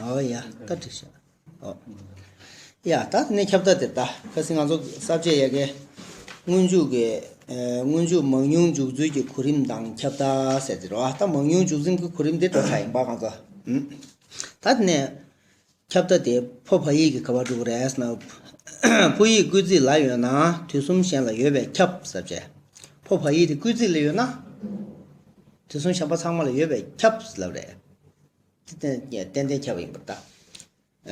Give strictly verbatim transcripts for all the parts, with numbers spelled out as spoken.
ཨོ་ཡ་ད་འགྲིག་ཤག་ཨོ། ཡ་ད་དེ་ནས་ཁྱབ་བརྡ་དེ་ད་ཁ་སང་ང་ཚོ་ས་བཅད་ཡ་གི་སྔོན་འཇུག་གི་ཨ་སྔོན་འཇུག་མང་ཉུང་འཇུག་ཚུལ་གྱི་གོ་རིམ་དང་ཁྱབ་བརྡ་ཟེར་དེ་རེད་བ། ད་མང་ཉུང་འཇུག་ཚུལ་གྱི་གོ་རིམ་དེ་འགྲོ་ཚར་ཡིན་པ་ང་ཚོ། ཨུམ། ད་དེ་ནས་ཁྱབ་བརྡ་དེ་ཕོ་བ་ཡིག་གི་ག་པར་འགྲོ་གི་རེད་ཟེར་ན། ཕོ་ཡིག་སྐུལ་ཚིག་ལ་ཡོད་ན་དུས་གསུམ་གཞན་ལ་ཡོད་པས་ཁྱབ་ཟེར་བྱས། ཕོ་བ་ཡིག་དེ་སྐུལ་ཚིག་ལ་ཡོད་ན་དུས་གསུམ་གཞན་པ་ཚང་མ་ལ་ཡོད་པས་ཁྱབ་ཟེར་ལབ་རེད། དེ་ཏན་ཏན་ཏན་ཁྱབ་ཡིན་པར་ལྟ།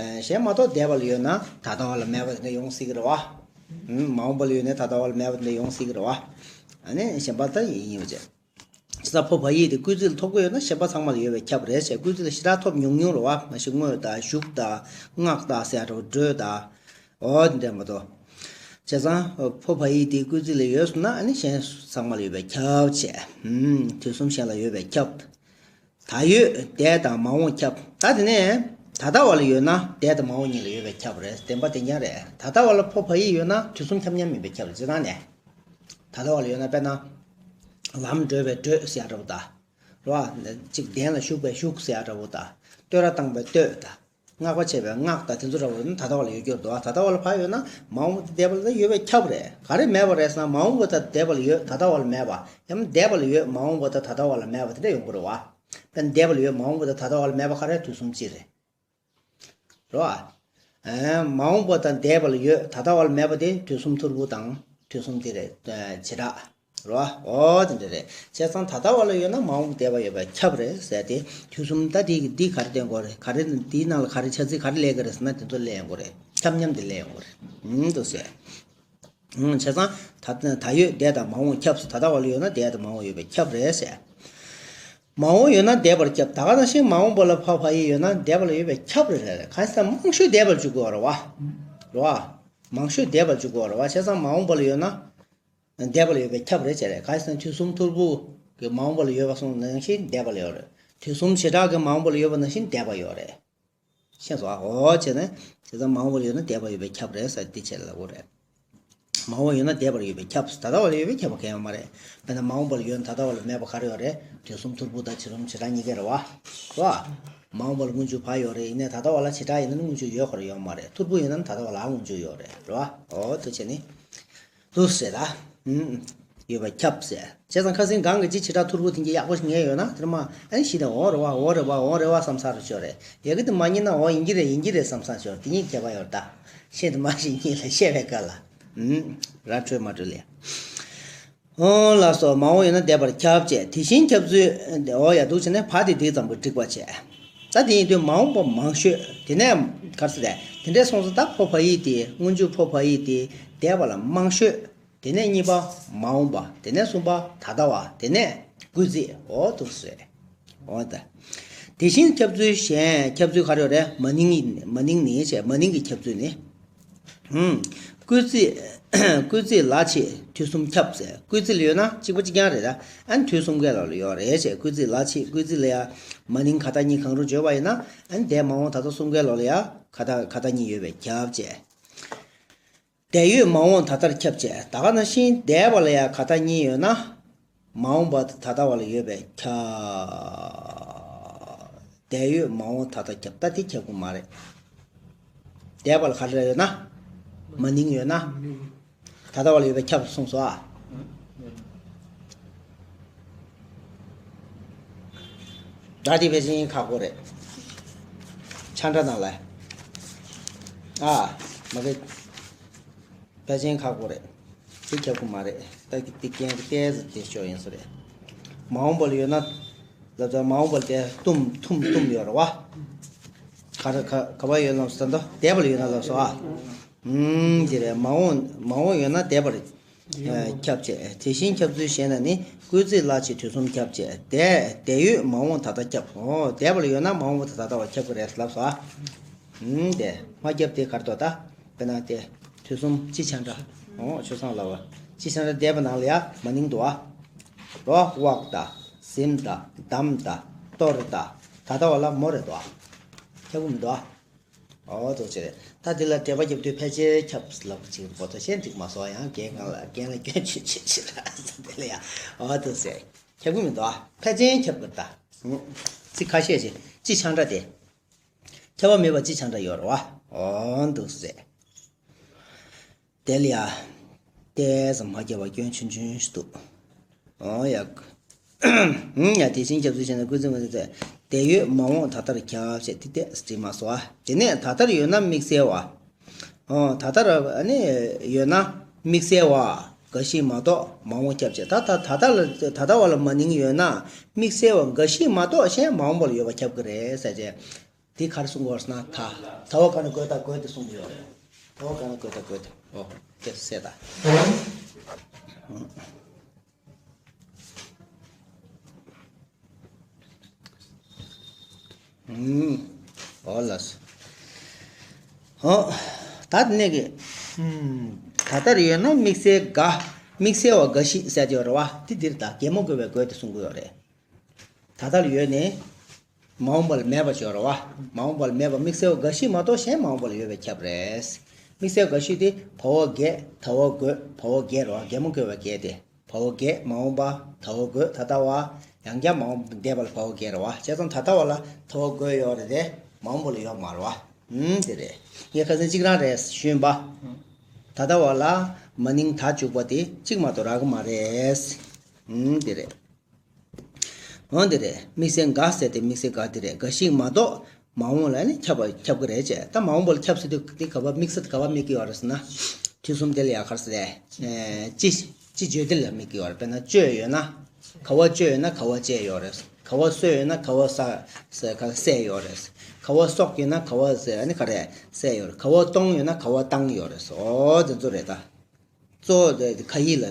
ཨ་གཞན་མ་གཏོགས་འདས་པ་ལ་ཡོད་ན་ད་ལྟ་བ་ལ་མེད་པ་དེ་འདྲ་ཡོང་སྲིད་ཀྱི་རེད་བ། ཨུམ། མ་འོངས་པ་ལ་ཡོད་ན་ད་ལྟ་བ་ལ་མེད་པ་དེ་འདྲ་ཡོང་སྲིད་ཀྱི་རེད་བ། ཨ་ནི་གཞན་པ་ད་ཡིན་ཡིན་པ་བྱས། ས་ཕོ་བ་ཡིག་དེ་སྐུལ་ཚིག་ལ་ཐོབ་ཀྱི་ཡོད་ན་གཞན་པ་ཚང་མ་ལ་ཡོད་པས་ཁྱབ་རེད་ཟེར། སྐུལ་ཚིག་ལ་ཞེ་དྲག་ཐོབ་ཉུང་ཉུང་རེད་བ། མ་གཞི་དངོས་དང་གཞུག་དང་སྔགས་དང་ཟེར་ཡ་འདྲ་བོ་འགྲོས་དང་། འོ་དེ་འདྲ་མ་གཏོགས། བྱས་ཙང་ཕོ་བ་ཡིག་དེ་སྐུལ་ཚིག་ལ་ཡོད་སོང་ན་ཨ་ནི་གཞན་ཚང་མ་ལ་ཡོད་པས་ཁྱབ་བྱས། ཨུམ། དུས་གསུམ་གཞན་ལ་ཡོད་པས་ཁྱབ། ད་ཡོད་འདས་དང་མ་འོངས་ཁྱབ། ད་དེ་ནས་ད་ལྟ་བ་ལ་ཡོད་ན་འདས་དང་མ་འོངས་གཉིས་ལ་ཡོད་པས་ཁྱབ་རེད། བདེན་པ་དེ་ཉག་རེད། ད་ལྟ་བ་ལ་ཕོ་བ་ཡིག་ཡོད་ན་དུས་གསུམ་ཁྱབ་མཉམ་ཡིན་པས་ཁྱབ་རེད། སྤྱིར་བཏང་ནས་ད་ལྟ་བ་ལ་ཡོད་ན་དཔེར་ན། ལམ་བགྲོད་པའི་བགྲོད་ཟེར་ཡ་འདྲ་བོ་དང་། རེད་བ། གཅིག་གདན་ལ་བཞུགས་པའི་བཞུགས་ཟེར་ཡ་འདྲ་བོ་དང་། བསྟོད་ར་བཏང་བའི་བསྟོད་དང་། བསྔགས་པ་བྱས་པའི་བསྔགས་དང་དེ་ཚོ་འདྲ་བོ་ནི་ད་ལྟ་བ་ལ་ཡོད་རྒྱུ་རེད་དོ། ད་ལྟ་བ་ལ་ཕར་ཡོད་ན་མ་འོངས་པ་དང་འདས་པ་ལ་ཡོད་པས་ཁྱབ་རེད། ག་རེ་མེད་པ་རེད་ཟེར་ན་མ་འོངས་པ་དང་འདས་པ་ལ་ཡོད་ད་ལྟ་བ་ལ་མེད་པ། ཡང་ན་འདས་པ་ལ་ཡོད་མ་འོངས་པ་དང་ད་ལྟ་བ་ལ་མེད་པ་དེ་འདྲ་ཡོང་གི་རེད་བ། དཔེར་ན་འདས་པ་ལ་ཡོད་མ་འོངས་པ་དང་ད་ལྟ་བ་ལ་མེད་པ་ག་རེ་དུས་གསུམ་གཅིག་རེད། རེད་བ། ཨ་མ་འོངས་པ་དང་འདས་པ་ལ་ཡོད་ད་ལྟ་བ་ལ་མེད་པ་དེ་དུས་གསུམ་ཐོར་བུ་དང་དུས་གསུམ་དེ་རེད། བྱེ་བྲག་རེད་བ། འོ་དེ་འདྲ་རེད། བྱས་ཙང་ད་ལྟ་བ་ལ་ཡོད་ན་མ་འོངས་པ་འདས་པ་ཡོད་པས་ཁྱབ་རེད་ཟེར་ཏེ། དུས་གསུམ་ད་དེ་འདི་ག་རེ་སྟོན་དགོས་རེད། ག་རེ་འདིའི་ནང་ལ་ག་རེ་བྱ་ཚིག་ག་རེ་སླེབས་ཀྱི་རེད་ཟེར་ན་དེ་ཚོ་སླེབས་ཡོང་གི་རེད། ཁྱབ་མཉམ་དེ་སླེབས་ཡོང་གི་རེད། ཨུམ་དུ་ཟེར། ཨུམ། བྱས་ཙང་ད་ད་ཡོད་འདས་དང་མ་འོངས་ཁྱབ། ད་ལྟ་བ་ལ་ཡོད་ན་འདས་དང་མ་འོངས་ཡོད་པས་ཁྱབ་རེད་ཟེར། མ་འོངས་ཡོད་ན་འདས་པར་ཁྱབ། ད་ག་ནང་བཞིན་མ་འོངས་པ་ལ་ཕ་བ་ཡིག་ཡོད་ན་འདས་པ་ལ་ཡོད་པས་ཁྱབ་རེད་རེད། གང་ཟེར་ན་མང་ཤོས་འདས་པར་འཇུག་དགོས་རེད་བ། རེད་བ། མང་ཤོས་འདས་པར་འཇུག་དགོས་རེད་བ། བྱས་ཙང་མ་འོངས་པ་ལ་ཡོད་ན་འདས་པ་ལ་ཡོད་པས་ཁྱབ་རེད་བྱས་རེད། གང་ཟེར་ན་དུས་གསུམ་ཐོར་བུ་གི་མ་འོངས་པ་ལ་ཡོད་པ་སོང་ནང་བཞིན་འདས་པ་ལ་ཡོད་རེད། དུས་གསུམ་བྱེ་བྲག་གི་མ་འོངས་པ་ལ་ཡོད་པ་ནང་བཞིན་འདས་པ་ཡོད་རེད། ཤེས་སོང་ཨ། འོ་བྱས་ནས་དེ་ཙམ་མ་འོངས་པ་ལ་ཡོད་ན་འདས་པ་ཡོད་པས་ཁྱབ་རེད་ཟེར་འདི་བྱས་ལབ་དགོས་རེད། མ་འོངས་ཡོད་ན་འདས་པ་ལ་ཡོད་པས་ཁྱབ། ད་ལྟ་བ་ལ་ཡོད་པས་ཁྱབ་པ་གང་ཡང་མ་རེད། དཔེར་ན་མ་འོངས་པ་ལ་ཡོད་ན་ད་ལྟ་བ་ལ་མེད་པ་ག་རེ་ཡོད་རེད། དུས་གསུམ་ཐོར་བུ་དང་དུས་གསུམ་བྱེ་བྲག་གཉིས་ཀ་རེད་བ། རེད་བ། མ་འོངས་པ་ལ་སྔོན་འཇུག་བ་ཡོད་རེད། ཡིན་ནའི་ད་ལྟ་བ་ལ་བྱེ་བྲག་ཡིན་ན་སྔོན་འཇུག་ཡོད་དགོས་རེད། ཡོད་མ་རེད། ཐོར་བུ་ཡིན་ན་ད་ལྟ་བ་ལ་སྔོན་འཇུག་ཡོད་རེད། རེད་བ། འོ་དེ་བྱས་ནས། དུ་ཟེར་ལ། ཨུམ། ཡོད་པ་ཁྱབ་ཟེར། བྱས་ཙང་ཁ་སང་གང་གི་ཅི་བྱེ་བྲག་ཐོར་བུ་དེ་འདྲ་ཡག་པོ་ཞིག་ངེས་ཡོད་ན་དེར་མ་ཨ་ནི་ཞི་དང་འོ་རེད་བ་འོ་རེད་བ་འོ་རེད་བ་བསམ་ས་རུ་ཆོག་རེད། ཡ་གི་དེ་མ་རྙེད་ན་འོ་ཡིན་གྱི་རེད་ཡིན་གྱི་རེད་བསམ་ས་ཆོག་དེ་གཉིས་ཁྱད་པར་ཡོད་ད། ཤེས་དང་མ་ཤེས་གཉིས་ལ་བཤད་པའི་སྐབས་ལ། ཨུམ། ར་འཕྲོད་མ་འཕྲོད་ལས། འོ་ལགས་སོ། མ་འོངས་ཡོད་ན་འདས་པར་ཁྱབ་བྱས། དེ་བཞིན་ཁྱབ་ཚུལ་འོ་ཡ་འདུག་བྱས་ནས་བ་དེ་དེ་ཙམ་པོ་འགྲིག་པ་བྱས། ད་དེ་ཡིན་དུས་མ་འོངས་པ་མང་ཤོས་དེ་ནས་གར་ཟེར་དེ་འདྲས་སོང་ཙང་ད་ཕོ་བ་ཡིག་དེ་སྔོན་འཇུག་ཕོ་བ་ཡིག་དེ་འདས་པ་ལ་མང་ཤོས། དེ་ནས་གཉིས་པ་མ་འོངས་པ། དེ་ནས་གསུམ་པ་ད་ལྟ་བ། དེ་ནས་སྐུལ་ཚིག་འོ་འདུག་ཟེར། འོ་ད། དེ་བཞིན་ཁྱབ་ཚུལ་གཞན་ཁྱབ་ཚུལ་ག་རེ་ཡོད་རེད། མ་ནིང་ཡིན་མ་ནིང་ནི་བྱས་མ་ནིང་གི་ཁྱབ་ཚུལ་ནི། ཧུམ། སྐུལ་ཚིག་སྐུལ་ཚིག་ལ་ཕྱེད་དུས་གསུམ་ཁྱབ་ཟེར། སྐུལ་ཚིག་ལ་ཡོད་ན་གཅིག་པ་གཅིག་རྐྱང་རེད་ད། ཨ་ནི་དུས་གསུམ་ཀའི་ལོགས་ལ་ཡོད་རེད་བྱས། སྐུལ་ཚིག་ལ་ཕྱེད་སྐུལ་ཚིག་ལ་ཡ་མ་ནིང་ག་ད་གཉིས་གང་རུང་བརྗོད་པ་ཡིན་ན་ཨ་ནི་འདས་མ་འོངས་ད་ལྟ་གསུམ་ཀའི་ལོགས་ལ་ཡ་ག་ད་ག་ད་གཉིས་ཡོད་པས་ཁྱབ་བྱས། འདས་ཡོད་མ་འོངས་ད་ལྟར་ཁྱབ་བྱས། ད་ག་ནང་བཞིན་འདས་པ་ལ་ཡང་ག་ད་གཉིས་ཡོད་ན། མ་འོངས་པ་ད་ལྟ་བ་ལ་ཡོད་པས་ཁྱབ། འདས་ཡོད་མ་འོངས་ད་ལྟ་ཁྱབ། ད་དེ་ཁྱབ་ཀྱི་མ་རེད། འདས་པ་ལ་ག་རེ་ཡོད་ན། མ་ནིང་ཡོད་ན། ད་ལྟ་བ་ལ་ཡོད་པས་ཁྱབ་གསུངས་སོ་ཨ། ད་དེ་ཕལ་ཆེར་ཁག་པོ་རེད། ཆ་འདྲ་ནང་ལ། ཨ། མ་གི་ཕལ་ཆེར་ཁག་པོ་རེད། དེ་ཁྱབ་ཀྱི་མ་རེད། ད་གི་དེ་རྐྱེན་གྱི་ཏོག་ཙམ་དེ་ཤོར་ཡིན་ས་རེད། མ་འོངས་པ་ལ་ཡོད་ན། ལབ་ཙང་མ་འོངས་པ་ལ་དེ་གཏུམ་གཏུམ་གཏུམ་ཡོད་རེད་བ། ག་རེ་ག་ག་པར་ཡོད་ལབ་ས་འདུག་འདས་པ་ལ་ཡོད་ན་ལབ་སོ་ཨ། ཨུམ། དེ་རེད། མ་འོངས་མ་འོངས་ཡོད་ན་འདས་པ་ལ་ཁྱབ་བྱས། དེ་བཞིན་ཁྱབ་ཚུལ་གཞན་ལ་ནི། སྐུལ་ཚིག་ལ་ཕྱེད་དུས་གསུམ་ཁྱབ་བྱས། འདས་འདས་ཡོད་མ་འོངས་ད་ལྟ་ཁྱབ། འོ་འདས་པ་ལ་ཡོད་ན་མ་འོངས་པ་ད་ལྟ་བ་ཁྱབ་ཀྱི་རེད་ལབ་སོ་ཨ། ཨུམ། དེ་མ་ཁྱབ་དེ་ག་རེ་འདུག་ད། དཔེར་ན་དེ་དུས་གསུམ་སྤྱི་ཆ་འདྲ། འོ་ཆོས་སང་ལ་བ། སྤྱི་ཆ་འདྲ་འདས་པ་ནང་ལ་ཡ་མ་ནིང་འདུག་ཨ། རོ་དབག་ད་ཟིམ་ད་དམ་ད་གཏོར་ད་ད་ལྟ་བ་ལ་མོ་རེད་འདུག་ཨ། ཁྱབ་ཀྱི་མི་འདུག་ཨ། འོ་དོ་ཆེ། ད་འདི་ལ་འགྲེལ་པ་རྒྱབ་དུས་ཕལ་ཆེར་ཁྱབ་ལབ་ཅིག་འབོ་ཐོ་ཤེས་འགྲིག་མ་སོང་ཡང་རྒན་གང་ལ་རྒན་ལ་སྐྱོན་ཆུ་ཆུ་ཆུ་ལ་འདི་ལ་ཡང་འོ་དོ་ཟེར། ཁྱབ་ཀྱི་མི་འདུག་ཨ། ཕལ་ཆེར་ཁྱབ་དགོས་ད། ཚིག་ཁ་ཤས་ཤིག་སྤྱི་ཆ་འདྲ་དེ། ཁྱབ་པ་མེད་པ་ཅི་ཆ་འདྲ་ཡོད་རེད་བ། འོ་འདུག་ཟེར། དེ་ལ་ཡ། ཏོག་ཙམ་མ་ཁྱབ་པ་སྐྱོན་ཆུང་ཆུང་ཞིག་འདུག་འོ་ཡ། ཡ་དེ་བཞིན་ཁྱབ་ཚུལ་བྱས་ན་སྐུལ་ཚིག་མ་ཚིག་དེ་ཡོད་མ་འོངས་ད་ལྟར་ཁྱབ་བྱས་དེ་ཏོག་ཙམ་བྲིས་མ་སོང་བ། དེ་ནས་ད་ལྟར་ཡོད་ན་དམིགས་བསལ་བ། ཨོ། ད་ལྟར་ཨ་ནི་ཡོད་ན་དམིགས་བསལ་བ་འགའ་ཞིག་མ་གཏོགས་མ་འོངས་ཁྱབ་བྱེད། ད་ད་ད་ལྟ་ལ་ད་ལྟ་བ་ལ་མ་ནིང་ཡོད་ན་དམིགས་བསལ་བ་འགའ་ཞིག་མ་གཏོགས་གཞན་མ་འོངས་པ་ལ་ཡོད་པ་ཁྱབ་ཀྱི་རེད་ཟེར་བྱས། དེ་ག་རེ་གསུང་གི་ཡོད་ཟེར་ན་ད་ད་བ་ག་ན་དགོས་ད་དགོས་དེ་གསུང་གི་ཡོད་རེད། ད་བ་ག་ན་དགོས་ད་དགོས་དེ། ཨོ། དེ་གསལ་ད། ཨུམ། ཨོ་ལགས་སོ། ཨོ། ད་དེ་ནས་ཀྱི། ཨུམ། ད་ལྟར་ཡོད་ན་དམིགས་བསལ་འགའ། དམིགས་བསལ་བ་འགའ་ཞིག་ཟེར་གྱི་ཡོད་རེད་བ། དེ་འདིར་ད་གད་མོ་དགོད་པའི་དགོད་དེ་གསུང་གི་ཡོད་རེད། ད་ལྟར་ཡོད་ནས། མ་འོངས་པ་ལ་མེད་པ་ཅིག་ཡོད་རེད་བ། མ་འོངས་པ་ལ་མེད་པ་དམིགས་བསལ་བ་འགའ་ཞིག་མ་གཏོགས་གཞན་མ་འོངས་པ་ལ་ཡོད་པས་ཁྱབ་རེད། དམིགས་བསལ་འགའ་ཞིག་དེ་བ་བ་གད་ད་བ་གོད་བ་བ་གད་རེད་བ། གད་མོ་དགོད་པའི་གད་དེ། བ་བ་གད་མ་འོངས་པ། ད་བ་གོད་ད་ལྟ་བ། ཡང་བསྐྱར་མ་འོངས་པ་འདས་པ་ལ་བ་བ་གད་རེད་བ། བྱས་ཙང་ད་ལྟ་བ་ལ་ད་བ་གོད་ཡོད་རེད་དེ། མ་འོངས་པ་ལ་ཡོད་མ་རེད་བ། ཨུམ་དེ་རེད། ངས་ཁ་སང་གཅིག་རང་རེད་ཞུས་པ། ད་ལྟ་བ་ལ་མ་ནིང་ད་འཇུག་པ་དེ་གཅིག་མ་གཏོགས་རག་གི་མ་རེད། ཨུམ་དེ་རེད། འོ་དེ་རེད། དམིགས་བསལ་འགའ་ཟེར་ཏེ་དམིགས་བསལ་འགའ་དེ་རེད། འགའ་ཞིག་མ་གཏོགས་མ་འོངས་ལ་ནི་ཁྱབ་པ་ཁྱབ་ཀྱི་རེད་ཅེས། ད་མ་འོངས་པ་ལ་ཁྱབ་ཟེར་དུས་དེ་ག་པར་དམིགས་བསལ་ག་པར་དམིགས་ཀྱི་ཡོད་རེད་ཟེར་ན། དུས་གསུམ་དེ་ལ་ཡ་ག་རེ་ཟེར་རེད། ཅི་ཅི་བརྗོད་དེ་ལ་དམིགས་ཀྱི་ཡོད་རེད། དཔེར་ན་གཅོད་ཡོད་ན། ག་བ་གཅོད་ཡོད་ན་ག་བ་བཅད་ཡོད་རེད། ག་བ་གསོད་ཡོད་ན་ག་བ་ས་ས་ག་བསད་ཡོད་རེད། ག་བ་སྲོག་ཡོད་ན་ག་བ་ཟེར་ཨ་ནི་ག་རེ་བསད་ཡོད་རེད། ག་བ་གཏོང་ཡོད་ན་ག་བ་བཏང་ཡོད་རེད། འོ་དེ་ཚོ་རེད་ད། གཙོ་བོ་དེ་ཁ་ཡིག་ལ་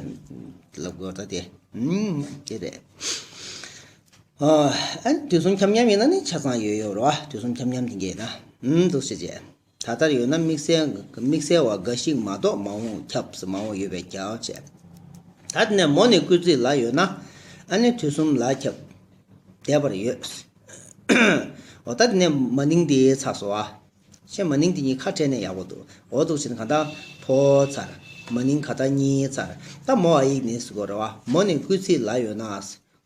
ལབ་དགོས་ད་དེ། ཨུམ་དེ་རེད། ཨ་ཨ་དུས་གསུམ་ཁྱབ་མཉམ་ཡིན་ན་ནི་ཆ་ཚང་ཡོད་ཡོད་རེད་བ། དུས་གསུམ་ཁྱབ་མཉམ་དེ་འགལ་ན། ཨུམ་འདུག་ཟེར་བྱས། ད་ལྟར་ཡོད་ན་དམིགས་བསལ་དམིགས་བསལ་བ་འགའ་ཞིག་མ་གཏོགས་མ་འོངས་ཁྱབ་ཟེར་མ་འོངས་ཡོད་པས་ཁྱབ་བྱས། ད་དེ་ནས་མོ་ནི་སྐུལ་ཚིག་ལ་ཡོད་ན་ཨ་ནི་དུས་གསུམ་ལ་ཁྱབ། འདས་པར་ཡོད། འོ་ད་དེ་ནས་མ་ནིང་དེ་ཚར་སོང་བ། ཤེས། མ་ནིང་དེ་གཉིས་ཁ་བྲལ་ནས་ཡག་པོ་འདུག་འོ་འདུག་བྱས་ན་གང་ལྟར་ཕོ་ཚར། མ་ནིང་ག་ད་གཉིས་ཚར། ད་མོ་ཨ་ཡིག་ནི་ཟེར་དགོས་རེད་བ། མོ་ནི་སྐུལ་ཚིག་ལ་ཡོད་ན།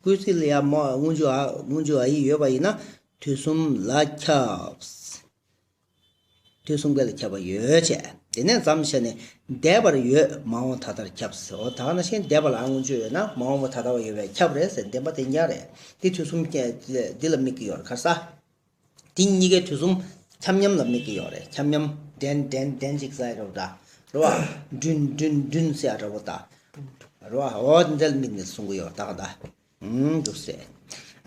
སྐུལ་ཚིག་ལ་ཡ་མོ་སྔོན་འཇུག་ཨ་སྔོན་འཇུག་ཨ་ཡིག་ཡོད་པ་ཡིན་ན་དུས་གསུམ་ལ་ཁྱབ། དུས་གསུམ་ཀ་ལ་ཁྱབ་པ་ཡོད་བྱས། དེ་ནས་མཚམས་བཞག་ནས་འདས་པར་ཡོད་མ་འོངས་ད་ལྟར་ཁྱབ་ཟེར། འོ་ད་ག་ནང་བཞིན་འདས་པ་ལ་ཨ་སྔོན་འཇུག་ཡོད་ན་མ་འོངས་པ་ད་ལྟ་བ་ཡོད་པས་ཁྱབ་རེད་ཟེར་བདེན་པ་བདེན་རྐྱང་རེད། དེ་དུས་གསུམ་ཀ་འདི་ལ་དམིགས་ཀྱི་ཡོད་རེད། ག་རེ་ཟེར། དེ་གཉིས་ཀའི་དུས་གསུམ་ཁྱབ་མཉམ་ལ་དམིགས་ཀྱི་ཡོད་རེད། ཁྱབ་མཉམ། འདྲེན་འདྲེན་འདྲེན་ཅིག་ཟེར་རོ་ད། རེད་བ། འདྲུན་འདྲུན་འདྲུན་ཟེར་ར་བོ་ད། རེད་བ། འོ་འདི་ལ་དམིགས་ནས་གསུང་གི་ཡོད་ད་ག་ད། ཨུམ་འདུག་སེ།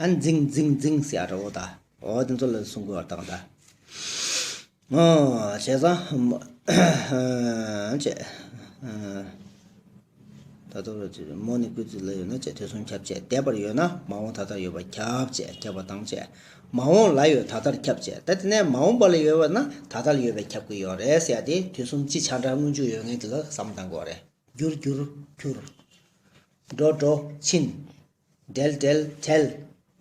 ཨ་འཛིང་འཛིང་འཛིང་ཟེར་ར་བོ་ད། འོ་དེ་ཚོ་ལ་གསུང་གི་ཡོད་ད་ག་ད། ཨོ། བྱས་ཙང་། བྱས། ད་དུང་རེ་ཅིག་མོ་ནི་སྐུལ་ཚིག་ལ་ཡོད་ན་བྱས། དུས་གསུམ་ཁྱབ་བྱས། འདས་པར་ཡོད་ན་མ་འོངས་ད་ལྟར་ཡོད་པ་ཁྱབ་བྱས། ཁྱབ་པ་དང་བྱས། མ་འོངས་ལ་ཡོད་ད་ལྟར་ཁྱབ་བྱས། ད་དེ་ནས་མ་འོངས་པ་ལ་ཡོད་པ་ན་ད་ལྟར་ཡོད་པས་ཁྱབ་ཀྱི་ཡོད་རེད་ཟེར་ཡ་དེ་དུས་གསུམ་སྤྱི་ཆ་འདྲ་སྔོན་འཇུག་ཡོད་མཁན་དེ་ལ་བསམ་བཏང་དགོས་རེད། འགྱུར་འགྱུར་འགྱུར། འགྲོ་འགྲོ་ཕྱིན། འབྲེལ་འབྲེལ་བྲལ།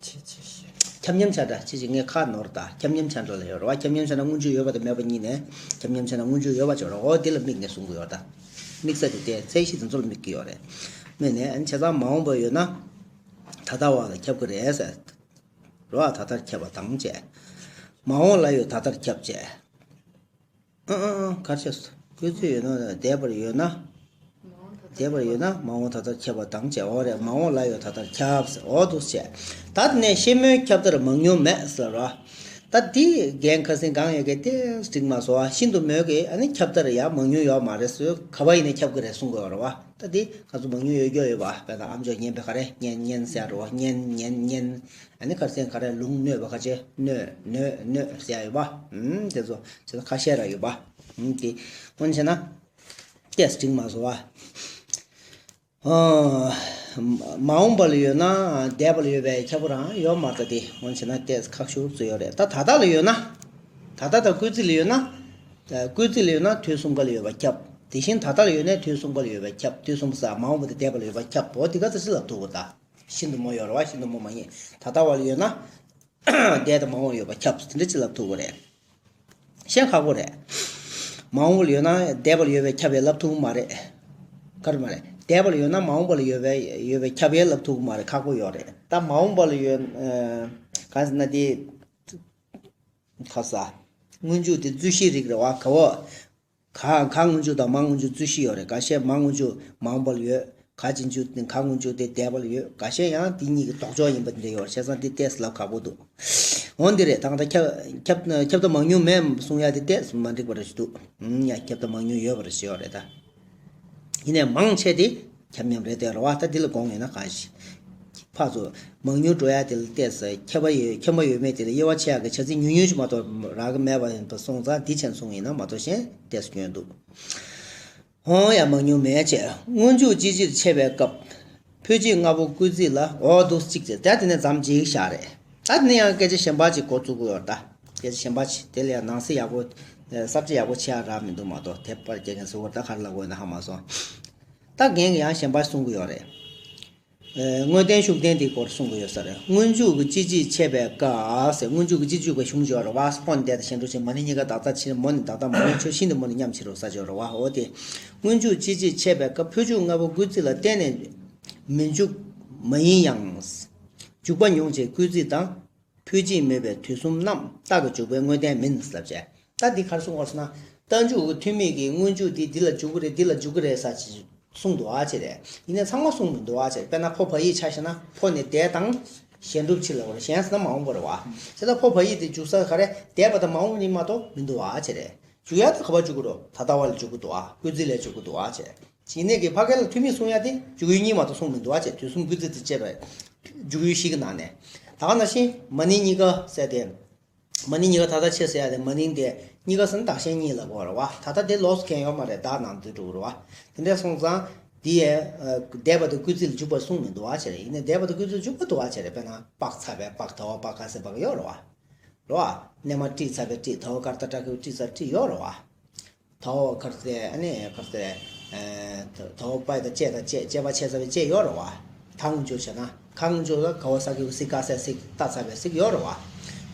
ཆེ་ཆེ་ཤེས། ཁྱབ་མཉམ་ཆ་འདྲ། ཆེ་ཆེ་ངས་ཁ་ནོར་ད། ཁྱབ་མཉམ་ཆ་འདྲ་ལ་ཡོད་རེད་བ། ཁྱབ་མཉམ་ཆ་འདྲ་སྔོན་འཇུག་ཡོད་པ་དང་མེད་པ་གཉིས་ནས་ཁྱབ་མཉམ་ཆ་འདྲ་སྔོན་འཇུག་ཡོད་པ་ཅིག་ཡོད་རེད། འོ་འདི་ལ་དམིགས་ནས་གསུང་གི་ཡོད་ད། དམིགས་ས་དེ་དེ་ཚད་གཞི་དེ་ཚོ་ལ་དམིགས་ཀྱི་ཡོད་རེད། དམིགས་ནས་ཨ་ནི་བྱས་ཙང་མ་འོངས་པ་ཡོད་ན་ད་ལྟ་བ་ལ་ཁྱབ་ཀྱི་རེད་ཟེར། རེད་བ། ད་ལྟར་ཁྱབ་པ་དང་བཅས། མ་འོངས་ལ་ཡོད་ད་ལྟར་ཁྱབ་བཅས། ཨང་ཨང་ཨང་། ག་རེ་བྱས་སོང་། སྐུལ་ཚིག་ཡོད་ན། འདས་པར་ཡོད་ན། འདས་པར་ཡོད་ན་མ་འོངས་ད་ལྟར་ཁྱབ་པ་དང་བཅས། འོ་རེད། མ་འོངས་ལ་ཡོད་ད་ལྟར་ཁྱབ་ཟེར། འོ་འདུག་བྱས། ད་དེ་ནས་ཤེས་མོས་ཁྱབ་མཐར་མང་ཉུང་མེད་ཟེར་ར། ད་འདི་རྒན་ཁ་སང་གང་ཡོད་གི་དེ་འགྲིག་མ་སོང་བ། ཤིན་ཏུ་མོས་གི་ཨ་ནི་ཁྱབ་མཐར་ཡ་མང་ཉུང་ཡོད་མ་རེད་ཟེར། ག་བ་ཡིན་ནའི་ཁྱབ་གི་རེད་གསུང་གི་ཡོད་རེད་བ། ད་འདི་ང་ཚོ་མང་ཉུང་ཡོད་རྒྱུ་ཡོད་པ། དཔེར་ན་ཨམ་ཅོག་སྙན་པའི་ག་རེ་སྙན་སྙན་ཟེར་ར་བ། སྙན་སྙན་སྙན། ཨ་ནི་ཁ་སང་ག་རེ་ལུང་གནོད་པ་ཁ་ཆེ་གནོད་གནོད་གནོད་ཟེར་ཡ་ཡོད་པ། ཨུམ་དེ་ཚོ་བྱས་ན་ཁ་ཤས་ར་ཡོད་པ། ཨུམ་དེ་སྔོན་བྱས་ན་ཏེས་འགྲིག་མ་སོང་བ། ཨ་མ་འོངས་པ་ལ་ཡོད་ན་འདས་པ་ལ་ཡོད་པའི་ཁྱབ་པ་རང་ཡོད་མ་རེད་ད། དེ་སྔོན་བྱས་ན་ཏེས་ཁག་ཤུགས་ཚོ་ཡོད་རེད། ད་ད་ལྟ་ལ་ཡོད་ན། ད་ལྟ་དང་སྐུལ་ཚིག་ལ་ཡོད་ན། སྐུལ་ཚིག་ལ་ཡོད་ན་དུས་གསུམ་ཀ་ལ་ཡོད་པ་ཁྱབ། དེ་བཞིན་ད་ལྟ་ལ་ཡོད་ན་དུས་གསུམ་ཀ་ལ་ཡོད་པ་ཁྱབ། དུས་གསུམ་ཟེར་མ་འོངས་པ་དང་འདས་པ་ལ་ཡོད་པ་ཁྱབ། འོ་དེ་ག་ཚོད་ཅིག་ལབ་ཐུབ་གོ་ད། ཤིན་ཏུ་མོ་ཡོད་རེད་བ། ཤིན་ཏུ་མོ་མ་ཡིན། ད་ལྟ་བ་ལ་ཡོད་ན། འདས་དང་མ་འོངས་ཡོད་པ་ཁྱབ། དེ་འདྲ་ཅིག་ལབ་ཐུབ་གོ་རེད། ཤེས་ཁག་པོ་རེད། མ་འོངས་པ་ལ་ཡོད་ན་འདས་པ་ལ་ཡོད་པའི་ཁྱབ་པས་ལབ་ཐུབ་ཀྱི་མ་རེད། ག་རེ་མ་རེད། འདས་པ་ལ་ཡོད་ན་མ་འོངས་པ་ལ་ཡོད་པའི་ཡོད་པའི་ཁྱབ་པས་ལབ་ཐུབ་ཀྱི་མ་རེད། ཁག་པོ་ཡོད་རེད། ད་མ་འོངས་པ་ལ་ཡོད། ཨ་གང་ཟེར་ན་དེ། ཁ་ས། སྔོན་འཇུག་དེ་རྫུས་གཞིའི་རིགས་རེད་བ། ག་བོ། ག་ག་སྔོན་འཇུག་དང་མ་སྔོན་འཇུག་རྫུས་གཞི་ཡོད་རེད། འགའ་ཤས་མ་སྔོན་འཇུག་མང་པོ་ཡོད། ག་རྗེས་འཇུག་ག་སྔོན་འཇུག་དེ་འདས་པ་ཡོད། འགའ་ཤས་ཡང་དེ་གཉིས་ཀྱི་ལྡོག་ཕྱོགས་ཡིན་པ་འདི་འདྲ་ཡོད་རེད། བྱས་ཙང་དེ་ཏོག་ཙམ་ལབ་ཁག་པོ་འདུག་འོ་འདི་རེད། ད་ད་ཁྱབ་ཁྱབ་ཁྱབ་བརྡལ་མང་ཉུང་མེད་གསུང་ཡ་དེ་ཏོག་ཙམ་མ་འགྲིག་པ་རེད་ཞུ་འདུག་ཡང་ཁྱབ་བརྡལ་མང་ཉུང་ཡོད་པ་རེད་ཞུ་ཡོད་རེད་ད། ཡིན་ནའི་མང་ཆེ་དེ་ཁྱབ་མཉམ་རེད་དེ་རེད་བ། ད་འདི་ལ་དགོངས་ཡོད་ན་གང་ཞིག་ཕར་ཚུར་མང་ཉུང་འགྲོ་ཡ་དེ་ལ་ཏོག་ཙམ་ཁྱབ་པ་ཡོད་ཁྱབ་མ་ཡོད་མེད་དེ་ལ་དབྱེ་བ་ཕྱེ་ཡ་གི་བྱ་ཚིག་ཉུང་ཉུང་ཞིག་མ་གཏོགས་རག་གི་མེད་པ་ཡིན་པ་སོང་ཙང་འདི་ཆེན་གསུངས་ཡིན་ན་མ་གཏོགས་གཞན་ཏོག་ཙམ་སྐྱོན་འདུག་འོང་ཡ་མང་ཉུང་མེད་ཅེས། སྔོན་འཇུག་ཅི་ཕྱིར་ཆད་པའི་སྐབས། ཕོ་སྐྱེས་ལྔ་པོ་སྐུལ་ཚིག་ལ་འོ་འདུག་གཅིག་ཅེས་ད་དེ་ནས་མཚམས་འཇིག་བཞག་རེད། ད་དེ་ནས་ཡང་སྐད་ཆ་གཞན་པ་ཅིག་འགོ་བཙུགས་ཀྱི་ཡོད་རེད་ད། སྐད་ཆ་གཞན་པ་ཅིག་དེ་ལ་ཡང་ནང་གསེས་ཡག་པོ་གསར་བརྗེ་ཡག་པོ་བྱེད་ཡ་རག་མི་འདུག་མ་གཏོགས་དེབ་པར་རྒྱག་མཁན་ཟེར་བ་ད་ག་རེ་ལབ་དགོས་ཡིན་ན་ཧ་མ་སོང་། ད་རྒན་གྱིས་ཡང་གཞན་པ་གསུང་གི་ཡོད་རེད། དངོས་བསྟན་ཤུགས་བསྟན་དེའི་སྐོར་གསུང་གི་ཡོད་ས་རེད། སྔོན་འཇུག་གི་ཅི་ཕྱིར་ཆད་པའི་སྐབས་ཟེར། སྔོན་འཇུག་གི་ཅི་ཕྱིར་འཇུག་པའི་གཞུང་ཅིག་ཡོད་རེད་བ། སྤོ་ནས་བསྡད་དང་གཞན་སྒྲུབ་བྱེད། མ་ནིང་གཉིས་ཀ་བདག་རྩ་ཕྱིར། མོ་ནི་བདག་རྩ་མ་ཡིན་ཆོས། ཤིན་ཏུ་མོ་ནི་མཉམ་ཕྱིར་རོ་ས་ཅིག་ཡོད་རེད་བ། འོ་དེ། སྔོན་འཇུག་ཅི་ཕྱིར་ཆད་པའི་སྐབས། ཕོ་སྐྱེས་ལྔ་པོ་སྐུལ་ཚིག་ལ་བརྟེན་ནས་མི་འཇུག་མ་ཡིན་ཡང་། འཇུག་པ་ཉུང་ཕྱིར་སྐུལ་ཚིག་དང་། ཕོ་སྐྱེས་མེད་པའི་དུས་གསུམ་རྣམས་རྟགས་ཀྱི་འཇུག་པའི་དངོས་བསྟན་མིན་ལབ་བྱས། ད་འདི་ག་རེ་གསུང་གི་ཡོད་ཟེར་ན། རྟགས་འཇུག་གི་ཐུན་མིན་གྱི་སྔོན་འཇུག་འདི་འདི་ལ་འཇུག་གི་རེད། འདི་ལ་འཇུག་གི་རེད་ཟེར་ཅིག་གསུངས་འདུག་ཨ་ཅེ་རེད། ཡིན་ནའི་ཚང་མ་གསུངས་མི་འདུག་ཨ་ཅེ་རེད། དཔེར་ན་ཕོ་བ་ཡིག་ཆ་བཞག་ན་ཕོ་ནས་འདས་དང་གཞན་སྒྲུབ་ཕྱིར་ལ་བར་གཞན་ཟེར་ན་མ་འོངས་པ་རེད་བ། བྱས་ཙང་ཕོ་བ་ཡིག་དེ་འཇུག་ས་ག་རེ། འདས་པ་དང་མ་འོངས་པ་གཉིས་མ་གཏོགས་མི་འདུག་ཨ་ཅེ་རེད། འཇུག་ཡ་དེ་ག་པར་འཇུག་གི་རེད། ད་ལྟ་བ་ལ་འཇུག་གི་འདུག་ཨ། སྐུལ་ཚིག་ལ་འཇུག་གི་འདུག་ཨ་ཅེ་རེད། ཡིན་ནའི་གི་ཕ་གི་ལ་ཐུན་མིན་གསུང་ཡ་དེ་འཇུག་ཡུལ་གཉིས་མ་གཏོགས་གསུངས་མི་འདུག་ཨ་ཅེ། དུས་གསུམ་སྐུལ་ཚིག་དེ་བཅད་པའི་འཇུག་ཡུལ་བཞི་གི་ནང་ནས། ད་ག་ནང་བཞིན་མ་ནིང་གཉིས་ཀ་ཟེར་ཏེ། མ་ནིང་གཉིས་ཀ་ད་ལྟ་ཕྱིར་ཟེར་ཡ་དེ་མ་ནིང་དེ་གཉིས་ཀ་ཟེར་ན་བདག་གཞན་གཉིས་ལ་གོ་རེད་བ། ད་ལྟ་དེ་ལོགས་སུ་གང་ཡོད་མ་རེད། བདག་ནང་དུ་འགྲོ་རེད་བ། དེ་འདྲ་སོང་ཙང་། འདི་ཡའི་འདས་པ་དང་སྐུལ་ཚིག་ལ་འཇུག་པ་གསུངས་མི་འདུག་ཨ་ཅེ་རེད། ཡིན་ནའི་འདས་པ་དང་སྐུལ་ཚིག་ལ་འཇུག་པ་འདུག་ཨ་ཅེ་རེད། དཔེར་ན་དཔག་ཚར་བའི་དཔག་ད་བ་དཔག་ག་ཟེར་བ་ཡོད་རེད་བ། རེད་བ། སྣལ་མ་བྲིས་ཚར་བའི་བྲིས། ད་བ་ག་ར་ཏ་བྲ་གི་བྲིས་ཚར་བྲིས་ཡོད་རེད་བ། ད་བ་ག་རེ་ཟེར། ཨ་ནི་ག་རེ་ཟེར། ད་བ་པ་ཡི་ད་བཅད་ད་བཅད། བཅད་པ་ཆད་ཚར་བའི་བཅད་ཡོད་རེད་བ། ད་སྔོན་འཇུག་བྱས་ན་ག་སྔོན་འཇུག་ལ་ག་བ་ས་གི་སི་ག་ཟེར་སི། ད་ཚར་བའི་སི་ཡོད་རེད་བ།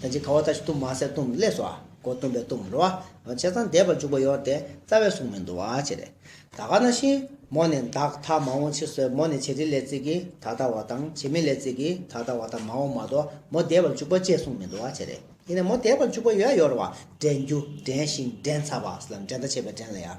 ད་ཅི་ག་བ་ད་ཤི་ཏུ་མ་ཟེར་ཏུ་སླེབས་སོ། གོ་ཏུ་བའི་ཏུ་རེད་བ། བྱས་ཙང་འདས་པར་འཇུག་པ་ཡོད་དེ་རྩ་བའི་གསུང་མི་འདུག་བ་ཅེ་རེད། ད་ག་ནང་བཞིན་མོ་ནས་བདག་ད་མ་འོངས་ཕྱིར་སོ། མོ་ནས་བྱེད་འབྲེལ་ལས་ཚིག་གི་ད་ལྟ་བ་དང་བྱེད་མེད་ལས་ཚིག་གི་ད་ལྟ་བ་དང་མ་འོངས་མ་གཏོགས་མོ་འདས་པར་འཇུག་པ་ཅེས་གསུང་མི་འདུག་བ་ཅེ་རེད། ཡིན་ནའི་མོ་འདས་པར་འཇུག་པ་ཡོད་ཡོད་རེད་བ། འདྲེན་རྒྱུ་འདྲེན་ཞིང་འདྲེན་ཚར་བ་ཟེར་ལ་འདྲེན་ད་བྱེད་པའི་འདྲེན་ལ་ཡ་རེད་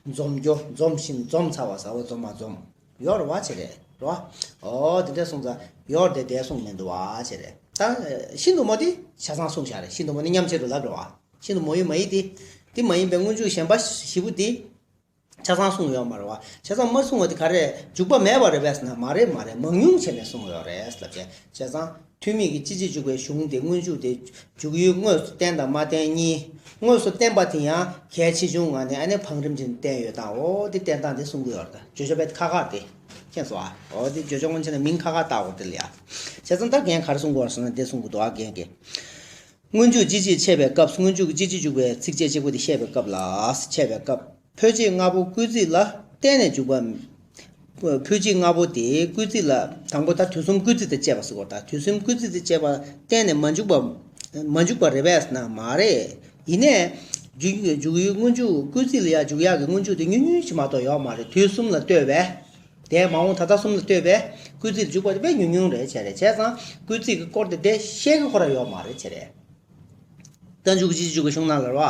བ། འཛོམས་རྒྱུ་འཛོམས་ཤིང་འཛོམས་ཚར་བ་ཟེར་བ་འཛོམས་མ་འཛོམས་ཡོད་རེད་བ་ཅེ་རེད་རེད་བ། འོ་དེ་འདྲ་སོང་ཙང་ཡོད་དེ་དེ་གསུང་མི་འདུག་བ་ཅེ་རེད། ད་ཤིན་ཏུ་མོ་དེ་ཆ་ཚང་གསུངས་བཞག་རེད། ཤིན་ཏུ་མོ་ནི་མཉམ་ཆེད་དུ་ལབ་རེད་བ། ཤིན་ཏུ་མོ་ཡིན་མ་ཡིན་དེ། དེ་མ་ཡིན་པའི་སྔོན་འཇུག་གཞན་པ་བཞི་པོ་དེ། ཆ་ཚང་གསུངས་ཡོད་མ་རེད་བ། ཆ་ཚང་མ་གསུངས་པ་དེ་ག་རེ་འཇུག་པ་མེད་པ་རེད་པས་ཟེར་ན་མ་རེད་མ་རེད། མང་ཉུང་བྱས་ནས་གསུངས་ཡོད་རེད་ལབ་བྱས། བྱས་ཙང་ཐུན་མིན་གྱི་སྤྱི་སྤྱི་འཇུག་པའི་གཞུང་དེ་སྔོན་འཇུག་དེ་འཇུག་ཡུལ་དངོས་སུ་བསྟན་དང་མ་བསྟན་གཉིས། དངོས་སུ་བསྟན་པ་དེ་ཡང་གལ་ཆེ་ཆུང་ངང་ནས་ཨ་ནི་བང་རིམ་ཅན་བསྟན་ཡོད་དང་། འོ་དེ་བསྟན་སྟངས་དེ་གསུང་གི་ཡོད་རེད། ད་བརྗོད་བྱ་བས་ཁ་ཁ་དེ་མཁྱེན་སོང་ཨ། འོ་དེ་བརྗོད་བྱ་སྔོན་ཆད་ནས་མིང་ཁ་ཁ་བཏགས་པ་དེ་ལ་ཡ། བྱས་ཙང་ད་རྒན་ག་རེ་གསུང་གི་ཡོད་རེད་ཟེར་ན་དེ་གསུང་གི་འདུག་ཨ། རྒན་གྱིས། སྔོན་འཇུག་སྤྱི་སྤྱི་ཆད་པའི་སྐབས། སྔོན་འཇུག་གི་སྤྱི་སྤྱི་འཇུག་པའི་ཚིགས་བཅད་གཅིག་པོ་དེ་བཤད་པའི་སྐབས་ལ། ཆད་པའི་སྐབས། ཕོ་སྐྱེས་ལྔ་པོ་སྐུལ་ཚིག་ལ་བརྟེན་ནས་འཇུག་པ། ཕོ་སྐྱེས་ལྔ་པོ་དེ་སྐུལ་ཚིག་ལ་དང་པོ་ད་དུས་གསུམ་སྐུལ་ཚིག་དང་བཅས་པ་ཟེར་གོ། ད་དུས་གསུམ་སྐུལ་ཚིག་དང་བཅས་པ་བརྟེན་ནས་མ་འཇུག་པ། མ་འཇུག་པ་རེད་པས་ན་མ་རེད། ཡིན་ནའི། འཇུག་འཇུག་ཡུལ་སྔོན་འཇུག་སྐུལ་ཚིག་ལ་ཡ་འཇུག་ཡག་གི་སྔོན་འཇུག་དེ་ཉུང་ཉུང་ཞིག་མ་གཏོགས་ཡོད་མ་རེད། དུས་གསུམ་ལ་ལྟོས་པས། འདས་མ་འོངས་ད་ལྟ་གསུམ་ལ་ལྟོས་པས་སྐུལ་ཚིག་འཇུག་པ་དེ་དཔེ་ཉུང་ཉུང་རེད་བྱས་རེད། བྱས་ཙང་སྐུལ་ཚིག་གི་སྐོར་དེ་དེ་བཤད་གི་ཁོ་ར་ཡོད་མ་རེད་བྱས་རེད། རྟགས་འཇུག་སྤྱི་སྤྱི་འཇུག་པའི་གཞུང་ནང་ལ་རེད་བ།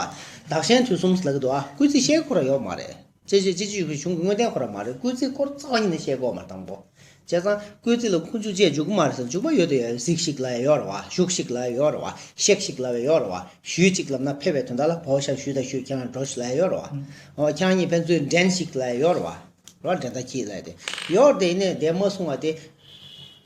བདག་གཞན་དུས་གསུམ་ལབ་གི་འདུག་ཨ། སྐུལ་ཚིག་བཤད་གི་ཁོ་ར་ཡོད་མ་རེད། སྤྱི་སྤྱི་སྤྱི་སྤྱི་འཇུག་པའི་གཞུང་གི་དངོས་བསྟན་ཁོ་ར་མ་རེད། སྐུལ་ཚིག་སྐོར་རྩ་བ་ཉིད་ནས་བཤད་གི་ཡོད་མ་རེད་དང་པོ། བྱས་ཙང་སྐུལ་ཚིག་ལ་ཁུ་འཇུག་ཅེས་འཇུག་གི་མ་རེད་ཟེར། འཇུག་པ་ཡོད་དེ་ཡོད། གཟིགས་ཤིག་ལབ་ཡ་ཡོད་རེད་བ། ཞུགས་ཤིག་ལབ་ཡ་ཡོད་རེད་བ། གཤེགས་ཤིག་ལབ་ཡ་ཡོད་རེད་བ། ཞུས་ཅིག་ལབ་ན་ཕེབས་པའི་དོན་དག་ལ་བའོ་ཞབས་ཞུས་དང་ཞུས། ཁྱེད་རང་འགྲོ་ཞིག་ལབ་ཡ་ཡོད་རེད་བ། ཨོ་ཁྱེད་རང་གཉིས་ཕན་ཚུན་འགྲན་ཞིག་ལབ་ཡ་ཡོད་རེད་བ། རོ་འདྲེན་ད་ཁྱི་ལ་དེ་ཡོར་དེ་ནས་དེ་མ་གསུང་བ་དེ།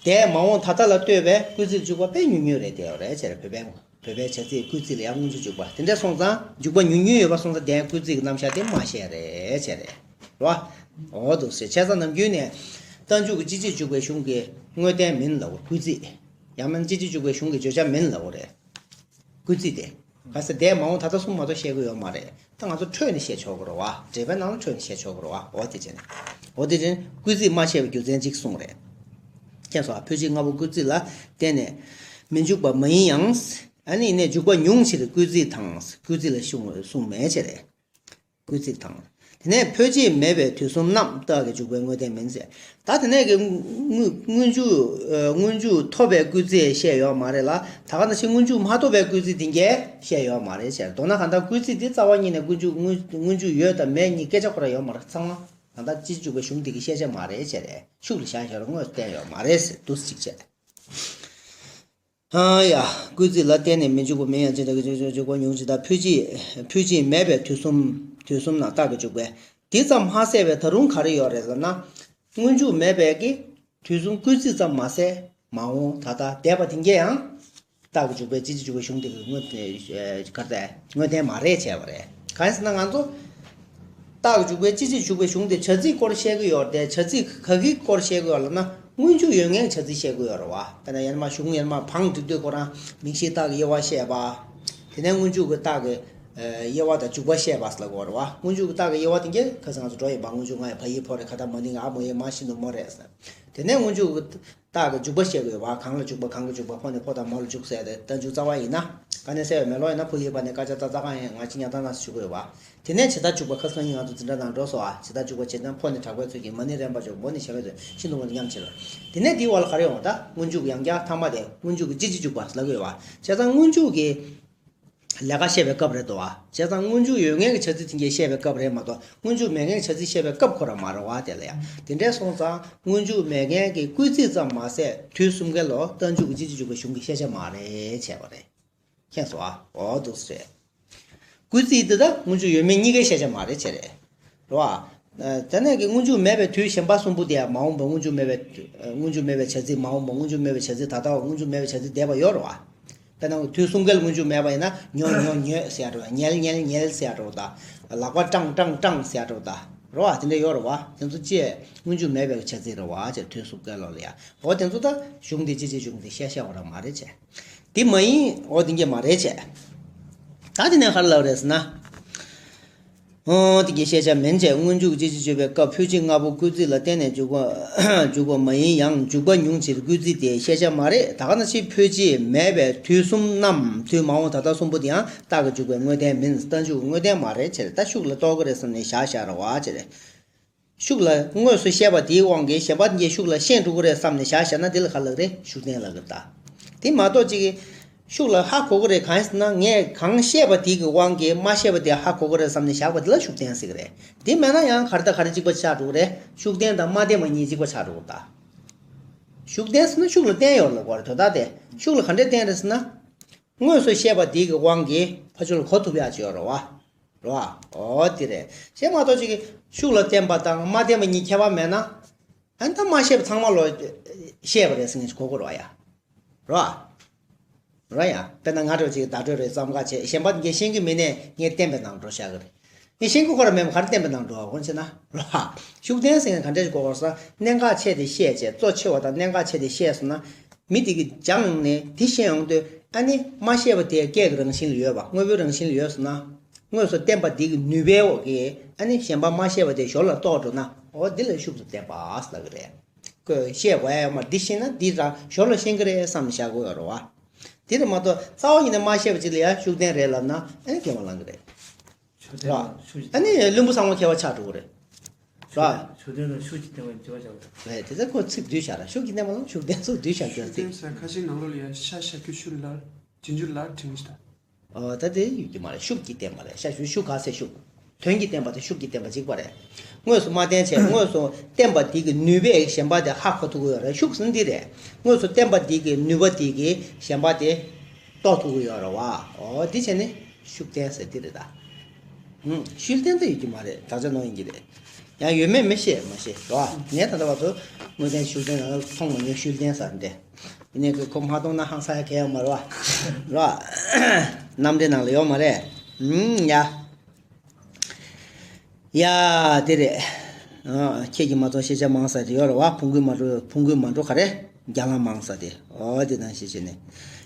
དེ་མ་འོངས་ད་ལྟ་ལ་ལྟོས་པའི་སྐུལ་ཚིག་འཇུག་པ་དཔེ་ཉུང་ཉུང་རེད། དེ་ཡོད་རེད་ཅེས་རེད། བོད་པའི་བོད་པའི་བྱ་ཚིག་སྐུལ་ཚིག་ལ་ཡང་སྔོན་འཇུག་འཇུག་པ་དེ་འདྲ་སོང་ཙང་འཇུག་པ་ཉུང་ཉུང་ཡོད་པ་སོང་ཙང་དེ་སྐུལ་ཚིག་གི་རྣམ་གཞག་དེ་མ་བཤད་རེད་ཅེས་རེད། རོ། འོ་འདུག་ཟེར་བྱས་ཙང་ནམ་རྒྱུན་ནས་རྟགས་འཇུག་གི་སྤྱི་སྤྱི་འཇུག་པའི་གཞུང་གི་དངོས་བསྟན་མིན་ལབ་དགོས། སྐུལ་ཚིག་ཡང་མིན་སྤྱི་སྤྱི་འཇུག་པའི་གཞུང་གི་བརྗོད་བྱ་མིན་ལབ་དགོས་རེད། སྐུལ་ཚིག་དེ། ག་ས་འདས་མ་འོངས་ད་ལྟ་གསུམ་མ་གཏོགས་བཤད་ཀྱི་ཡོད་མ་རེད། ད་ང་ཚོ་འཕྲོས་ནས་བཤད་ཆོག་གི་རེད་བ། འགྲེལ་པའི་ནང་ལ་འཕྲོས་ནས་བཤད་ཆོག་གི་རེད་བ། འོ་དེ་བྱས་ནས། འོ་དེ་བྱས་ནས་སྐུལ་ཚིག་མ་བཤད་པའི་རྒྱུ་མཚན་གཅིག་གསུངས་རེད། མཁྱེན་སོང་ཨ། ཕོ་སྐྱེས་ལྔ་པོ་སྐུལ་ཚིག་ལ་བརྟེན་ནས་མི་འཇུག་པ་མ་ཡིན་ཡང་། ཨ་ནི་ནས་འཇུག་པ་ཉུང་ཕྱིར་སྐུལ་ཚིག་དང་། སྐུལ་ཚིག་ལ་གསུངས་གསུངས་མེད་ཅེས་རེད། སྐུལ་ཚིག་དང་། དེ་ནས་འཕོ་བྱེད་མེད་པའི་དུས་གསུམ་རྣམས། རྟགས་ཀྱི་འཇུག་པའི་དངོས་བསྟན་མིན་ཟེར། ད་དེ་ནས་ཀྱི་སྔོན་སྔོན་འཇུག་ཨ། སྔོན་འཇུག་ཐོབ་པའི་སྐུལ་ཚིག་བཤད་ཡོད་མ་རེད་ལ། ད་ག་ནང་བཞིན་སྔོན་འཇུག་མ་ཐོབ་པའི་སྐུལ་ཚིག་དེ་འགས་བཤད་ཡོད་མ་རེད་ཟེར། མདོར་ན་གང་ལྟར་སྐུལ་ཚིག་འདི་རྩ་བ་ཉིད་ནས་སྔོན་འཇུག་སྔོན་སྔོན་འཇུག་ཡོད་དང་མེད་གཉིས་སྐད་ཆ་ཁོ་རང་ཡོད་མ་རེད། ཚང་མ་གང་ལྟར་སྤྱི་འཇུག་པའི་གཞུང་འདི་གིས་བཤད་བྱ་མ་རེད་ཟེར། ཤུགས་ལ་བཞག་བཞག་རུ་དངོས་སུ་བསྟན་ཡོད་མ་རེད་ཟེར་འདུག་སེ་གཅིག་བྱས། ཨ་ཡ། སྐུལ་ཚིག་ལ་བརྟེན་ནས་མི་འཇུག་པ་མིན་ཡང་ཅི་ལྟར་འཇུག་པ་ཉུང་ཇི་ལྟར། འཕོ་བྱེད་འཕོ་བྱེད་མེད་པའི་དུས་གསུམ་དུས་གསུམ་ན་རྟགས་ཀྱི་འཇུག་པས། འདི་ཙམ་མ་ཟད་པའི་ད་རུང་ག་རེ་ཡོད་རེད་ལབ་ན། སྔོན་འཇུག་མེད་པའི་གི་དུས་གསུམ་སྐུལ་ཚིག་ཙམ་མ་ཟད་མ་འོངས་ད་ལྟ་འདས་པ་དེ་འགས་ཡང་རྟགས་ཀྱི་འཇུག་པའི་སྤྱི་སྤྱི་འཇུག་པའི་གཞུང་དེ་གི་དངོས་ག་རེ་དངོས་བསྟན་མ་རེད་བྱས་པ་རེད། གང་ཡིན་ཟེར་ན་ང་ཚོ་རྟགས་ཀྱི་འཇུག་པའི་སྤྱི་སྤྱི་འཇུག་པའི་གཞུང་དེ་བྱ་ཚིག་སྐོར་བཤད་གི་ཡོད་རེད་དེ། བྱ་ཚིག་ག་གི་སྐོར་བཤད་གི་ཡོད་ལབ་ན། སྔོན་འཇུག་ཡོད་མཁན་གྱི་བྱ་ཚིག་བཤད་དགོས་ཡོད་རེད་བ། དཔེར་ན་ཡར་མར་གཞུང་ཡར་མར་བང་སྒྲིག་དུས་ཁོ་རང་མིང་གཞིའི་རྟགས་ཀྱི་དབྱེ་བ་བཤད་པ། དེ་ནས་སྔོན་འཇུག་གི་རྟགས་ཀྱི་དབྱེ་བ་དང་འཇུག་པ་བཤད་པ་ཟེར་ལབ་དགོས་རེད་བ། སྔོན་འཇུག་གི་རྟགས་ཀྱི་དབྱེ་བ་དེ་གས་ཁ་སང་ང་ཚོ་འགྲོ་ཡི་བ། སྔོན་འཇུག་ང་ཡི་བ་ཡི་ཕོ་རེད། ཁ་ད་མ་ནི་ང་མོ་ཡི་མ་ཤིན་ཏུ་མོ་རེད་ཟེར། དེ་ནས་སྔོན་འཇུག་གི་རྟགས་ཀྱི་འཇུག་པ་བཤད་དགོས་བ། གང་ལ་འཇུག་པ། གང་གི་འཇུག་པ། ཕོ་ནས་ཕོ་དང་མོ་ལ་འཇུག་ཟེར་ཏེ་རྟགས་འཇུག་རྩ་བ་ཡིན་ན། ག་ནས་གསལ་བའི་མེ་ལོང་ཡིན་ན་ཕོ་ཡི་བ་ནས་ཀ་ཅ་ཏ་ཙ་གང་ཡིན་ང་ཅི་ཉ་ད་ན་ཟེར་འཇུག་དགོས་བ། དེ་ནས་བྱེད་རྟགས་འཇུག་པ་ཁ་སང་ཉིན་ང་ཚོ་འཛིན་གྲྭ་ནང་འགྲོ་སོང་ཨ། བྱེད་རྟགས་འཇུག་པ་བྱེད་སྟངས་ཕོ་ནི་དྲག་པའི་ཚུལ་གྱིས། མ་ནི་རན་པ་འཇུག་མོ་ནི་ཞན་པའི་ཚུལ། ཤིན་ཏུ་མོ་ནི་ཉམས་ཆེ་བ། དེ་ནས་དེའི་བར་ལ་ག་རེ་ཡོང་ད། སྔོན་འཇུག་ཡང་བསྐྱར་ཐ་མ་དེ་སྔོན་འཇུག་གི་སྤྱི་སྤྱི་འཇུག་པ་ལབ་ཀྱི་ཡོད་བ། བྱས་ཙང་སྔོན་འཇུག་གི་ལས་ཀ་བཤད་པའི་སྐབས་རེད་དོ་བ། བྱས་ཙང་སྔོན་འཇུག་ཡོད་མཁན་གྱི་བྱ་ཚིག་དེ་འགས་བཤད་པའི་སྐབས་རེད་མ་གཏོགས་སྔོན་འཇུག་མེད་མཁན་གྱི་བྱ་ཚིག་བཤད་པའི་སྐབས་ཁོ་རང་མ་རེད་བ། དེ་ལ་ཡང་དེ་འདྲས་སོང་ཙང་སྔོན་འཇུག་མེད་མཁན་གྱི་སྐུལ་ཚིག་ཙམ་མ་ཟད་དུས་གསུམ་ཀའི་ལོ་རྟགས་འཇུག་གི་སྤྱི་སྤྱི་འཇུག་པའི་གཞུང་གི་བཤད་བྱ་མ་རེད་བྱས་པ་རེད། མཁྱེན་སོང་ཨ། འོ་འདུག་སེ་རེད། སྐུལ་ཚིག་འདི་དག་སྔོན་འཇུག་ཡོད་མེད་གཉིས་ཀའི་བཤད་བྱ་མ་རེད་བྱས་རེད། རེད་བ། ཨ། དེ་ནས་ཀྱི་སྔོན་འཇུག་མེད་པའི་དུས་གཞན་པ་གསུམ་པོ་དེ་ཡང་མ་འོངས་པ་སྔོན་འཇུག་མེད་པའི་དུས་སྔོན་འཇུག་མེད་པའི་བྱ་ཚིག་མ་འོངས་པ་སྔོན་འཇུག་མེད་པའི་བྱ་ཚིག་ད་ལྟ་བ་སྔོན་འཇུག་མེད་པའི་བྱ་ཚིག་འདས་པ་ཡོད་རེད་བ། དཔེར་ན་དུས་གསུམ་ཀའི་སྔོན་འཇུག་མེད་པ་ཡིན་ན་ཉོ་ཉོ་ཉོས་ཟེར་ཡ་འགྲོ། ཉལ་ཉལ་ཉལ་ཟེར་ཡ་འགྲོ་ད། ལག་པ་སྐྲངས་སྐྲངས་སྐྲངས་ཟེར་ཡ་འགྲོ་ད། རེད་བ། དེ་འདྲ་ཡོད་རེད་བ། དེ་ཚོ་ཅི་སྔོན་འཇུག་མེད་པའི་བྱ་ཚིག་རེད་བ་ཅེས་དུས་གསུམ་ཀའི་ལོ་ལ་ཡ། འོ་དེ་ཚོ་ད་གཞུང་དེ་ཅི་ཅི་གཞུང་དེ་བཤད་བཤད་བ་རང་མ་རེད་ཅེས། དེ་མ་ཡིན། འོ་དེ་འགས་མ་རེད་ཅེས། ད་དེ་ནས་ག་རེ་ལབ་རེད་ཟེར་ན། འོ་དེ་གི་བཤད་བྱ་མིན་བྱས། སྔོན་འཇུག་སྤྱི་སྤྱི་བརྗོད་པའི་སྐབས་འཕོ་བྱེད་ལྔ་པོ་སྐུལ་ཚིག་ལ་བརྟེན་ནས་འཇུག་པ་འཇུག་པ་མ་ཡིན་ཡང་འཇུག་པ་ཉུང་ཕྱིར་སྐུལ་ཚིག་དེ་བཤད་བྱ་མ་རེད། ད་ག་ནང་བཞིན་འཕོ་བྱེད་མེད་པའི་དུས་གསུམ་རྣམས། དུས་མ་འོངས་ད་ལྟ་གསུམ་པོ་དེ་ཡང་རྟགས་ཀྱི་འཇུག་པའི་དངོས་བསྟན་མིན། རྟགས་འཇུག་གི་དངོས་བསྟན་མ་རེད་ཅེས། ད་ཤུགས་ལ་རྟོགས་ཀྱི་རེད་བསམ་ནས་བཞག་བཞག་རེད་བ་ཅེས་རེད། ཤུགས་ལ་དངོས་སུ་བཤད་པ་དེའི་དབང་གིས་གཞན་པ་དེ་གས་ཤུགས་ལ་ཤེས་འགྲོ་གི་རེད་བསམ་ནས་བཞག་བཞག་ན་དེ་ལ་ག་ལབ་རེད། ཤུགས་བསྟན་ལབ་ཀྱི་རེད་ད། དེ་མ་གཏོགས་ཅིག་གིས་ཤུགས་ལ་ཧ་གོ་གི་རེད། གང་ཡིན་ཟེར་ན་ངས་གང་བཤད་པ་དེ་གི་དབང་གིས་མ་བཤད་པ་དེ་ཧ་གོ་གི་རེད་བསམ་ནས་བཞག་པ་དེ་ལ་ཤུགས་བསྟན་ཟེར་གི་རེད། དེ་མེད་ན་ཡང་ག་རེ་དང་ག་རེ་གཅིག་པ་ཆགས་འགྲོ་གི་རེད། ཤུགས་བསྟན་དང་མ་བསྟན་པ་གཉིས་གཅིག་པ་ཆགས་འགྲོ་གི་རེད་ད། ཤུགས་བསྟན་ཟེར་ན་ཤུགས་ལ་བསྟན་ཡོད་ལབ་དགོས་རེད་དོ། ད་དེ་ཤུགས་ལ་ག་འདྲས་བསྟན་རེད་ཟེར་ན། དངོས་སུ་བཤད་པ་དེ་གི་དབང་གིས་ཕ་ཆོས་ལ་གོ་ཐུབ་ཡག་ཅིག་ཡོད་རེད་བ། རེད་བ། འོ་དེ་རེད། བྱས་མ་གཏོགས་ཅིག་གིས་ཤུགས་ལ་བསྟན་པ་དང་མ་བསྟན་པ་གཉིས་ཁྱད་པར་མེད་ན། ཨ་ནི་ད་མ་བཤད་པ་ཚང་མ་ལོ་བཤད་པ་རེད་ཟེར་མཁན་ཅིག་གོ་དགོས་རེད་བ་ཡ། རེད་བ། རེད་ཡ། དཔེར་ན་ང་འདྲ་བོ་ཅིག་བརྡ་སྤྲོད་རེ་བརྩམས་ག་བྱས་གཞན་པ་འགས་ཤེས་ཀྱི་མེད་ནས་ངས་བསྟན་པའི་ནང་འགྲོ་བཞག་གི་རེད། ངས་ཤེས་ཀྱི་ཁོ་རང་མེད་པ་ག་རེ་བསྟན་པའི་ནང་འགྲོ་བ་གོ་ཆེ་ན། རེད་བ། ཤུགས་བསྟན་ཟེར་མཁན་ག་འདྲ་ཞིག་གོ་དགོས་ཟེར་ན་གནད་འགག་ཆེ་དེ་བཤད་བྱས་གཙོ་ཆེ་བ་དང་གནད་འགག་ཆེ་དེ་བཤད་སོང་ན། མི་དེ་གིས་སྦྱངས་ནས་དེ་ཤེས་ཡོང་དུས་ཨ་ནི་མ་བཤད་པ་དེ་སྐད་ཀྱི་རང་བཞིན་ལ་ཡོད་པ་དངོས་པོའི་རང་བཞིན་ལ་ཡོད་སོང་ན། དངོས་སུ་བསྟན་པ་འདི་གི་ནུས་པའི་འོག་གིས་ཨ་ནི་གཞན་པ་མ་བཤད་པ་དེ་ཞོར་ལ་རྟོགས་འགྲོ་ན། འོ་འདི་ལ་ཤུགས་སུ་བསྟན་པ་ཟེར་གི་རེད། ཁོས་བཤད་དགོས་ཡ་ཡོད་མ་རེད། འདི་ཤེས་ན་འདི་རང་ཞོར་ལ་ཤེས་གི་རེད་བསམ་ནས་བཞག་དགོས་ཡོད་རེད་བ། དེ་རེད་མ་གཏོགས་རྩ་བ་ཉིད་ནས་མ་བཤད་པ་ཅིག་ལ་ཡ་ཤུགས་བསྟན་རེད་ལབ་ན་ཨ་ནི་འགལ་བ་ལང་གི་རེད། ཤུགས་བསྟན་ར། དང་ཤུགས་ཀྱིས་ཨ་ནི་བླུན་པོ་ཚང་མ་ཁྱད་པར་ཆགས་འགྲོ་གི་རེད། ར། ཤུགས་བསྟན་དང་ཤུགས་ཀྱིས་བསྟན་པ་འགལ་བ་ཆགས་འགྲོ། རེད། དེ་ཚོ་ཁོ་ཚིག་བསྡུས་བཞག་ར། ཤུགས་ཀྱིས་བསྟན་པ་ལ་ཤུགས་བསྟན་ཚུལ་བསྡུས་བཞག་རྒྱུ་ཤུགས་ཚིག་བསྟན་ཟེར་ཁ་ཤས་ནང་ལོགས་ལ་ཡ་ཤ་ཤ་ཁུ་ཤུ་ལ་ཇི་འཇུ་ལ་དྲིན་ཤ། ཨོ་ད་དེ་ཡོད་ཀྱི་མ་རེད། ཤུགས་ཀྱིས་བསྟན་པ་རེད། ཤ་ཤུ་ཤུ་ག་ཟེར་ཤུགས། དོན་གྱིས་བསྟན་པ་དེ་ཤུགས་ཀྱིས་བསྟན་པ་གཅིག་པ་རེད། དངོས་སུ་མ་བསྟན་བྱས་དངོས་སུ་བསྟན་པ་དེ་གི་ནུས་པས་གཞན་པ་དེ་ཧ་གོ་ཐུབ་ཀྱི་ཡོད་རེད། ཤུགས་ཟེར་ན་འདི་རེད། དངོས་སུ་བསྟན་པ་དེ་གི་ནུས་པ་དེ་གིས་གཞན་པ་དེ་རྟོགས་ཐུབ་ཀྱི་ཡོད་རེད་བ། ཨོ་འདི་བྱས་ནས་ཤུགས་བསྟན་ཟེར་འདི་རེད་ད། ཧུམ། ཤུགས་བསྟན་ད་ཡོད་ཀྱི་མ་རེད། དག་ཆ་ནོར་ཡིན་གྱི་རེད། ཡང་ཡོད་མེད་མི་ཤེས་མ་ཤེས་རེད་བ། ངས་ད་ལྟ་བར་དུ་དངོས་བསྟན་ཤུགས་བསྟན་ལ་མཐོང་མ་མྱོང་། ཤུགས་བསྟན་ཟེར་འདི། ཡིན་ནའི་ཁོ་མ་མཐོང་ན་ཧང་སང་ཡ་གང་ཡང་མ་རེད་བ། རེད་བ། རྣམ་འགྲེལ་ནང་ལ་ཡོད་མ་རེད། ཧུམ། ཡ། ཡ། དེ་རེད། ཨ། ཁྱེད་ཀྱིས་མ་གཏོགས་ཤེས་བྱ་མང་ས་དེ་ཡོད་རེད་བ། ཕུང་ཁུངས་མ་འགྲོ། ཕུང་ཁུངས་མ་འགྲོ་ག་རེ། རྒྱ་ལམ་མང་ས་དེ། ཨོ་དེ་དང་ཤེས་བྱས་ནས།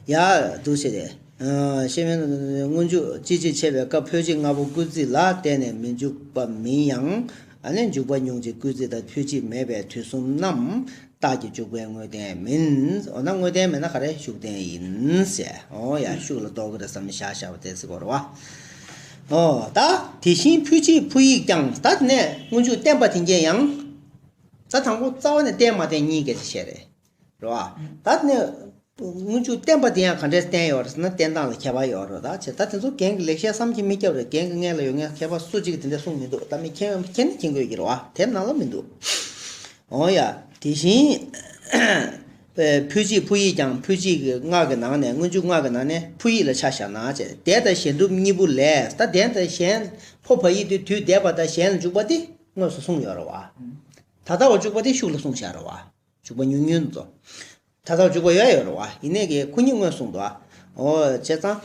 ཡ། འདུག་བྱས་ཏེ། ཨ། ཤེས་མིན་སྔོན་འཇུག་སྤྱི་སྤྱི་ཕྱེ་བའི་སྐབས་འཕོ་བྱེད་ལྔ་པོ་སྐུལ་ཚིག་ལ་བརྟེན་ནས་མི་འཇུག་པ་མིན་ཡང་། ཨ་ནི་འཇུག་པ་ཉུང་ཕྱིར་སྐུལ་ཚིག་དང་འཕོ་བྱེད་མེད་པའི་དུས་གསུམ་རྣམས། རྟགས་ཀྱི་འཇུག་པའི་དངོས་བསྟན་མིན། འོ་ན་དངོས་བསྟན་མིན་ན་ག་རེ། ཤུགས་བསྟན་ཡིན་ཟེར། འོ་ཡ། ཤུགས་ལ་རྟོགས་ཀྱི་རེད་བསམ་ནས་བཞག་བཞག་པ་དེ་ཟེར་དགོས་རེད་བ། ཨོ་ད་དེ་བཞིན་ཕུ་གཅིག་ཕུ་ཡིག་ཀྱང་ད་ནས་སྔོན་འཇུག་བསྟན་པ་དེ་འགས་ཡང་། ད་དང་པོ་རྩ་བ་ནས་བསྟན་མ་བསྟན་གཉིས་ཀྱི་བཤད་རེད། རེད་བ། ད་ནས་སྔོན་འཇུག་བསྟན་པ་དེ་ཡང་ག་འདྲས་བསྟན་ཡོད་རེད་ཟེར་ན། བསྟན་སྟངས་ལ་ཁྱད་པར་ཡོད་རེད། ད་བྱས་ད་དེ་ཚོ་རྒན་གྱི་ལེགས་བཤད་བསམ་གྱིས་མི་ཁྱབ་རེད། རྒན་གྱི་སྔོན་ལ་ཡོད་མཁན་མཁས་པ་སུ་གཅིག་གིས་དེ་འདྲས་གསུངས་མི་འདུག་ད་མི་མཁྱེན་མཁྱེན་ནི་མཁྱེན་དགོས་ཀྱི་རེད་བ། དེབ་ནང་ལ་མི་འདུག་ཨོ་ཡ། དེ་བཞིན་ཕུ་གཅིག་ཕུ་ཡིག་ཀྱང་། ཕུ་གཅིག་གི་སྔགས་ཀྱི་ནང་ནས། སྔོན་འཇུག་སྔགས་ཀྱི་ནང་ནས་ཕུ་ཡིག་ལ་ཆ་བཞག་ན་བྱས། དེ་དང་གཞན་སྒྲུབ་གཉིས་པོ་ལས། ད་དེ་དང་གཞན་ཕོ་བ་ཡིག་དེ་དུས་འདས་པ་དང་གཞན་ལ་འཇུག་པ་དེ་དངོས་སུ་གསུངས་ཡོད་རེད་བ། ད་ལྟ་བ་འཇུག་པ་དེ་ཤུགས་ལ་གསུངས་བཞག་རེད་བ། འཇུག་པ་ཉུང་ཉུང་དུ། ད་ལྟ་འཇུག་པ་ཡོད་ཡོད་རེད་བ། ཡིན་ནའི་གི་ཁོ་གཉིས་དངོས་སུ་གསུངས་འདུག་ཨ། ཨོ་བྱས་ཙང་།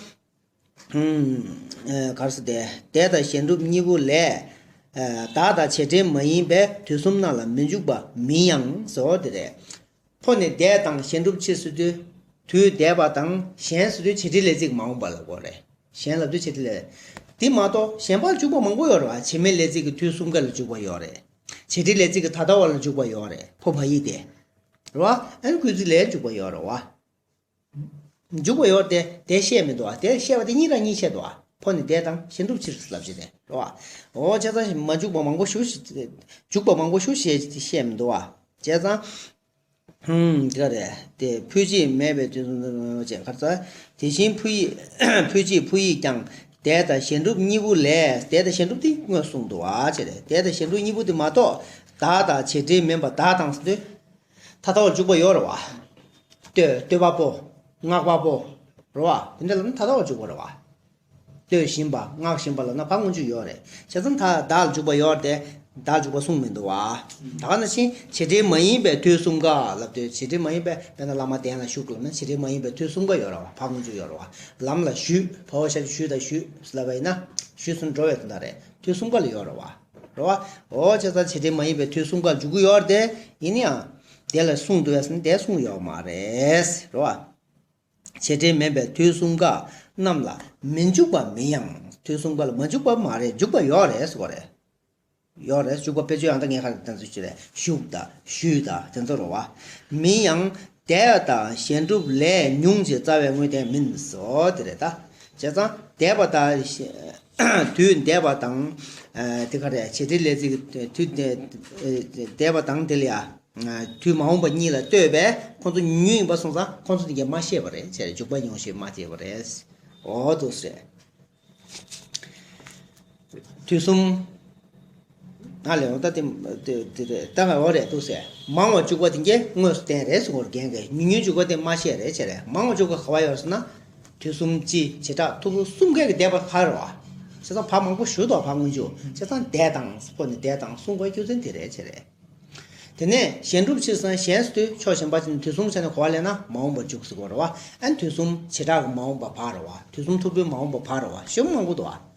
ཧུམ། ཨ། ག་རེ་ཟེར་དེ། དེ་དང་གཞན་སྒྲུབ་གཉིས་པོ་ལས། ཨ། བདག་དང་བྱེད་འབྲེལ་མ་ཡིན་པའི་དུས་གསུམ་རྣམས་ལ་མི་འཇུག་པ་མིན་ཡང་ཟེར་བ་དེ་རེད། ཕོ་ནས་འདས་དང་གཞན་སྒྲུབ་ཕྱིར་ཟེར་དུས། དུས་འདས་པ་དང་གཞན་ཟེར་དུས་བྱེད་འབྲེལ་ལས་ཚིག་མ་འོངས་པ་ལ་གོ་རེད། གཞན་ལབ་དུས་བྱེད་འབྲེལ་ལས། དེ་མ་གཏོགས་གཞན་པར་འཇུག་པ་མང་པོ་ཡོད་རེད་བ། བྱེད་མེད་ལས་ཚིག་གི་དུས་གསུམ་ཀ་ལ་འཇུག་པ་ཡོད་རེད། བྱེད་འབྲེལ་ལས་ཚིག་གི་ད་ལྟ་བ་ལ་འཇུག་པ་ཡོད་རེད། ཕོ་བ་ཡིག་དེ། རེད་བ། ཨན་སྐུལ་ཚིག་ལ་འཇུག་པ་ཡོད་རེད་བ། འཇུག་པ་ཡོད་དེ་དེ་བཤད་མི་འདུག་ཨ། དེ་བཤད་པ་དེ་གཉིས་རང་གཉིས་བཤད་འདུག་ཨ། ཕོ་ནས་འདས་དང་གཞན་སྒྲུབ་ཕྱིར་ལབ་བྱེད་དེ་རེད་བ། འོ་བྱས་ཙང་མ་འཇུག་པ་མང་པོ་ཞུ་ཞེས། འཇུག་པ་མང་པོ་ཞུ་ཞེས་བཤད་མི་འདུག་ཨ། བྱས་ཙང་། ཧུམ། དེ་ག་རེད་དེ། ཕུ་གཅིག་མེད་པའི་དུས་གསུམ་བྱས་ག་རེ་ཟེར། དེ་བཞིན་ཕུ་ཡིག་ཕུ་གཅིག་ཕུ་ཡིག་ཀྱང་། དེ་དང་གཞན་སྒྲུབ་གཉིས་པོ་ལས། དེ་དང་གཞན་སྒྲུབ་དེ་དངོས་སུ་གསུངས་འདུག་ཨ། བྱས་རེད། དེ་དང་གཞན་སྒྲུབ་གཉིས་པོ་དེ་མ་གཏོགས། བདག་དང་བྱེད་འབྲེལ་མིན་པ། བདག་དང་ཟེར་དུས། ད་ལྟ་བ་འཇུག་པ་ཡོད་རེད་བ། ལྟོས། ལྟོས་པ་པོ། མངགས་པ་པོ། རེད་བ། དེ་འདྲ་ལབ་ན་ད་ལྟ་བ་འཇུག་པ་རེད་བ། ལྟོས་བཞིན་པ། མངགས་བཞིན་པ་ལབ་ན་ཕར་སྔོན་འཇུག་ཡོད་རེད། བྱས་ཙང་ད་བདག་ལ་འཇུག་པ་ཡོད་རེད་དེ། བདག་འཇུག་པ་གསུངས་མི་འདུག་བ། ད་ག་ནང་བཞིན་བྱེད་འབྲེལ་མ་ཡིན་པའི་དུས་གསུམ་ཀ་ལབ་དུས། བྱེད་འབྲེལ་མ་ཡིན་པའི། དཔེར་ན་བླ་མ་གདན་ལ་བཞུགས་ལབ་ན་བྱེད་འབྲེལ་མ་ཡིན་པའི་དུས་གསུམ་ཀ་ཡོད་རེད་བ། ཕར་སྔོན་འཇུག་ཡོད་རེད་བ། ལམ་ལ་བཞུད། བ་བོ་ཞབས་ཀྱུ་བཞུད་དང་བཞུད་ལབ་པ་ཡིན་ན་བཞུད་ཚུར་འགྲོ་བའི་དོན་དག་རེད། དུས་གསུམ་ཀ་ལ་ཡོད་རེད་བ། རེད་བ། འོ་བྱས་ཙང་བྱེད་འབྲེལ་མ་ཡིན་པའི་དུས་གསུམ་ཀ་འཇུག་གི་ཡོད་རེད་དེ། ཡིན་ན་ཡང་དེ་ལ་གསུངས་འདུག་བས་ཟེར་ན་དེ་གསུངས་ཡོད་མ་རེད། རེད་བ། བྱེད་འབྲེལ་མེད་པའི་དུས་གསུམ་ཀ་རྣམས་ལ་མི་འཇུག་པ་མིན་ཡང་། དུས་གསུམ་ཀ་ལ་མ་འཇུག་པ་མ་རེད། འཇུག་པ་ཡོད་རེད་ཟེར་བ་རེད། ཡོད་རེད། འཇུག་པ་དཔེ་བརྗོད་ཡང་དག་ངས་ཁ་ལ་བསྟན་ཚུལ་ཅི་རེད། བཞུགས་དང་བཞུད་དང་དེ་ཚོ་རེད་བ། མིན་ཡང་འདས་དང་གཞན་སྒྲུབ་ལས་ཉུང་ཅེས་རྩ་བའི་དངོས་བསྟན་མིན་སོ། དེ་རེད་ད། བྱས་ཙང་འདས་པ་དང་། དུས་འདས་པ་དང་། ཨ། དེ་ག་རེད། བྱེད་འབྲེལ་ལས་ཚིག་དུས་འདས་པ་དང་དེ་ལ་ཡ། དུས་མ་འོངས་པ་གཉིས་ལ་ལྟོས་པས་ཁོང་ཚོ་ཉུང་ཉུང་ཡིན་པ་སོང་ཙང་ཁོང་ཚོ་དེ་གས་མ་བཤད་པ་རེད། བྱས་རེད། འཇུག་པ་ཉུང་ཞེས་མ་བྱས་པ་རེད། འོ་འདུག་སེ། དུས་གསུམ། ཨ་ལས། འོ་ད་དེ་དེ་དེ་རེད། ད་ང་འོ་རེད་འདུག་སེ། མང་བ་འཇུག་པ་དེ་གས་དངོས་སུ་བསྟན་རེད་ཟེར་གོ་རྒན་གས། ཉུང་ཉུང་འཇུག་པ་དེ་མ་བཤད་རེད། བྱས་རེད། མང་བ་འཇུག་པ་ག་བ་ཡོད་ཟེར་ན། དུས་གསུམ་སྤྱི་བྱེ་བྲག་ཐོར་བུ་གསུམ་ཀའི་གི་འདས་པ་ག་རེད་བ། བྱས་ཙང་ཕར་མང་པོ་ཞུ་དོ། ཕར་སྔོན་འཇུག་བྱས་ཙང་འདས་དང་ཕོ་ནས་འདས་དང་གསུངས་པའི་རྒྱུ་མཚན་དེ་རེད། བྱས་རེད། དེ་ནས་གཞན་སྒྲུབ་ཕྱིར་ཟེར་ན། གཞན་ཟེར་དུས་ཕྱོགས་གཞན་པ་ཅིག་ནས་དུས་གསུམ་ཆ་ནས་གོ་བ་ལེན་ན་མ་འོངས་པ་འཇུག་ཟེར་གོ་རེད་བ། ཨ་ནི་དུས་གསུམ་བྱེ་བྲག་གི་མ་འོངས་པ་ཕར་རེད་བ། དུས་གསུམ་ཐོར་བུའི་མ་འོངས་པ་ཕར་རེད་བ། ཞེ་པོ་མང་པོ་འདུག་བ།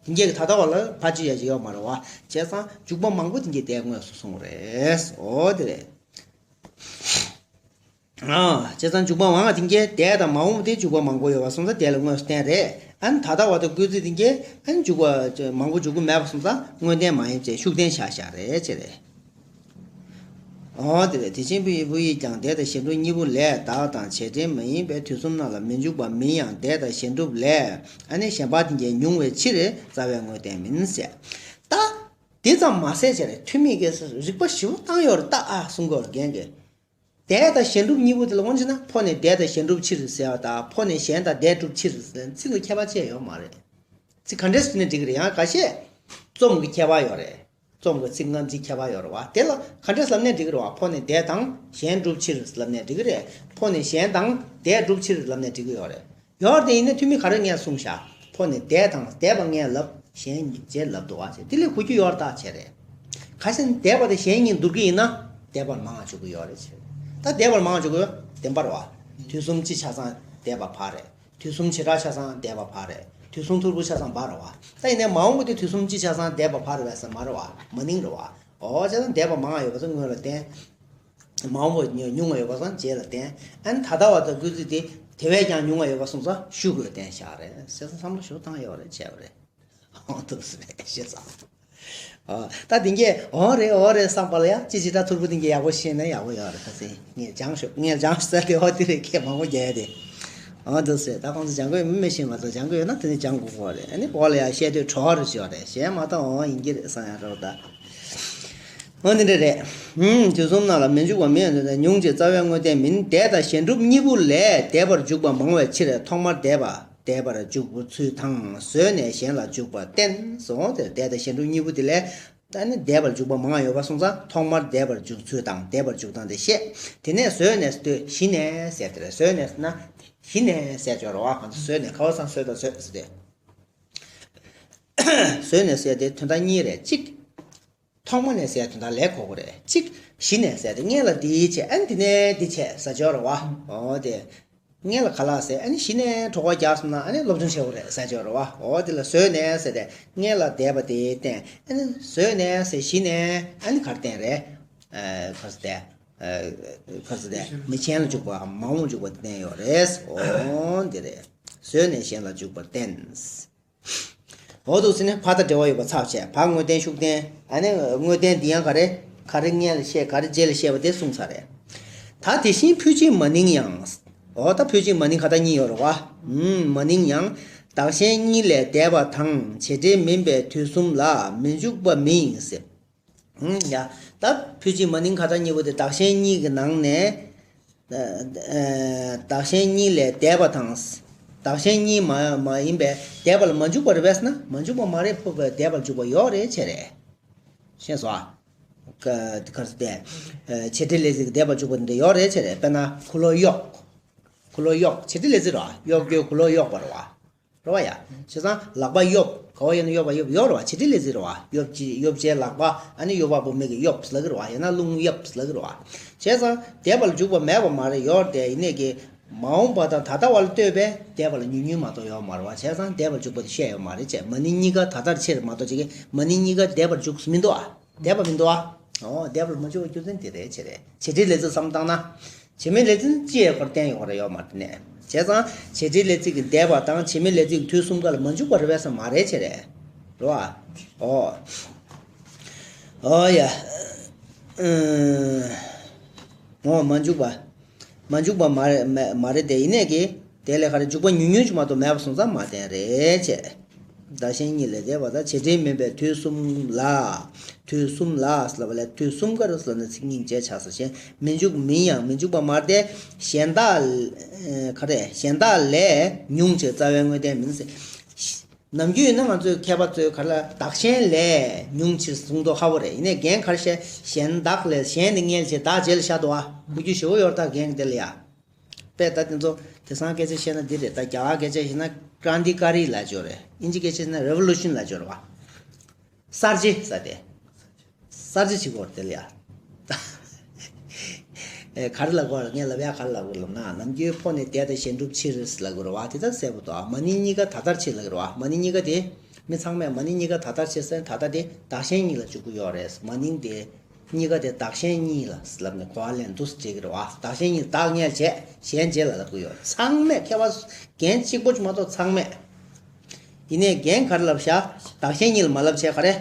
དེ་གས་ཀྱི་ད་ལྟ་བ་ལ་ཕར་ཅི་ཡ་ཅི་ཡོད་མ་རེད་བ། བྱས་ཙང་འཇུག་པ་མང་པོ་དེ་གས་དེ་དངོས་སུ་གསུངས་རེད། འོ་དེ་རེད། ཨ། བྱས་ཙང་འཇུག་པ་མང་བ་དེ་གས་འདས་དང་མ་འོངས་པ་དེ་འཇུག་པ་མང་པོ་ཡོད་པ་སོང་ཙང་དེ་ལ་དངོས་སུ་བསྟན་རེད། ཨ་ནི་ད་ལྟ་བ་དང་སྐུལ་ཚིག་དེ་གས་ཨ་ནི་འཇུག་པ་མང་པོ་འཇུག་གི་མེད་པ་སོང་ཙང་དངོས་བསྟན་མ་ཡིན་བྱས་ཤུགས་བསྟན་བཞག་བཞག་རེད། བྱས་རེད། འོ་དེ་རེད། དེ་བཞིན་ཕུ་ཡིག་ཕུ་ཡིག་ཀྱང་། དེ་དང་གཞན་སྒྲུབ་གཉིས་པོ་ལས། བདག་དང་བྱེད་འབྲེལ་མ་ཡིན་པའི་དུས་གསུམ་རྣམས་ལ་མི་འཇུག་པ་མིན་ཡང་། འདས་དང་གཞན་སྒྲུབ་ལས། ཨ་ནི་གཞན་པ་དེ་གས་ཉུང་བའི་ཕྱིར་རྩ་བའི་དངོས་བསྟན་མིན་ཟེར། ད་དེ་ཙམ་མ་ཟད་བྱས་རེད། ཐོན་མི་གས་རིགས་པ་ཞིབ་བཏང་ཡོད་རེད་ད། ཨ་གསུང་གི་ཡོད་རེད་རྒན་གས། དེ་དང་གཞན་སྒྲུབ་གཉིས་པོ་དེ་ལ་དབང་བྱས་ན་ཕོ་ནས་འདས་དང་གཞན་སྒྲུབ་ཕྱིར་ཟེར་བ་དང་ཕོ་ནས་གཞན་དང་འདས་སྒྲུབ་ཕྱིར་ཟེར་ཚིག་ལ་ཁྱད་པར་ཅི་ཡང་ཡོད་མ་རེད། ཚིག་ག་འདྲས་ཟེར་ནས་འགྲིག་གི་རེད། ཡང་ཁ་ཤས་རྩོམ་གྱི་ཁྱད་པར་ཡོད་རེད། རྩོམ་གྱི་ཚིག་སྔ་འཛིན་ཁྱད་པར་ཡོད་རེད་བ། དེ་ལ་ག་འདྲས་ལབ་ནས་འགྲིག་གི་རེད་བ། ཕོ་ནས་འདས་དང་གཞན་སྒྲུབ་ཕྱིར་ལབ་ནས་འགྲིག་གི་རེད། ཕོ་ནས་གཞན་དང་འདས་སྒྲུབ་ཕྱིར་ལབ་ནས་འགྲིག་གི་ཡོད་རེད། ཡོད་རེད་དེ། ཡིན་ན་ཐོན་མི་ག་རེ་ངས་གསུངས་ཤག་ཕོ་ནས་འདས་དང་འདས་པ་ངས་ལབ། གཞན་རྗེས་ལབ་འདུག་བ་ཟེར། དེ་ལས་གོ་རྒྱུ་ཡོད་རེད་ད། བྱས་རེད། ཁ་ཤས་ནི་འདས་པ་དང་གཞན་གཉིས་བསྡུར་གྱི་ཡིན་ན་འདས་པར་མང་བ་འཇུག་གི་ཡོད་རེད། བྱས་རེད། ད་འདས་པར་མང་བ་འཇུག་གི་ཡོད་བདེན་པ་རེད་བ། དུས་གསུམ་སྤྱི་ཆ་ཚང་འདས་པ་ཕར་རེད། དུས་གསུམ་བྱེ་བྲག་ཆ་ཚང་འདས་པ་ཕར་རེད། དུས་གསུམ་ཐོར་བུ་ཆ་ཚང་ཕར་རེད་བ། ད་ཡིན་ནའི་མ་འོངས་པ་དེ་དུས་གསུམ་སྤྱི་ཆ་ཚང་འདས་པ་ཕར་རེད་བས་ཟེར་མ་རེད་བ། མ་ནིང་རེད་བ། འོ་བྱས་ཙང་འདས་པ་མང་བ་ཡོད་པ་ཚོ་སྔོན་ལ་བསྟན། མ་འོངས་པ་ཉུང་བ་ཡོད་པ་ཚོ་རྗེས་ལ་བསྟན། ཨ་ནི་ད་ལྟ་བ་དང་སྐུལ་ཚིག་དེ་དེ་བས་ཀྱང་ཉུང་བ་ཡོད་པ་སོང་ཙང་ཤུགས་ཀྱིས་བསྟན་བཞག་རེད་ཟེར་ཙང་བསམ་བློ་ཞིག་བཏང་ཡོད་རེད། བྱས་པ་རེད། འོ་འདུག་སེ་རེད། ཤེས་ཙང་། ཨ། ད་དེ་གས་འོ་རེད་འོ་རེད་བསམ་པ་ལ་ཡང་ཅི་ཅི་ད་ཐོར་བུ་དེ་གས་ཡག་པོ་ཤེས་ན་ཡག་པོ་ཡོད་རེད། ཁ་སང་ངས་སྦྱངས་ཤོག་ངས་སྦྱངས་ཤོག་ཟེར་ཏེ། འོ་དེ་རེད། ཁྱེད་མང་པོ་རྒྱག་ཡ་དེ། ཨང་། འདུག་ཟེར། ད་ཁོང་ཚོ་སྦྱང་གི་ཡོད་མི་ཤེས། ང་ཚོ་སྦྱང་གི་ཡོད་ན་དེ་ནི་སྦྱང་དགོས་ཀྱི་རེད། ཨ་ནི་འོག་ལ་ཡང་བཤད་དུས་བྲོ་བ་རུ་ཞིག་ཡོད་རེད། གཞན་མ་གཏོགས་འོང་ཡིན་གྱི་རེད་བསམ་ཡང་རོགས་ད། འོ་འདི་འདྲ་རེད། ཨུམ། དུས་གསུམ་རྣམས་ལ་མི་འཇུག་པ་མིན་ཡང་དོན་དམ་ཉུང་ཕྱིར་རྩ་བའི་དངོས་བསྟན་མིན། འདས་དང་གཞན་སྒྲུབ་གཉིས་པོ་ལས་འདས་པར་འཇུག་པ་མང་བའི་ཕྱིར། ཐོག་མར་འདས་པ་འདས་པར་འཇུག་པའི་ཚུལ་དང་། བཟོད་ནས་གཞན་ལ་འཇུག་པར་བསྟན་སོ། དེ་འདས་དང་གཞན་སྒྲུབ་གཉིས་པོ་དེ་ལས། ད་ནི་འདས་པར་འཇུག་པ་མང་ཡོད་པ་སོང་ཙང་ཐོག་མར་འདས་པར་འཇུག་ཚུལ་དང་འདས་པར་འཇུག་སྟངས་དེ་བཤད། དེ་ནས་བཟོད་ནས་ཟེར་དུས་གཞི་ནས་ཟེར་དེ་རེད། བཟོད་ནས་ཟེར་ན་གཞི་ནས་ཟེར་ཆོག་རེད་བ། གང་ཚེ་བཟོད་ནས་ག་བ་སང་བཟོད་དང་བཟོད་ཟེར་ཏེ། བཟོད་ནས་ཟེར་དེ་དོན་དག་གཉིས་རེད། གཅིག་ཐོག་མ་ནས་ཟེར་དོན་དག་ལས་གོ་གི་རེད། གཅིག་གཞི་ནས་ཟེར་དེ་སྔོན་ལ་འདི་བྱས། ཨ་ནི་དེ་ནས་འདི་བྱས་ཟེར་ཆོག་རེད་བ། འོ་དེ། སྔོན་ལ་ག་ལ་ཟེར། ཨ་ནི་གཞི་ནས་གྲོགས་པོ་རྒྱག་སོང་ན་ཨ་ནི་སློབ་སྦྱོང་བྱེད་དགོས་རེད་ཟེར་ཆོག་རེད་བ། འོ་དེ་ལ་བཟོད་ནས་ཟེར་ཏེ་སྔོན་ལ་འདས་པ་དེ་བསྟན། ཨ་ནི་བཟོད་ནས་ཟེར་གཞི་ནས་ཨ་ནི་ག་རེ་བསྟན་རེད། ཨ་ག་རེ་ཟེར་ཏེ། ཨ་ག་རེ་ཟེར་ཏེ། མི་གཞན་ལ་འཇུག་པའམ་མ་འོངས་འཇུག་པ་དེ་བསྟན་ཡོད་རེད། འོ་འདི་རེད། བཟོད་ནས་གཞན་ལ་འཇུག་པར་བསྟན། འོ་འདུག་ཟེར་ནས་ཕ་དང་འབྲེལ་བ་ཡོད་པ་ཚར་བྱས། ཕ་དངོས་བསྟན་ཤུགས་བསྟན། ཨ་ནི་དངོས་བསྟན་འདི་ཡང་ག་རེ། ག་རེ་སྔོན་ལ་བཤད། ག་རེ་རྗེས་ལ་བཤད་པ་དེ་གསུངས་ཚར་རེད། ད་དེ་བཞིན་ཕུལ་བྱུང་མ་ནིང་ཡང་། འོ་ད་ཕུལ་བྱུང་མ་ནིང་ག་ད་གཉིས་ཡོད་རེད་བ། ཨུམ། མ་ནིང་ཡང་། བདག་གཞན་གཉིས་ལས་འདས་པ་དང་། བྱེད་འབྲེལ་མིན་པའི་དུས་གསུམ་ལ་མི་འཇུག་པ་མིན་ཟེར། ཨུམ། ཡ། ད་ཕུལ་བྱུང་མ་ནིང་ག་ད་གཉིས་པོ་དེ་བདག་གཞན་གཉིས་ཀྱི་ནང་ནས། ཨ་ཨ་བདག་གཞན་གཉིས་ལས་འདས་པ་དང་། བདག་གཞན་གཉིས་མ་མ་ཡིན་པའི་འདས་པ་ལ་མ་འཇུག་པ་རེད་པས་ན། མ་འཇུག་པ་མ་རེད། ཕུག་པའི་འདས་པ་ལ་འཇུག་པ་ཡོད་རེད་བྱས་རེད། ཤེས་སོང་ཨ། ཀ་ག་རེ་ཟེར་ཏེ། ཨ་བྱེད་འབྲེལ་ལས་ཚིག་འདས་པ་འཇུག་པ་འདི་འདྲ་ཡོད་རེད་བྱས་རེད། དཔེར་ན་གོས་ལོག་གཡོག་གོས་ལོག་གཡོག་བྱེད་འབྲེལ་ལས་ཚིག་རེད་བ། གཡོག་གཡོག་གོས་ལོག་གཡོག་པ་རེད་བ། རེད་བ་ཡ། བྱས་ཙང་ལག་པ་གཡོབ། ག་བ་ཡིན་ན་གཡོབ་པ་གཡོབ་ཡོད་རེད་བ། བྱེད་འབྲེལ་ལས་ཚིག་རེད་བ། གཡོབ་ཅི་གཡོབ་བྱས་ལག་པ། ཨ་ནི་གཡོབ་པ་པོ་མིག་གིས་གཡོབ་ལབ་ཀྱི་རེད་བ། ཡང་ན་རླུང་གཡབ་ལབ་ཀྱི་རེད་བ། བྱས་ཙང་འདས་པ་ལ་འཇུག་པ་མེད་པ་མ་རེད། ཡོད་རེད་དེ། ཡིན་ནའི་གི་མ་འོངས་པ་དང་ད་ལྟ་བ་ལ་ལྟོས་པས་འདས་པ་ལ་ཉུང་ཉུང་མ་གཏོགས་ཡོད་མ་རེད་བ། བྱས་ཙང་འདས་པ་ལ་འཇུག་པ་དེ་བཤད་ཡོད་མ་རེད་བྱས། མ་ནིང་གཉིས་ཀ་ད་ལྟར་ཕྱིར་མ་གཏོགས་བྱེད་ཀྱི། མ་ནིང་གཉིས་ཀ་འདས་པར་འཇུག་མི་འདུག་ཨ། འདས་པ་མི་འདུག་ཨ། འོ་འདས་པ་ལ་མ་འཇུག་པའི་རྒྱུ་མཚན་དེ་རེད་བྱས་རེད། བྱེད་འབྲེལ་ལས་ཚིག་བསམ་བཏང་ན། བྱེད་མེད་ལས་ཚིག་ཅི་ཡང་ཁོ་ར་བསྟན་ཡོད་རེད་ཡོད་མ་རེད་ནས། བྱས་ཙང་བྱེད་འབྲེལ་ལས་ཚིག་གི་འདས་པ་དང་བྱེད་མེད་ལས་ཚིག་གི་དུས་གསུམ་ཀ་ལ་མ་འཇུག་པ་རེད་པས་ཟེར་མ་རེད་བྱས་རེད། རེད་བ། ཨོ། ཨོ་ཡ། ཨུམ། ཨོ་མ་འཇུག་པ། མ་འཇུག་པ་མ་རེད་མ་མ་རེད་དེ། ཡིན་ནའི་གི། དེ་ལས་ག་རེ་འཇུག་པ་ཉུང་ཉུང་ཅིག་མ་གཏོགས་མེད་པ་སོང་ཙང་མ་བསྟན་རེད་བྱས། བདག་གཞན་གཉིས་ལས་འདས་པ་དང་། བྱེད་འབྲེལ་མིན་པའི་དུས་གསུམ་ལ། དུས་གསུམ་ལ་ཟེར་ལབ་པ་ལས་དུས་གསུམ་ཀ་རུ་ཟེར་ལབ་ན་ཚིག་རྙིང་བྱས་ཆགས་ས་ཞེས་མི་འཇུག་མིན་ཡང་མི་འཇུག་པ་མ་རེད་དེ། གཞན་དག་ཨེ་ག་རེ་གཞན་དག་ལས་ཉུང་ཕྱིར་རྩ་བའི་དངོས་བསྟན་མིན་ཟེར། ནམ་རྒྱུན་ཡིན་ན་ང་ཚོའི་མཁས་པ་ཚོས་ག་རེ་ལ་བདག་གཞན་ལས་ཉུང་ཕྱིར་གསུང་མདོག་ཁ་པོ་རེད། ཡིན་ནའི་རྒན་ག་རེ་བཤད། གཞན་དག་ལས། གཞན་དེ་སྔོན་ལ་བྱས། བདག་རྗེས་ལ་བཞག་འདུག་ཨ། གོ་རྒྱུ་ཞེ་པོ་ཡོད་རེད་ད་རྒན་གྱི་དེ་ལ་ཡ། དཔེ་ད་དེ་ཚོ་དེང་སང་སྐད་ཆ་བཤད་ན་འདི་རེད། ད་རྒྱ་གར་སྐད་ཆ་བཤད་ན་ཀྲཱན་ཏི་ཀ་རི་ལབ་ཀྱི་ཡོད་རེད། ཨིན་ཇི་སྐད་ཆ་བཤད་ན་རེ་ཝོ་ལུ་ཤན་ལབ་ཀྱི་ཡོད་རེད་བ། གསར་བརྗེ་ཟེར་ཏེ། གསར་བརྗེ་བྱེད་དགོས་རེད་དེ་ལ་ཡ། ཨེ་ག་རེ་ལབ་དགོས་རེད། ངས་ལབ་ཡ་ག་རེ་ལབ་དགོས་ལབ་ན། ནམ་རྒྱུན་ཕོ་ནི་འདས་དང་གཞན་སྒྲུབ་ཕྱིར་ལབ་དགོས་རེད་བ། དེ་ད་གསལ་པོ་འདུག་ཨ། མ་ནིང་གཉིས་ཀ་ད་ལྟར་ཕྱིར་ལབ་ཀྱི་རེད་བ། མ་ནིང་གཉིས་ཀ་དེ། མི་ཚང་མས་མ་ནིང་གཉིས་ཀ་ད་ལྟར་ཕྱིར་ཟེར་ན་ད་ལྟ་དེ་བདག་གཞན་གཉིས་ལ་འཇུག་གི་ཡོད་རེད། མ་ནིང་དེ། གཉིས་ཀ་དེ་བདག་གཞན་གཉིས་ལ་ལབ་ནས་གོ་བ་ལེན་འདུག་ཟེར་བྱེད་ཀྱི་རེད་བ། བདག་གཞན་གཉིས་བདག་སྔོན་ལ་བྱས། གཞན་རྗེས་ལ་ལབ་ཀྱི་ཡོད་རེད། ཚང་མས་མཁས་པ་རྒན་གཅིག་པོ་ཅིག་མ་གཏོགས་ཚང་མས། ཡིན་ནའི་རྒན་ག་རེ་ལབ་བཞག་བདག་གཞན་གཉིས་ལ་མ་ལབ་བྱས་ག་རེ།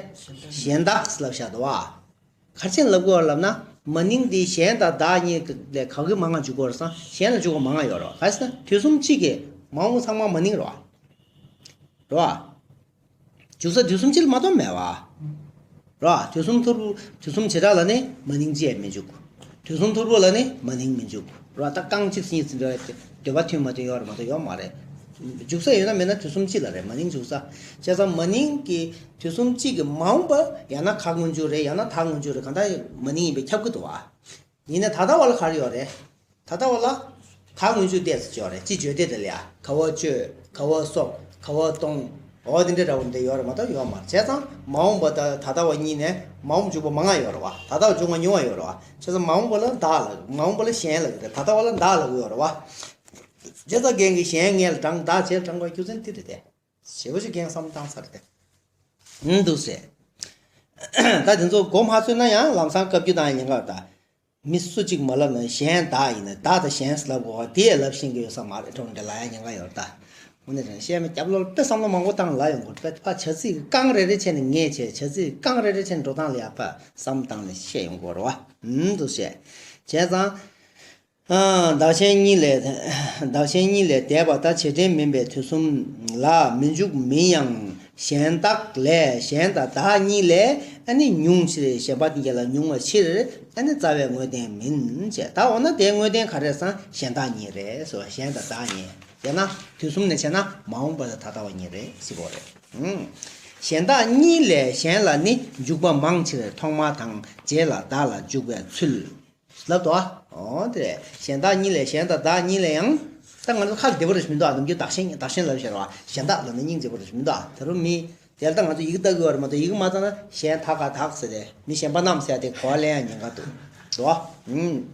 གཞན་བདག་ལབ་བཞག་འདུག་བ། ག་རེ་བྱས་ནས་ལབ་དགོས་པ་ལབ་ན། མ་ནིང་འདི་གཞན་དང་བདག་གཉིས་ལས་ག་གི་མང་ང་འཇུག་དགོས་རེད་ཟེར་ན། གཞན་ལ་འཇུག་པ་མང་ང་ཡོད་རེད་བ། ག་རེ་ཟེར་ན་དུས་གསུམ་གཅིག་གི་མ་འོངས་ཚང་མ་མ་ནིང་རེད་བ། རེད་བ། འཇུག་ས་དུས་གསུམ་གཅིག་ལ་མ་གཏོགས་མེད་བ། རེད་བ། དུས་གསུམ་ཐོར་བུ། དུས་གསུམ་བྱེ་བྲག་ལ་ནི་མ་ནིང་ཅི་ཡང་མི་འཇུག་དུས་གསུམ་ཐོར་བུ་ལ་ནི་མ་ནིང་མི་འཇུག་རེད་བ། ད་རྐང་གཅིག་གཉིས་ཟིན་འདྲ་བའི་འདོད་པ་མཐུན་མ་མཐུན་ཡོད་རེད་མ་གཏོགས་ཡོད་མ་རེད། འཇུག་ས་ཡོད་ན་མེད་ན་དུས་གསུམ་གཅིག་ལ་རེད། མ་ནིང་འཇུག་ས། བྱས་ཙང་མ་ནིང་གི་དུས་གསུམ་གཅིག་གི་མ་འོངས་པ་ཡང་ན་ད་སྔོན་འཇུག་རེད། ཡང་ན་ད་སྔོན་འཇུག་རེད། གང་ལྟར་མ་ནིང་ཡིན་པས་ཁྱབ་ཀྱི་འདུག་བ། ཡིན་ན་ད་ལྟ་བ་ལ་ག་རེ་ཡོད་རེད། ད་ལྟ་བ་ལ། ད་སྔོན་འཇུག་ཏོག་ཙམ་ཡོད་རེད། ཅི་བརྗོད་དེ་དེ་ལ་ཡ། ག་བ་གཅོད། ག་བ་སོག་ག་བ་གཏོང་། འོ་དེ་འདྲ་འདྲ་བོ་འདི་ཡོད་རེད་མ་གཏོགས་ཡོད་མ་རེད། བྱས་ཙང་མ་འོངས་པ་དང་ད་ལྟ་བ་གཉིས་ནས་མ་འོངས་འཇུག་པ་མང་ང་ཡོད་རེད་བ། ད་ལྟ་བ་འཇུག་པ་ཉུང་བ་ཡོད་རེད་བ། བྱས་ཙང་མ་འོངས་པ་ལ་བདག་ལབ། མ་འོངས་པ་ལ་གཞན་ལབ་ཀྱི་རེད། ད་ལྟ་བ་ལ་བདག་ལབ་ཀྱི་ཡོད་རེད་བ། བྱས་ཙང་རྒན་གྱིས་གཞན་སྔོན་ལ་དྲངས། བདག་རྗེས་ལ་དྲངས་པའི་རྒྱུ་མཚན་དེ་རེད་དེ། ཞེ་པོ་ཅིག་རྒན་བསམ་བློ་བཏང་ས་རེད་དེ། ཨུམ། འདུག་ཟེར། ད་དེ་ཚོ་མགོ་མ་ཚོས་ན་ཡང་ལམ་སང་བཀའ་བརྒྱུད་དང་ཉེན་ཁ་ད། མི་སུ་གཅིག་མ་ལབ་ན་གཞན་བདག་ཡིན་ན། བདག་དང་གཞན་ལབ་དགོས་པ་དེ་ཡང་ལབ་ཤེས་ཀྱི་ཡོད་ས་མ་རེད། གྲོང་འདི་ལ་ཡང་ཉེན་ཁ་ཡོད་རེད་ད། དངོས་གནས་དྲང་བཤད་མི་སྐྱབས་ལོ་དཔེ་བསམ་བློ་མང་པོ་བཏང་ལ་ཡོང་དགོས་པས། ཕ་བྱ་ཚིག་རྐང་རེ་རེ་བྱས་ནས་ངས་བྱས། བྱ་ཚིག་རྐང་རེ་རེ་བྱས་ནས་འགྲོ་སྟངས་ལ་ཡ་ཕ་བསམ་བཏང་ནས་བཤད་ཡོང་དགོས་རེད་བ། ཨུམ། འདུག་བཤད། བྱས་ཙང་། བདག་གཞན་གཉིས་ལས། བདག་གཞན་གཉིས་ལས་འདས་པ་དང་བྱེད་འབྲེལ་མིན་པའི་དུས་གསུམ་ལ་མི་འཇུག་མིན་ཡང་གཞན་བདག་ལས་གཞན་དང་བདག་གཉིས་ལས་ཨ་ནི་ཉུང་ཕྱིར། གཞན་པ་དེ་གཉིས་ལས་ཉུང་བའི་ཕྱིར་ཨ་ནི་རྩ་བའི་དངོས་བསྟན་མིན་ཞེས། ད་འོ་ན་དེའི་དངོས་བསྟན་ག་རེ་སང་གཞན་བདག་གཉིས་རེད་ཟེར་བ། གཞན་དང་བདག་གཉིས་ཡང་ན་དུས་གསུམ་ནས་བྱས་ན་མ་འོངས་པ་དང་ད་ལྟ་བ་གཉིས་རེད་ཟེར་གོ་རེད། གཞན་བདག་གཉིས་ལས་གཞན་ལ་ནི་འཇུག་པ་མང་ཕྱིར་ཐོག་མ་དང་རྗེས་ལ་བདག་ལ་འཇུག་པའི་ཚུལ། ལབ་དོ། འོ་དེ་རེད། གཞན་བདག་གཉིས་ལས་གཞན་དང་བདག་གཉིས་ལས་ཡང་། ད་ང་ཚོ་ཁ་བདེ་པོ་རེ་ཞིག་མི་འདུག་ཨ། ནམ་རྒྱུན་བདག་གཞན་བདག་གཞན་ལབ་ཤེས་ར་བ། གཞན་བདག་ལབ་ན་སྙིང་རྗེ་པོ་རེ་ཞིག་མི་འདུག་ཨ། ད་རུང་མི་དེ་ལ་ད་ང་ཚོ་ཡི་གེ་ལྟ་དགོས་བ་རེད་མ་གཏོགས། ཡི་གེ་མ་ལྟ་ན་གཞན་ད་ག་བདག་ཟེར་ཏེ་མི་གཞན་པ་རྣམས་ཟེར་ཏེ་གོ་བ་ལེན་ཡ་ཉེན་ཁ་འདུག་དོ། ཨུམ།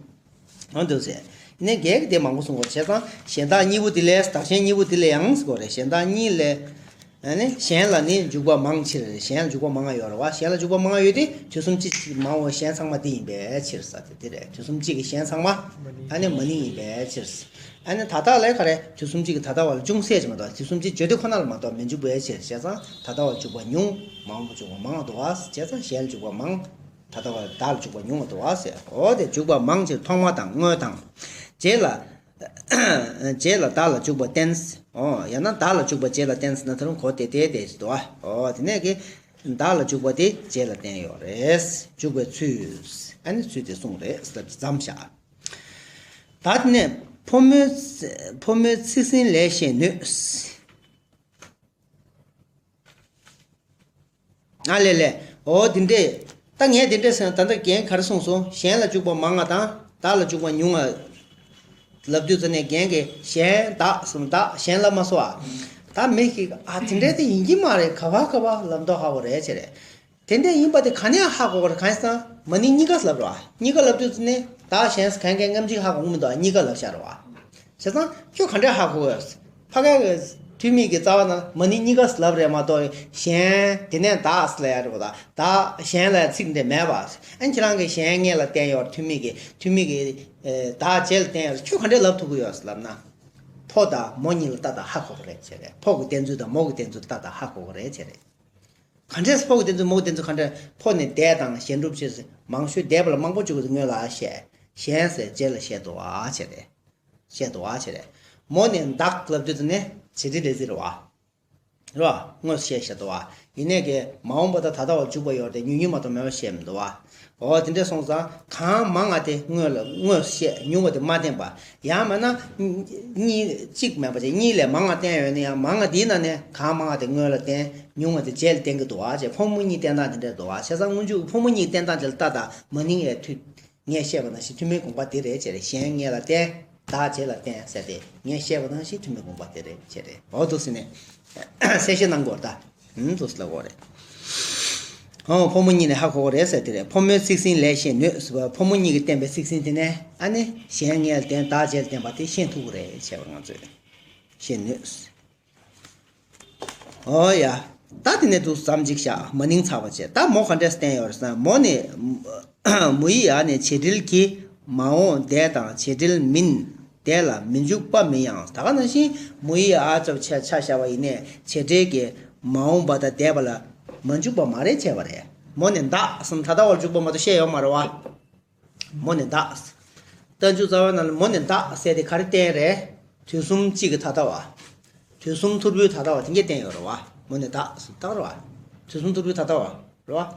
འོ་འདུག་ཟེར། ཡིན་ནའི་རྒྱལ་གྱི་དེ་མང་པོ་གསུང་དགོས་བྱས་ཙང་གཞན་བདག་གཉིས་པོ་དེ་ལས་བདག་གཞན་གཉིས་པོ་དེ་ལས་ཡང་ཟེར་དགོས་རེད། གཞན་བདག་གཉིས་ལས། ཨ་ནི་གཞན་ལ་ནི་འཇུག་པ་མང་ཕྱིར། གཞན་ལ་འཇུག་པ་མང་ང་ཡོད་རེད་བ། གཞན་ལ་འཇུག་པ་མང་ང་ཡོད་དེ་དུས་གསུམ་གཅིག་མ་འོངས་གཞན་ཚང་མ་དེ་ཡིན་པའི་ཕྱིར་ཟེར་ཏེ་དེ་རེད། དུས་གསུམ་གཅིག་གི་གཞན་ཚང་མ་ཨ་ནི་མ་ནིང་ཡིན་པའི་ཕྱིར། ཨ་ནི་ད་ལྟ་ལས་ག་རེ་དུས་གསུམ་གཅིག་གི་ད་ལྟ་བ་ལ་ཅུང་ཟད་ཅིག་མ་གཏོགས་དུས་གསུམ་གཅིག་བརྗོད་དེ་ཁོ་ན་ལ་མ་གཏོགས་མི་འཇུག་པའི་ཕྱིར། བྱས་ཙང་ད་ལྟ་བ་འཇུག་པ་ཉུང་། མ་འོངས་པ་འཇུག་པ་མང་འདུག་བ། བྱས་ཙང་གཞན་ལ་འཇུག་པ་མང་། ད་ལྟ་བ་བདག་ལ་འཇུག་པ་ཉུང་བ་འདུག་བ་ཟེར། འོ་དེ་འཇུག་པ་མང་ཕྱིར་ཐོག་མ་དང་དངོས་དང་། རྗེས་ལ། རྗེས་ལ་བདག་ལ་འཇུག་པ་བསྟན། འོ་ཡང་ན་བདག་ལ་འཇུག་པ་རྗེས་ལ་བསྟན་ཟེར་ན་ད་རུང་གོ་བདེ་བདེ་བདེ་ཞིག་འདུག་ཨ། འོ་དེ་ནས་ཀྱི་བདག་ལ་འཇུག་པ་དེ་རྗེས་ལ་བསྟན་ཡོད་རེད། འཇུག་པའི་ཚུལ། ཨ་ནི་ཚུལ་དེ་གསུངས་རེད་ཟེར་ཙམ་བཞག་ད་དེ་ནས་ཕོ་མོའི་ཕོ་མོའི་ཚིག་ཟིན་ལས་ཤེས་ནུས། ཨ་ལས་ལས། འོ་འདི་འདྲས། ད་ངས་འདི་འདྲས་ཟེར་ན་ད་ལྟ་རྒན་ག་རེ་གསུངས་སོང་། གཞན་ལ་འཇུག་པ་མང་ང་དང་བདག་ལ་འཇུག་པ་ཉུང་ང་ལབ་དུས་ཙ་ནས་རྒན་གྱིས་གཞན་བདག་གསུམ་བདག་གཞན་ལབ་མ་སོང་ཨ། ད་མི་ཞིག་ཨ་དེ་འདྲས་དེ་ཡིན་གྱི་མ་རེད། ག་བ་ག་བ་ལབ་མདོག་ཧ་གོ་རེད་བྱས་རེད། དེ་འདྲས་ཡིན་པ་དེ་ག་ནས་ཧ་གོ་གི་རེད། གང་ཡིན་ཟེར་ན་མ་ནིང་གཉིས་ཀ་ལབ་རོགས། གཉིས་ཀ་ལབ་དུས་ཙ་ནས་བདག་གཞན་གང་གས་སྔ་ཕྱི་ཧ་གོ་གི་མི་འདུག་གཉིས་ཀ་ལབ་ཤག་རོགས། བྱས་ཙང་ཁྱོད་ག་འདྲས་ཧ་གོ་གི་ཡོད། ཕ་གའི་ཐུ་མི་གི་རྩ་བ་ན་མ་ནིང་གཉིས་ཀ་ལབ་རེད་མ་གཏོགས་གཞན་དེ་ནས་བདག་ལབ་ཡ་རེད་པ། ད་བདག་གཞན་ལ་ཚིག་འདི་མེད་པ། ཨ་ཁྱེད་རང་གིས་གཞན་ངེས་ལ་བསྟན་ཡོད། ཐུ་མི་གི་ཐུ་མི་གི་བདག་རྗེས་ལ་བསྟན་ཡོད། ཁྱོད་ག་འདྲས་ལབ་ཐུབ་གི་ཡོད་ལབ་ན། ཕོ་དང་མོ་གཉིས་ལ་ལྟ་དང་ཧ་གོ་གི་རེད་བྱས་རེད། ཕོ་གི་བསྟན་ཚུལ་དང་མོ་གི་བསྟན་ཚུལ་ལྟ་དང་ཧ་གོ་གི་རེད་བྱས་རེད། ག་འདྲས་ཕོ་གི་བསྟན་ཚུལ་མོ་གི་བསྟན་ཚུལ་ག་འདྲས། ཕོ་ནི་འདས་དང་གཞན་སྒྲུབ་ཕྱིར་ཟེར་མང་ཤོས་འདས་པ་ལ་མང་པོ་བཅུག་གི་སྔོན་ལ་བཤད། གཞན་ཟེར་རྗེས་ལ་བཤད་དོ་ཨ་བྱས་རེད། བཤད་དོ་ཨ་བྱས་རེད། མོ་ནི་བདག་ལབ་དུས་ཙ་ནས་བྱེད་འབྲེལ་ལས་ཚིག་རེད་བ། རེད་བ། དངོས་སུ་བཤད་བཤད་དོ་ཨ། ཡིན་ནས་ཀྱི་མ་འོངས་པ་དང་ད་ལྟ་བ་འཇུག་པ་ཡོད་རེད་དེ་ཉུང་ཉུང་མ་གཏོགས་མེད་པ་བཤད་མི་འདུག་བ། འོ་དེ་འདྲས་སོང་ཙང་གང་མང་ང་དེ་དངོས་ལ་དངོས་སུ་བཤད། ཉུང་བ་དེ་མ་བསྟན་པ། ཡང་མིན་ན། གཉིས་གཅིག་མེད་པ་བྱས་གཉིས་ལས་མང་ང་བསྟན་ཡོད་ན་ཡང་མང་ང་དེའི་ནང་ནས་གང་མང་ང་དེ་སྔོན་ལ་བསྟན། ཉུང་བ་དེ་རྗེས་ལ་བསྟན་གྱི་འདུག་བ་བྱས། ཕོ་མོ་གཉིས་བསྟན་སྟངས་དེ་འདྲས་འདུག་བ། བྱས་ཙང་སྔོན་འཇུག་ཕོ་མོ་གཉིས་བསྟན་སྟངས་དེ་ལ་ལྟ་དང་མ་ནིང་ཡས་མཐུད། ངས་བཤད་པ་ནང་བཞིན་ཐུན་མིན་དགོངས་པ་དེ་རེད་བྱས་རེད། གཞན་ངེས་ལ་བསྟན། བདག་རྗེས་ལ་བསྟན་ཟེར་ཏེ་ངས་བཤད་པ་ནང་བཞིན་ཐུན་མིན་དགོངས་པ་དེ་རེད་བྱས་རེད། འོ་འདུག་ཟེར་ནས་གསལ་བཤད་གནང་དགོས་རེད་ད། ཨུམ་འདུག་ཟེར་ལབ་དགོས་རེད། ཨོ་ཕོ་མོ་གཉིས་ནས་ཧ་གོ་གི་རེད་ཟེར་དེ་རེད། ཕོ་མོའི་ཚིག་ཟིན་ལས་ཤེས་ནུས་ཟེར་བ། ཕོ་མོ་གཉིས་ཀྱིས་བསྟན་པའི་ཚིག་ཟིན་དེ་ནས་ཨ་ནི་གཞན་ངེས་ལ་བསྟན་བདག་རྗེས་ལ་བསྟན་པ་དེ་ཤེས་ཐུབ་ཀྱི་རེད་བྱས་པ་ང་ཚོས་ཤེས་ནུས། ཨོ་ཡ། ད་དེ་ནས་འདུག་ཙམ་ཅིག་བཞག་མ་ནིང་ཚར་བ་བྱས། ད་མོ་ག་འདྲས་བསྟན་ཡོད་རེད་ཟེར་ན། མོ་ནི་མུ་ཡི་ཨ་ནི་བྱེད་འབྲེལ་གྱི། མ་འོངས་འདས་དང་བྱེད་འབྲེལ་མིན། དེ་ལ་མི་འཇུག་པ་མིན་ཡང་། ད་ག་ནང་བཞིན་མུ་ཡི་ཨ་ཙམ་ཆ་ཆ་བཞག་པ་ཡིན་ནའི་བྱེད་འབྲེལ་གྱི་མ་འོངས་པ་དང་འདས་པ་ལ་མ་འཇུག་པ་མ་རེད་བྱས་པ་རེད། མོ་ནི་བདག་གསུམ་ད་ལྟ་བར་འཇུག་པ་མ་གཏོགས་བཤད་ཡོད་མ་རེད་བ། མོ་ནི་བདག་རྟགས་འཇུག་རྩ་བའི་ནང་ལ་མོ་ནི་བདག་ཟེར་དེ་ག་རེ་བསྟན་རེད། དུས་གསུམ་གཅིག་གི་ད་ལྟ་བ། དུས་གསུམ་ཐོར་བུའི་ད་ལྟ་བ་དེ་གས་བསྟན་ཡོད་རེད་བ། མོ་ནི་བདག་ཟེར་བཏགས་རེད་བ། དུས་གསུམ་ཐོར་བུའི་ད་ལྟ་བ་རེད་བ།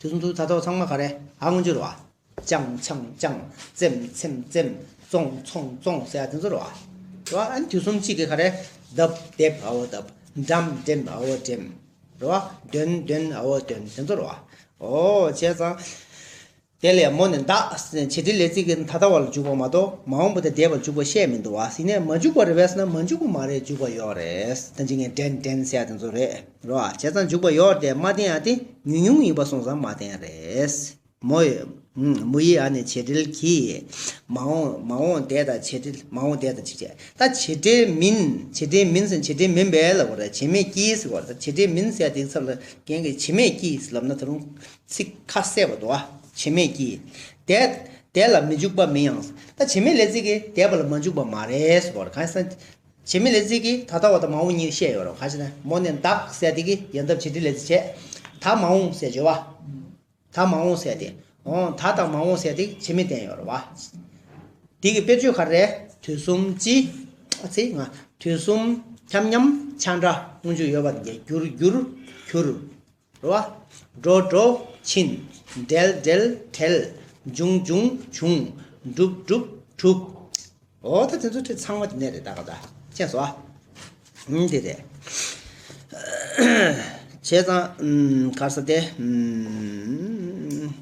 དུས་གསུམ་ཐོར་བུའི་ད་ལྟ་བ་ཚང་མ་ག་རེ་ཨ་སྔོན་འཇུག་རེད་བ། ཅང་ཆང་ཅང་། ཙེམ་ཚེམ་ཙེམ། ཙོང་ཚོང་ཙོང་ཟེར་ཡ་དེ་ཚོ་རེད་བ། རེད་བ། ཨ་ནི་དུས་གསུམ་གཅིག་གི་ག་རེ་བརྡབ་བརྡེབ་ཨ་བོ་བརྡབ། འགྲམ་འགྲེམ་ཨ་བོ་འགྲེམ། རེད་བ། འདོན་འདོན་ཨ་བོ་འདོན་དེ་ཚོ་རེད་བ། ཨོ་བྱས་ཙང་། དེ་ལས་མོ་ནི་བདག་ཟེར་ནས་བྱེད་འབྲེལ་ལས་ཚིག་གི་ད་ལྟ་བ་ལ་འཇུག་པ་མ་གཏོགས་མ་འོངས་པ་དང་འདས་པར་འཇུག་པ་བཤད་མི་འདུག་བ། ཟེར་ནས་མ་འཇུག་པ་རེད་པས་ཟེར་ན་མ་འཇུག་པ་མ་རེད། འཇུག་པ་ཡོད་རེད། ད་ཅི་ངས་འདྲེན་འདྲེན་ཟེར་ཡ་དེ་ཚོ་རེད། རེད་བ། བྱས་ཙང་འཇུག་པ་ཡོད་རེད་དེ་མ་བསྟན་ཡ་དེ་ཉུང་ཉུང་ཡིན་པ་སོང་ཙང་མ་བསྟན་རེད། མོ་ཡི་མུ་ཡི་ཨ་ནི་བྱེད་འབྲེལ་གྱིས། མ་འོངས་མ་འོངས་འདས་དང་བྱེད་འབྲེལ་མ་འོངས་འདས་དང་ཅིག་བྱས། ད་བྱེད་འབྲེལ་མིན། བྱེད་འབྲེལ་མིན་ཟེར་བྱེད་འབྲེལ་མིན་པས་ལབ་པ་རེད། བྱེད་མེད་ཀྱིས་ཟེར་བ་རེད། བྱེད་འབྲེལ་མིན་ཟེར་ཡ་དེའི་ཚབ་ལ་རྒན་གྱིས་བྱེད་མེད་ཀྱིས་ལབ་ན་ད་རུང་ཚིག་ཁ་གསལ་པོ་འདུག་ཨ། བྱེད་མེད་ཀྱིས། དེ་དེ་ལ་མི་འཇུག་པ་མིན་ཡང་། ད་བྱེད་མེད་ལས་ཚིག་གིས་འདས་པ་ལ་མ་འཇུག་པ་མ་རེད་ཟེར་བ་རེད། གང་ཡིན་ཟེར་ན། བྱེད་མེད་ལས་ཚིག་གིས་ད་ལྟ་བ་དང་མ་འོངས་གཉིས་བཤད་ཡོད་རེད། གང་ཡིན་ཟེར་ན་མོ་ནི་བདག་ཟེར་དེ་གིས་ཡང་དག་བྱེད་འབྲེལ་ལས་ཚིག་བྱས། ད་མ་འོངས་ཟེར་བརྗོད་པ། ད་མ་འོངས་ཟེར་དེ། འོ་ད་དང་མ་འོངས་ཟེར་དེ་བྱེད་མེད་བསྟན་ཡོད་རེད་བ། དེ་གི་དཔེར་བརྗོད་ག་རེ་རེད། དུས་གསུམ་སྤྱི། ཨ་ཙི་ང་། དུས་གསུམ་འཁྱམ་འཁྱམ་ཆ་འདྲ་སྔོན་འཇུག་ཡོད་པ་དེ་འགྱུར་འགྱུར་གྱུར། རེད་བ། འགྲོ་འགྲོ་ཕྱིན། འབྲེལ་འབྲེལ་བྲལ། འབྱུང་འབྱུང་བྱུང་། འགྲུབ་འགྲུབ་གྲུབ། འོ་ད་དེ་ཚོ་ཚང་མ་དེ་ནས་རེད་ད་ག་ད་མཁྱེན་སོང་ཨ། ཨུམ་དེ་རེད། བྱས་ཙང་ཨུམ་ག་རེ་ཟེར་དེ་ཨུམ་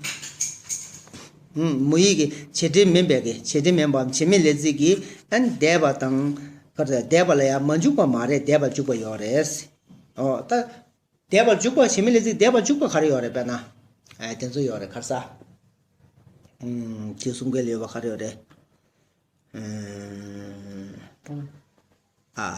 ཨུམ་མུ་ཡིག་གི་བྱེད་འབྲེལ་མིན་པའི་གི་བྱེད་འབྲེལ་མིན་པའམ་བྱེད་མེད་ལས་ཚིག་གི་ཨན་འདས་པ་དང་ག་རེ་ཟེར་འདས་པ་ལ་ཡང་མ་འཇུག་པ་མ་རེད་འདས་པར་འཇུག་པ་ཡོད་རེད། འོ་ད། འདས་པར་འཇུག་པ་བྱེད་མེད་ལས་ཚིག་འདས་པར་འཇུག་པ་ག་རེ་ཡོད་རེད་དཔེར་ན། ཨ་དེ་ཚོ་ཡོད་རེད་ག་རེ་ཟ། ཨུམ་དེ་གསུམ་ཀའི་ལས་པ་ག་རེ་ཡོད་རེད། ཨུམ། སྤུངས། ཨ།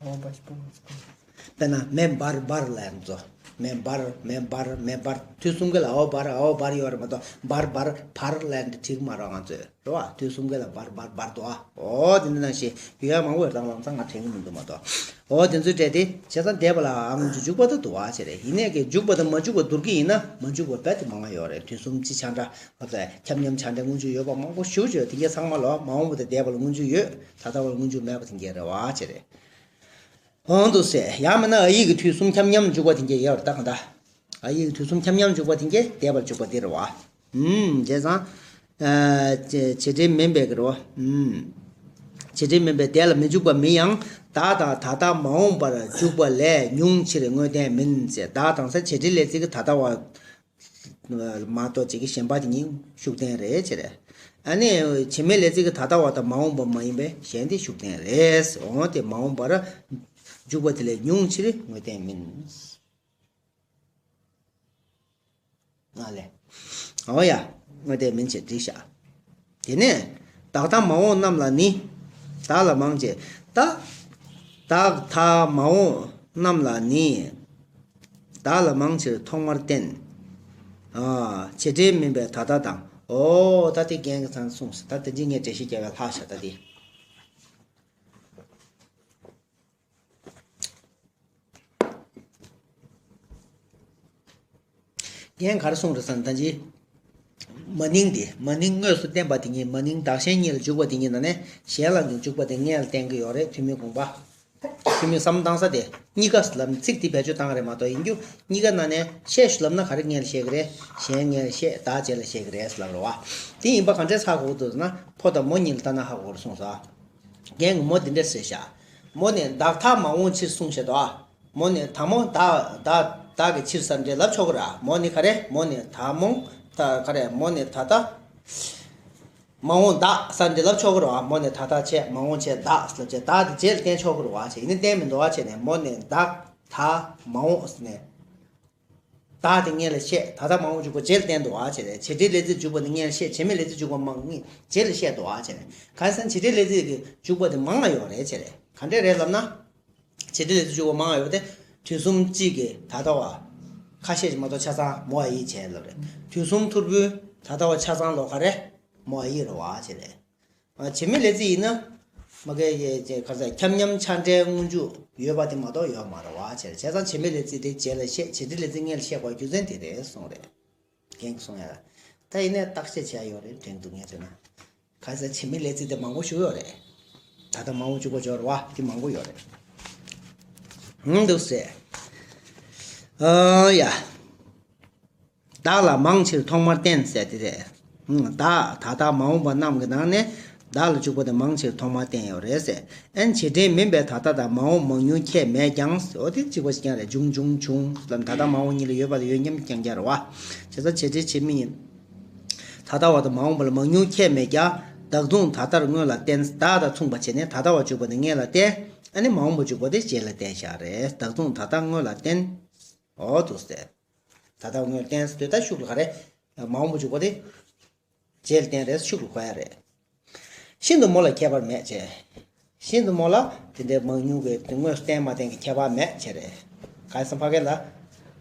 འོ་བ་སྤུངས་སྤུངས། དཔེར་ན་མེ་འབར་འབར་ལ་ཡང་ཚོ། མེ་འབར་མེ་འབར་མེ་འབར་དུས་གསུམ་ཀའི་ལ་འོ་འབར་འོ་འབར་ཡོད་རེད་མ་གཏོགས་འབར་འབར་བར་ལ་ཡང་འགྲིག་མ་རེད་ང་ཚོས། རེད་བ། དུས་གསུམ་ཀའི་ལ་བར་བར་བར་དུ་ཨ། འོ་དེ་འདྲ་ནང་བཞིན་ཡོད་ཡ་མང་པོ་ཡོད་དང་ལམ་སང་ང་དྲན་གི་མི་འདུག་མ་གཏོགས། འོ་དེ་ཚོའི་གྲས་དེ་བྱས་ཙང་འདས་པ་ལ་ཨ་སྔོན་འཇུག་འཇུག་པ་དང་འདུ་བ་བྱས་རེད། ཡིན་ནས་ཀྱི་འཇུག་པ་དང་མ་འཇུག་པ་བསྡུར་གི་ཡིན་ན་མ་འཇུག་པ་རྦད་དེ་མང་ང་ཡོད་རེད། དུས་གསུམ་སྤྱི་ཆ་འདྲ་ཁོ་ཚོས་འཁྱམ་འཁྱམ་ཆ་འདྲ་སྔོན་འཇུག་ཡོད་པ་མང་པོ་ཞེ་པོ་ཅིག་ཡོད། དེ་གས་ཚང་མ་ལ་མ་འོངས་པ་དང་འདས་པ་ལ་སྔོན་འཇུག་ཡོད། ད་ལྟ་བ་ལ་སྔོན་འཇུག་མེད་པ་དེ་གས་རེད་བ་བྱས་རེད། འོང་དུ་ཟེར། ཡང་མིན་ན་ཨ་ཡིག་གི་དུས་གསུམ་འཁྱམ་འཁྱམ་འཇུག་པ་དེ་འདྲ་ཡོད་རེད་ད་གང་ལྟར། ཨ་ཡིག་གི་དུས་གསུམ་འཁྱམ་འཁྱམ་འཇུག་པ་དེ་འདྲ་འདས་པར་འཇུག་པ་དེ་རེད་བ། ཨུམ། བྱས་ཙང་། ཨ་བྱེད་བྱེད་འབྲེལ་མིན་པའི་གི་རེད་བ། ཨུམ། བྱེད་འབྲེལ་མིན་པའི་འདས་ལ་མི་འཇུག་པ་མིན་ཡང་བདག་དང་ད་ལྟ་མ་འོངས་པར་འཇུག་པ་ལས་ཉུང་ཕྱིར་དངོས་བསྟན་མིན་ཟེར། བདག་དང་ཟེར་བྱེད་འབྲེལ་ལས་ཚིག་གི་ད་ལྟ་བ། མ་གཏོགས་ཅིག་གི་གཞན་པ་དེ་གཉིས་ཤུགས་བསྟན་རེད་ཅེས་རེད། ཨ་ནི་བྱེད་མེད་ལས་ཚིག་གི་ད་ལྟ་བ་དང་མ་འོངས་པ་མ་ཡིན་པས་གཞན་དེ་ཤུགས་བསྟན་རེད། འོ་དེ་མ་འོངས་པར་འཇུག་པ་དེ་ལས་ཉུང་ཕྱིར་དངོས་བསྟན་མིན། ཨ་ལས། འོ་ཡ། དངོས་བསྟན་མིན་ཞེས་བྲིས་བཞག་དེ་ནས་བདག་དང་མ་འོངས་རྣམས་ལ་ནི། བདག་ལ་མང་ཆེ། ད། བདག་ད་མ་འོངས་རྣམས་ལ་ནི། བདག་ལ་མང་ཆེར་ཐོག་མར་བསྟན། ཨ། བྱེད་འབྲེལ་མིན་པའི་ད་ལྟ་དང་། འོ་ད་དེ་རྒན་གྱིས་ཚང་གསུངས་ད་དེ་འདི་ངས་འགྲེལ་བཤད་རྒྱག་པའི་ལྷག་བཞག་ད་དེ། རྒན་ག་རེ་གསུངས་རེད་ཟེར་ན་ད་ཅི། མ་ནིང་དེ་མ་ནིང་དངོས་སུ་བསྟན་པ་དེ་ཉིད་མ་ནིང་བདག་གཞན་གཉིས་ལ་འཇུག་པ་དེ་ཉིད་ནང་ནས་གཞན་ལ་ཀྱང་འཇུག་པ་དེ་སྔོན་ལ་བསྟན་གྱི་ཡོད་རེད་ཐུན་མིན་དགོངས་པ། ཐུན་མིན་བསམ་བློ་བཏང་ས་དེ་གཉིས་ཀ་ལབ་ནས་ཚིག་དེ་བེད་སྤྱོད་བཏང་གི་རེད་མ་གཏོགས་ཡིན་རྒྱུ་གཉིས་ཀ་ནང་ནས་བཤད་ཞུ་ལབ་ན་ག་རེ་སྔོན་ལ་བཤད་ཀྱི་རེད། གཞན་སྔོན་ལ་བཤད་བདག་རྗེས་ལ་བཤད་ཀྱི་རེད་ལབ་རེད་བ། དེ་ཡིན་པ་ག་འདྲས་ཧ་གོ་གི་འདུག་ཟེར་ན་ཕོ་དང་མོ་གཉིས་ལ་ལྟ་ན་ཧ་གོ་གི་རེད་གསུངས་སོ། རྒན་གྱིས་མོ་འདི་འདྲས་ཟེར་བཞག་མོ་ནི་བདག་ཐ་མ་འོངས་ཕྱིར་གསུངས་བཞག་འདུག་ཨ། མོ་ནི་ད་མོ་བདག་བདག་བདག་གི་ཕྱིར་ས་འདྲེ་ལབ་ཆོག་གི་ར། མོ་ནི་ག་རེ། མོ་ནི་ད་མོ་ད་ག་རེ། མོ་ནི་ད་ལྟ་མ་འོངས་བདག་ས་འདྲེ་ལབ་ཆོག་གི་ར། མོ་ནི་ད་ལྟ་བྱས་མ་འོངས་བྱས་བདག་ལབ་བྱས་བདག་དེ་རྗེས་ལ་བསྟན་ཆོག་གི་ར་བ་བྱས་ཡིན་ན་བསྟན་མི་འདུག་བ་བྱས་ནས་མོ་ནི་བདག་ད་མ་འོངས་ཟེར་ནས། བདག་དེ་སྔོན་ལ་བཤད། ད་ལྟ་མ་འོངས་འཇུག་པ་རྗེས་ལ་བསྟན་འདུག་བ་བྱས་རེད། བྱེད་འབྲེལ་ལས་ཚིག་འཇུག་པ་ནི་སྔོན་ལ་བཤད། བྱེད་མེད་ལས་ཚིག་འཇུག་པ་མང་ཉིད་རྗེས་ལ་བཤད་འདུག་བ་བྱས་རེད། གང་ཟེར་ན་བྱེད་འབྲེལ་ལས་ཚིག་གི་འཇུག་པ་དེ་མང་ང་ཡོད་རེད་བྱས་རེད། ག་འདྲས་རེད་ལབ་ན། བྱེད་འབྲེལ་ལས་ཚིག་འཇུག་པ་མང་ང་ཡོད་པ་དེ། དུས་གསུམ་གཅིག་གི་ད་ལྟ་བ། ཁ་ཤས་ཅིག་མ་གཏོགས་ཆ་ཚང་མོ་ཨ་ཡིག་བྱས་ལབ་རེད། དུས་གསུམ་ཐོར་བུའི་ད་ལྟ་བ་ཆ་ཚང་ལོ་ག་རེ། མོ་ཨ་ཡིག་རེད་བ་བྱས་རེད། བྱེད་མེད་ལས་ཚིག་ཡིན་ན། མ་གི་ཡེ་ཅེ་ག་ས་འཁྱམ་འཁྱམ་ཆ་འདྲའི་སྔོན་འཇུག་ཡོད་པ་དེ་མ་གཏོགས་ཡོད་མ་རེད་བ་བྱས། བྱས་ཙང་བྱེད་མེད་ལས་ཚིག་དེ་རྗེས་ལ་བཤད། བྱེད་འབྲེལ་ལས་ཚིག་སྔོན་ལ་བཤད་དགོས་རྒྱུ་མཚན་དེ་རེད་གསུངས་རེད། རྒན་གྱིས་གསུངས་ཡ་ལ། ད་ཡིན་ནའི་བརྟག་དཔྱད་བྱས་ཡོད་རེད་དྲན་འདུག་ངས་བྱས་ན། ག་ས་བྱེད་མེད་ལས་ཚིག་དེ་མང་པོ་ཞིག་ཡོད་རེད། ད་ལྟ་མ་འོངས་འཇུག་པ་སྦྱོར་བ་དེ་མང་པོ་ཡོད་རེད། ཧུང་འདུག་ཟེར། ཨ་ཡ། བདག་ལ་མང་ཆེར་ཐོག་མར་བསྟན་ཟེར་དེ་རེད། བདག་ད་ལྟ་མ་འོངས་པ་རྣམས་ཀྱི་ནང་ནས་བདག་ལ་འཇུག་པ་དེ་མང་ཆེར་ཐོག་མར་བསྟན་ཡོད་རེད་ཟེར། ཨན་བྱེད་འབྲེལ་མིན་པའི་ད་ལྟ་དང་མ་འོངས་མང་ཉུང་ཁྱད་མེད་ཀྱང་ཟེར། འོ་དེ་གཅིག་པ་ཞིག་ཀྱང་རེད། འབྱུང་འབྱུང་བྱུང་ལབ་ད་ལྟ་མ་འོངས་གཉིས་ལ་ཡོད་པ་ལ་ཡོད་མཉམ་ཀྱང་ཀྱང་རེད་བ། བྱས་ཙང་བྱེད་འབྲེལ་བྱེད་མིན་ཡིན། ད་ལྟ་བ་དང་མ་འོངས་པ་ལ་མང་ཉུང་ཁྱད་མེད་ཀྱང་བདག་མཚུངས་ད་ལྟར་སྔོན་ལ་བསྟན། བདག་དང་མཚུངས་པ་བྱས་ནས་ད་ལྟ་བ་འཇུག་པ་དེ་སྔོན་ལ་བསྟན། ཨ་ནི་མ་འོངས་པ་འཇུག་པ་དེ་རྗེས་ལ་བསྟན་བཞག་རེད། བདག་མཚུངས་ད་ལྟ་སྔོན་ལ་བསྟན། འོ་འདུག་ཟེར། ད་ལྟ་སྔོན་བསྟན་ཟེར་དུས་ད་ཤུགས་ལ་ག་རེ། མ་འོངས་པ་འཇུག་པ་དེ། རྗེས་ལ་བསྟན་རེད་ཤུགས་ལ་གོ་ཡ་རེད། ཤིན་ཏུ་མོ་ལ་ཁྱད་པར་མེད་ཅེས། ཤིན་ཏུ་མོ་ལ་དེ་འདྲའི་མང་ཉུང་གི་དངོས་སུ་བསྟན་མ་བསྟན་གྱི་ཁྱད་པར་མེད་ཅེས་རེད། ག་རེ་ཟེར་ཕ་གི་ལ།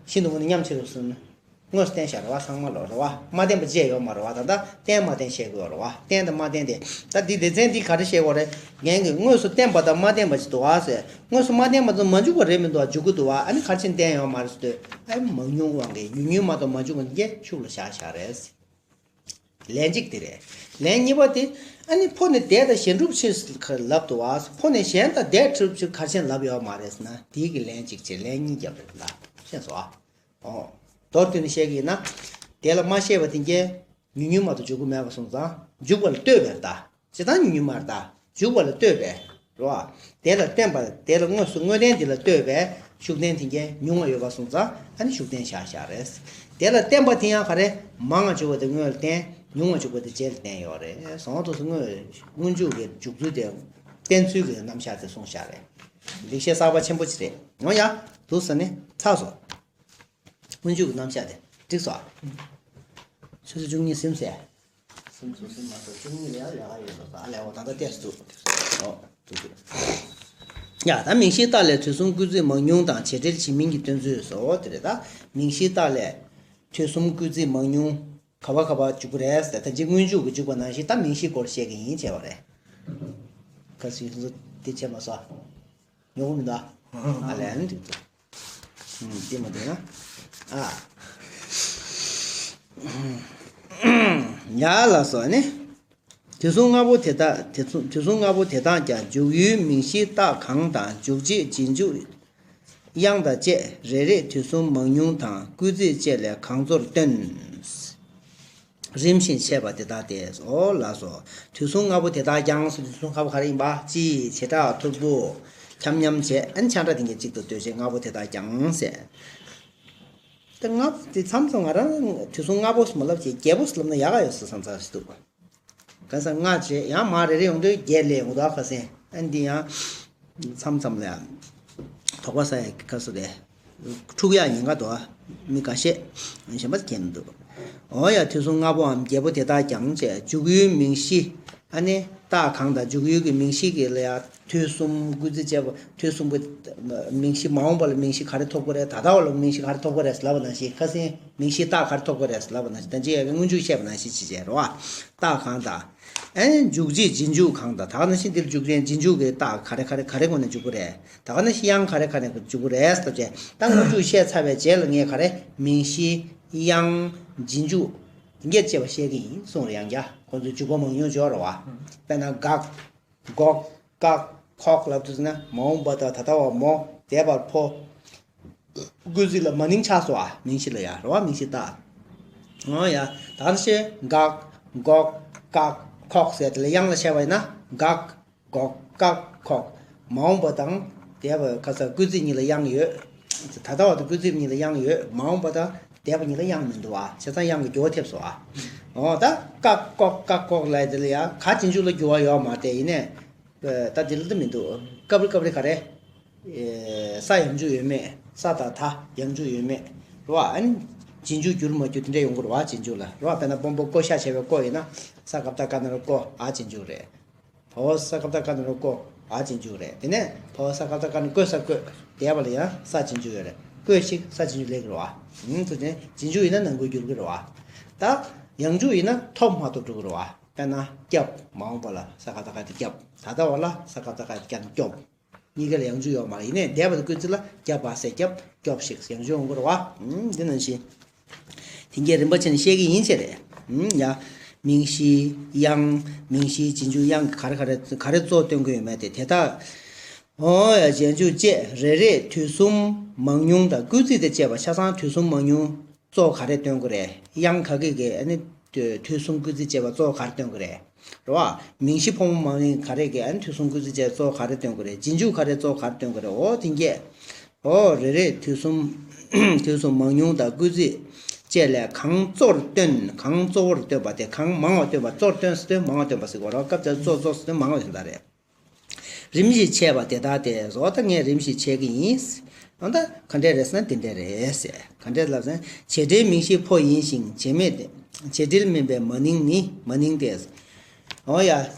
ཤིན་ཏུ་མོ་ནི་མཉམ་ཆེ་རུ་སོང་ན། དངོས་སུ་བསྟན་བཞག་རེད་བ་ཚང་མ་ལོ་རེད་བ། མ་བསྟན་པ་ཅི་ཡང་ཡོད་མ་རེད་བ། ད་ལྟ་བསྟན་མ་བསྟན་བཤད་དགོས་རེད་བ། བསྟན་དང་མ་བསྟན་དེ། ད་འདི་སྡེ་ཚན་འདི་ག་རེ་བཤད་དགོས་རེད། ངན་གྱི་དངོས་སུ་བསྟན་པ་དང་མ་བསྟན་པ་ཅིག་འདུག་བ་ཟེར། དངོས་སུ་མ་བསྟན་པ་ཚོ་མ་འཇུག་པ་རེད་མི་འདུག་བ་འཇུག་གི་འདུག་བ། ཨ་ནི་ག་རེ་བྱས་ནས་བསྟན་ཡོད་མ་རེད་ཟེར་དུས། ཨ་མང་ཉུང་དབང་གིས་ཡུལ་ཉུལ་མ་གཏོགས་མ་འཇུག་པ་འདི་གས་ཤུགས་ལ་བཞག་བཞག་རེད། ལན་གཅིག་དེ་རེད། ལན་གཉིས་པ་དེ། ཨ་ནི་ཕོ་ནས་འདས་དང་གཞན་སྒྲུབ་ཕྱིར་ལབ་འདུག་བ། ཕོ་ནས་གཞན་དང་འདས་སྒྲུབ་ཕྱིར་ག་རེ་བྱས་ནས་ལབ་ཡོད་མ་རེད་ཟེར་ན། དེའི་གི་ལན་གཅིག་བྱས། ལན་གཉིས་རྒྱབ་རེད་ལ། ཤེས་སོང་ཨ། ཨོ། མདོར་བསྡུས་ནས་བཤད་ཀྱི་ཡིན་ན། དེ་ལ་མ་བཤད་པ་དེ་གས་ཉུང་ཉུང་མ་གཏོགས་འཇུག་གི་མེད་པ་སོང་ཙང་། འཇུག་པ་ལ་ལྟོས་པས་ད། སྤྱིར་བཏང་ཉུང་ཉུང་མ་རེད་ད། འཇུག་པ་ལ་ལྟོས་པས། རེད་བ། དེ་ལ་བརྟེན་པ་དེ་ལ་དངོས་སུ་དངོས་བསྟན་དེ་ལ་ལྟོས་པས་ཤུགས་བསྟན་དེ་གས་ཉུང་བ་ཡོད་པ་སོང་ཙང་ཨ་ནི་ཤུགས་བསྟན་བཞག་བཞག་རེད། དེ་ལ་བརྟེན་པ་དེ་ཡང་ག་རེ། མང་བ་འཇུག་པ་དེ་དངོས་ལ་བརྟེན། ཉུང་བ་འཇུག་པ་དེ་རྗེས་ལ་བརྟེན་ཡོད་རེད། སོང་དུས་སུ་དངོས་སྔོན་འཇུག་གི་འཇུག་ཚུལ་དེ། བསྟན་ཚུལ་གྱི་རྣམ་གཞག་དེ་གསུངས་བཞག་རེད། ལེགས་བཤད་གསར་པ་ཆེན་པོ་ཅིག་རེད། ཡོང་ཡ། འདུག་ཟེར་ནས་ཚར་སོང་། སྔོན་འཇུག་གི་རྣམ་གཞག་དེ་འགྲིག་སོང་། ཆུ་ཚོད་བཅུ་གཉིས་ཟིན་ཟེར། སུམ་ཅུ་སུམ་མ་གཏོགས་བཅུ་གཉིས་ལ་ཡང་ལས་ཀ་ཡོད་ལ། ཨ་ལས་འོ་ད་ལྟ་ཏོག་ཙམ་འདུག་ཨོ་འདུག་འདུག་ཡ་ད་མིང་གཞིའི་རྟགས་ལས་དུས་གསུམ་སྐུལ་ཚིག་མང་ཉུང་དང་བྱེད་འབྲེལ་བྱེད་མིན་གྱི་སྟོན་ཚུལ་སོགས་དེ་རེད། ད་མིང་གཞིའི་རྟགས་ལས་དུས་གསུམ་སྐུལ་ཚིག་མང་ཉུང་ག་བ་ག་བ་འཇུག་གི་རེད་ཟེར། ད་ཅི་སྔོན་འཇུག་གི་འཇུག་པ་ནང་བཞིན་ད་མིང་གཞིའི་སྐོར་བཤད་ཀྱི་ཡིན་བྱས་པ་རེད། ག་ཚོད་ཡིན་ཚོད་དེ་བྱས་མ་སོང་། ཉོ་གི་མི་འདུག་ཨ་ལས་ཨ་ནི་འགྲིག་འདུག་ཨུམ་དེ་མ་འདུག་ན། ཨ། ཡ་ལ་སོ་ནི། དུས་གསུམ་ལྔ་པོ་དེ་དག་དེ་ཚོ་དུས་གསུམ་ལྔ་པོ་དེ་དག་ཀྱང་འཇུག་ཡུལ་མིང་གཞིའི་རྟགས་གང་དང་འཇུག་བྱེད་རྗེས་འཇུག་དབྱངས་དང་བཅས་རེ་རེས་དུས་གསུམ་མང་ཉུང་དང་སྐུལ་ཚིག་བཅས་ལས་གང་གཙོར་སྟོན། རིམ་བཞིན་འཆད་པ་དེ་དག་སྟེ། ཨོ་ལགས་སོ། དུས་གསུམ་ལྔ་པོ་དེ་དག་ཀྱང་ཟེར། དུས་གསུམ་ལྔ་པོ་ག་རེ་ཡིན་པ། སྤྱི་བྱེ་བྲག་ཐོར་བུ། ཁྱབ་མཉམ་བྱས། ཨ་ནི་ཆ་འདྲ་དེ་གཉིས་གཅིག་ཏུ་འདོད་བྱེད་ལྔ་པོ་དེ་དག་ཀྱང་ཟེར། དེ་ལྔ་པོ་དེ་མཚམས་མཚམས་ང་རང་དུས་གསུམ་ལྔ་པོ་ཟེར་མ་ལབ་བྱས་བརྒྱད་པོ་ཟེར་ལབ་ན་ཡག་ག་ཡོད་ས་བསམ་ཚར་ཞིག་འདུག་ག་ས་ལྔ་བྱས་ཡང་མ་རེ་རེ་ཡོང་དུས་བརྒྱད་ལས་ཡོང་འདུག་ཨ། ཁ་སེང་ཨ་འདི་ཡང་མཚམས་མཚམས་ལ་ཡང་དོགས་པ་ཟ་ཡ་གི་ཁ་སུ་རེད། འཁྲུག་ཡག་ཉེན་ཁ་འདུག་ཨ། མི་འགའ་ཤས་གཞན་པ་མཁྱེན་འདུག་འོ་ཡ། དུས་གསུམ་ལྔ་པོའམ་བརྒྱད་པོ་དེ་དག་ཀྱང་བྱས། འཇུག་ཡུལ་མིང་གཞི། ཨ་ནི་རྟགས་གང་དང་འཇུག་ཡུལ་གྱི་མིང་གཞི་གི་ལ་ཡ། དུས་གསུམ་སྐུལ་ཚིག་བཅས་པ། དུས་གསུམ་གྱི་མིང་གཞི། མ་འོངས་པ་ལ་མིང་གཞི་ག་རེ་ཐོབ་ཀྱི་རེད། ད་ལྟ་བ་ལ་མིང་གཞི་ག་རེ་ཐོབ་ཀྱི་རེད་ལབ་པ་ནང་བཞིན། ཁ་སེང་མིང་གཞིའི་རྟགས་ག་རེ་ཐོབ་ཀྱི་རེད་ལབ་པ་ནང་བཞིན། ད་ཅི་ཡ་གི་སྔོན་འཇུག་བཤད་པ་ནང་བཞིན་བྱས་བྱས་རེད་བ། རྟགས་གང་དང་། ཨེ་འཇུག་བྱེད་རྗེས་འཇུག་གང་དང་། ད་ག་ནང་བཞིན་འདིར་འཇུག་རྗེས་རྗེས་འཇུག་གི་རྟགས་ག་རེ་ག་རེ་ག་རེ་སྒོ་ནས་འཇུག་གི་རེད། ད་ག་ནང་བཞིན་དབྱངས་ག་རེ་ག་རེ་འཇུག་གི་རེད་ལབ་བྱས། ད་སྔོན་འཇུག་བཤད་ཚར་བའི་རྗེས་ལ་ངས་ག་རེ་མིང་གཞི། དབྱངས། རྗེས་འཇུག་འདི་གས་བཅས་པ་བཤད་ཀྱི་ཡིན་གསུངས་རེད། ཡང་བསྐྱར་ཁོང་ཚོས་འཇུག་པ་མང་ཉུང་འཇོག་རེད་བ། དཔེར་ན་འགག་འགོག་བཀག་ཁོག་ལབ་དུས་ན་མ་འོངས་པ་དང་ད་ལྟ་བ་མོ། འདས་པར་ཕོ། སྐུལ་ཚིག་ལ་མ་ནིང་ཆགས་སོ་ཨ། མིང་གཞི་ལ་ཡ་རེད་བ། མིང་གཞི་རྟགས། འོ་ཡ། ད་ག་ནང་བཞིན་འགག་འགོག་བཀག་ཁོག་ཟེར་དེ་ལ་དབྱངས་ལ་བཤད་པ་ཡིན་ན་འགག་འགོག་བཀག་ཁོག་མ་འོངས་པ་དང་འདས་པ་ཁ་སང་སྐུལ་ཚིག་གཉིས་ལ་དབྱངས་ཡོད། ད་ལྟ་བ་དང་སྐུལ་ཚིག་གཉིས་ལ་དབྱངས་ཡོད། མ་འོངས་པ་དང་འདས་པ་གཉིས་ལ་དབྱངས་མི་འདུག་ཨ། བྱས་ཙང་དབྱངས་ཀྱི་འགྱུར་བ་ཐེབས་སོ་ཨ། འོ་ད་བཀག་འགོག་བཀག་ཁོག་ལབ་དེ་ལ་ཡ་ག་རྗེས་འཇུག་ལ་འགྱུར་བ་ཡོད་མ་རེད། ཡིན་ནའི། ད་དེ་ལ་ད་མི་འདུག་སྐབས་རེ་སྐབས་རེ་ག་རེ། ས་ཡང་འཇུག་ཡོད་མེད། ས་དང་ད་ཡང་འཇུག་ཡོད་མེད། རེད་བ། ཨ་ནི་རྗེས་འཇུག་འགྱུར་མ་འགྱུར་དེ་འདྲ་ཡོང་གི་རེད་བ། རྗེས་འཇུག་ལ་རེད་བ། དཔེར་ན་སྤོམ་པོ་ཀོ་ཤ་བྱས་པའི་ཀོ་ཡིན་ན་ས་ཀ་བཏགས་སྐ་ན་རོ་ཀོ། འ་རྗེས་འཇུག་རེད། བ་འོག་ས་ཀ་བཏགས་སྐ་ན་རོ་ཀོ། འ་རྗེས་འཇུག་རེད། དེ་ནས་བ་འོག་ས་ཀ་བཏགས་སྐ་ན་རོ་བཀོད། ས་བཀོད། འདས་པ་ལ་ཡང་ས་རྗེས་འཇུག་ཡོད་རེད། བཀོད་ཤིག་ས་རྗེས་འཇུག་སླེབས་ཀྱི་རེད་བ། ཨུམ་དེ་ནས་རྗེས་འཇུག་ཡིན་ན་ནང་ཁུལ་འགྱུར་གྱི་རེད་བ། ད་ཡང་འཇུག་ཡིན་ན་ཐོབ་མ་ཐོབ་འགྲོ་གི་རེད་བ། དཔེར་ན་སྐྱབས། མ་འོངས་པ་ལ་ས་ཀ་བཏགས་སྐ་ཡ་དེ་སྐྱབས། ད་ལྟ་བ་ལ་ས་ཀ་བཏགས་སྐ་ཡ་དེ་སྐྱབས་ན་སྐྱོབ། གཉིས་ཀ་ལ་ཡང་འཇུག་ཡོད་མ་རེད། ཡིན་ནའི་འདས་པ་དེ་བཀོད་ཚིག་ལ་སྐྱབས་པ་ཟེར། སྐྱབས་སྐྱོབས་ཤིག་ཡང་འཇུག་ཡོང་གི་རེད་བ། ཨུམ་འདི་ནང་བཞིན། དེ་གས་རིམ་པ་བྱས་ནས་བཤད་ཀྱི་ཡིན་ཟེར་རེད། ཨུམ་ཡ། མིང་གཞི། དབྱངས། མིང་གཞི་རྗེས་འཇུག་དབྱངས་ག་རེ་ག་རེ་ག་རེ་གཙོ་སྟོན་གྱི་ཡོད་མེད་དེ་དེ་དག་འོ་ཡ། རྗེས་འཇུག་བཅས་རེ་རེས་དུས་གསུམ་མང་ཉུང་དང་སྐུལ་ཚིག་དང་བཅས་པ་ཆ་ཚང་དུས་གསུམ་མང་ཉུང་གཙོ་ག་རེ་སྟོན་གྱི་རེད། དབྱངས་ག་གེ་གེ་ཨ་ནི་དུས་གསུམ་སྐུལ་ཚིག་བཅས་པ་གཙོ་ག་རེ་སྟོན་གྱི་རེད། རེད་བ། མིང་གཞི་ཕོ་མོ་མང་ཉུང་ག་རེ་གེ་ཨ་ནི་དུས་གསུམ་སྐུལ་ཚིག་བཅས་གཙོ་ག་རེ་སྟོན་གྱི་རེད། རྗེས་འཇུག་ག་རེ་གཙོ་ག་རེ་སྟོན་གྱི་རེད། འོ་དེ་གས། འོ་རེ་རེས་དུས་གསུམ། དུས་གསུམ་མང་ཉུང་དང་སྐུལ་ཚིག་བཅས་ལས་གང་གཙོར་སྟོན། གང་གཙོ་བོར་སྟོན་པ་དེ་གང་མང་བ་སྟོན་པ། གཙོར་སྟོན་ཟེར་དུས་མང་བ་སྟོན་པ་ཟེར་གོ་རེད་བ། སྐབས་དེར་གཙོ་གཙོ་ཟེར་དུས་མང་བ་ཡིན་ད་རེད། རིམ་བཞིན་འཆད་པ་དེ་ལྟར་ཏེ། བཟོ་ད་ངས་རིམ་བཞིན་འཆད་ཀྱི་ཡིན། འོ་ད་ག་འདྲས་རེད་ཟེར་ན་དེ་འདྲས་རེད་ཟེར། ག་འདྲས་ལབ་ཟེར་ན། བྱེད་འབྲེལ་མིང་གཞི་ཕོ་ཡིན་ཞིང་བྱེད་མེད་དེ། བྱེད་འབྲེལ་མིན་པའི་མ་ནིང་ནི་མ་ནིང་སྟེ། འོ་ཡ།